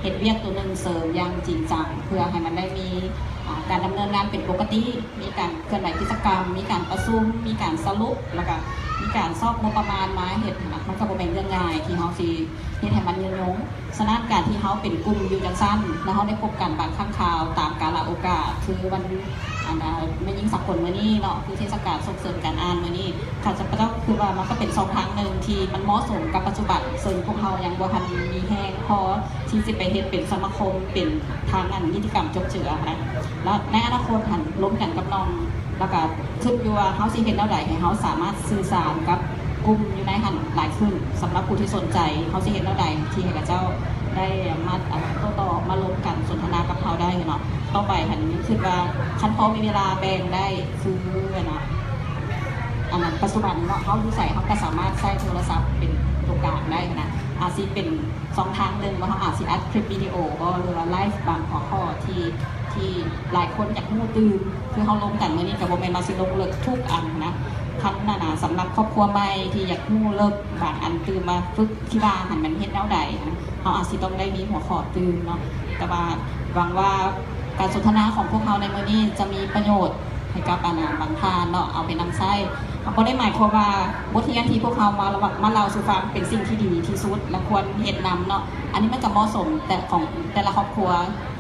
ເຮັດວຽກໂຕໜຶ່ງເສີມຢ່າງຈິງຈັງ ເພື່ອໃຫ້ມັນໄດ້ມີ ອ່າ ການດຳເນີນງານເປັນປົກກະຕິ ມີການເຄື່ອນໄຫວກິດຈະກຳ ມີການປະຊຸມ ມີການສະຫຼຸບ ລະກະມີການຊອກງົບປະມານມາເຮັດຫັ້ນນະ ມັນກະບໍ່ແມ່ນເລື່ອງງ່າຍທີ່ເຮົາຊິເຮັດໃຫ້ມັນຍືນຍົງ. ສະນັ້ນການທີ່ເຮົາເປັນກຸ່ມຢູ່ຈັ່ງຊັ້ນ ລະເຮົາໄດ້ພົບກັນບາງຄັ້ງຄາວຕາມກາລະໂອກາດ ຄືວັນ ອັນ ແມ່ຍິງສາກົນມື້ນີ້ເນາະ ຄືເທດສະການສົ່ງເສີມການອ່ານມື້ນີ້ ຂ້າພະເຈົ້າຄິດວ່າມັນກະເປັນຊ່ອງທາງໜຶ່ງທີ່ມັນເໝາະສົມກັບປັດຈຸບັນ ເຊິ່ງພວກເຮົາຍັງບໍ່ທັນມີແຮງພໍທີ່ຊິໄປເຮັດເປັນສະມາຄົມ ເປັນທາງ ອັນ ນິຕິກຳຈົບເຈືອຫັ້ນນະ ລະໃນອະນາຄົດຫັ້ນລົມກັນກັບນ້ອງ ລະກະຂຶ້ນຢູ່ວ່າເຮົາຊິເຮັດແນວໃດໃຫ້ເຮົາສາມາດສື່ສານກັບກຸ່ມຢູ່ໃນຫັ້ນຫຼາຍຂຶ້ນ ສຳລັບຜູ້ທີ່ສົນໃຈ ເຮົາຊິເຮັດແນວໃດທີ່ໃຫ້ເຂົາເຈົ້າໄດ້ມາ ໂຕ້ຕອບ ມາລົມກັນສົນທະນາກັບເຮົາໄດ້ເນາະ ຕໍ່ໄປຫັ້ນຄິດວ່າຄັນພໍມີເວລາແບ່ງໄດ້ ຄື ອັນ ອັນນັ້ນ ປັດຈຸບັນເນາະ ເຮົາຢູ່ໃສເຮົາກະສາມາດໃຊ້ໂທລະສັບເປັນໂຕກາງໄດ້ຫັ້ນນະ ອາດຊິເປັນຊ່ອງທາງໜຶ່ງວ່າເຮົາອາດຊິອັດຄລິບວິດີໂອບໍ ຫຼືວ່າໄລຟ໌ບາງຫົວຂໍ້ທີ່ ທີ່ຫຼາຍຄົນຢາກຮູ້ຕື່ມ ຄືເຮົາລົມກັນມື້ນີ້ກະບໍ່ແມ່ນວ່າຊິລົງເລິກທຸກອັນຫັ້ນນະ ຄັນ ອັນ ສຳລັບຄອບຄົວໃໝ່ທີ່ຢາກຮູ້ເລິກບາງອັນຕື່ມວ່າຝຶກທີ່ວ່າຫັ້ນມັນເຮັດແນວໃດຫັ້ນ ເຮົາອາດຊິຕ້ອງໄດ້ມີຫົວຂໍ້ຕື່ມເນາະ ແຕ່ວ່າຫວັງວ່າການສົນທະນາຂອງພວກເຮົາໃນມື້ນີ້ຈະມີປະໂຫຍດໃຫ້ກັບ ອັນ ບາງທ່ານເນາະ ເອົາໄປນຳໃຊ້ ບໍ່ໄດ້ໝາຍຄວາມວ່າບົດຮຽນທີ່ພວກເຮົາມາ ມາເລົ່າສູ່ຟັງເປັນສິ່ງທີ່ດີທີ່ສຸດ ແລະ ຄວນເຮັດນຳເນາະ. ອັນນີ້ມັນກໍເໝາະສົມແຕ່ຂອງແຕ່ລະຄອບຄົວ.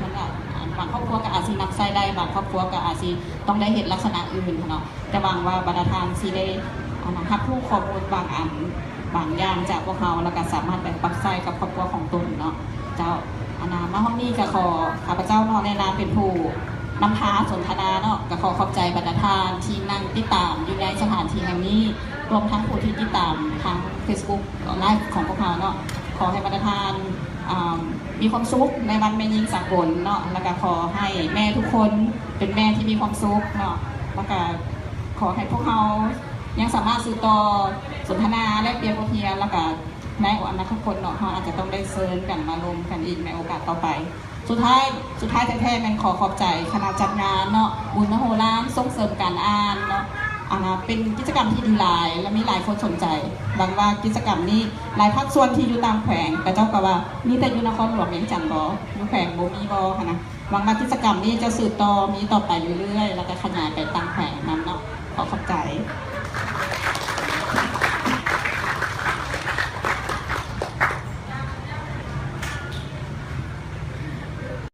ມັນກໍ ບາງຄອບຄົວກໍອາດຊິນຳໃຊ້ໄດ້, ບາງຄອບຄົວກໍອາດຊິຕ້ອງໄດ້ເຮັດລັກສະນະອື່ນເນາະ. ແຕ່ຫວັງວ່າບັນດາທ່ານຊິໄດ້ ອັນນະ ຮັບຮູ້ຂໍ້ມູນບາງອັນ ບາງຢ່າງຈາກພວກເຮົາ ແລ້ວກໍສາມາດໄປປັບໃຊ້ກັບຄອບຄົວຂອງຕົນເນາະ. ເຈົ້າ ອັນນະ ມາຮອດນີ້ກໍຂໍ ຂ້າພະເຈົ້າເນາະ ໃນນາມເປັນຜູ້ນຳພາສົນທະນາເນາະ ກໍຂໍຂອບໃຈບັນດາທ່ານທີ່ນັ່ງຕິດຕາມຢູ່ໃນສະຖານທີ່ແຫ່ງນີ້ ລວມທັງຜູ້ທີ່ຕິດຕາມທາງ Facebook Live ຂອງພວກເຮົາເນາະ. ຂໍໃຫ້ບັນດາທ່ານ ອ່າ ມີຄວາມສຸກໃນວັນແມ່ຍິງສາກົນເນາະ ແລ້ວກໍຂໍໃຫ້ແມ່ທຸກຄົນເປັນແມ່ທີ່ມີຄວາມສຸກເນາະ ແລ້ວກໍຂໍໃຫ້ພວກເຮົາຍັງສາມາດສືບຕໍ່ສົນທະນາແລກປ່ຽນບົດຮຽນ ແລ້ວກໍໃນອະນາຄົດເນາະ ເຮົາອາດຈະຕ້ອງໄດ້ເຊີນກັນມາລົມກັນອີກໃນໂອກາດຕໍ່ໄປ. ສຸດທ້າຍ ສຸດທ້າຍແທ້ໆ ແມ່ນຂໍຂອບໃຈຄະນະຈັດງານເນາະ ບຸນມະໂຫລານສົ່ງເສີມການອ່ານເນາະ. ອັນນະ ເປັນກິດຈະກຳທີ່ດີຫຼາຍ ແລະ ມີຫຼາຍຄົນສົນໃຈ. ຫວັງວ່າກິດຈະກຳນີ້ ຫຼາຍພາກສ່ວນທີ່ຢູ່ຕ່າງແຂວງ ເຂົາເຈົ້າກໍວ່າ ມີແຕ່ຢູ່ນະຄອນຫຼວງວຽງຈັນບໍ? ຢູ່ແຂວງບໍ່ມີບໍ? ຫັ້ນນະ. ຫວັງວ່າກິດຈະກຳນີ້ຈະສືບຕໍ່ ມີຕໍ່ໄປເລື້ອຍໆ ແລ້ວກໍຂະຫຍາຍໄປຕ່າງແຂວງນຳເນາະ. ຂໍຂອບໃຈ.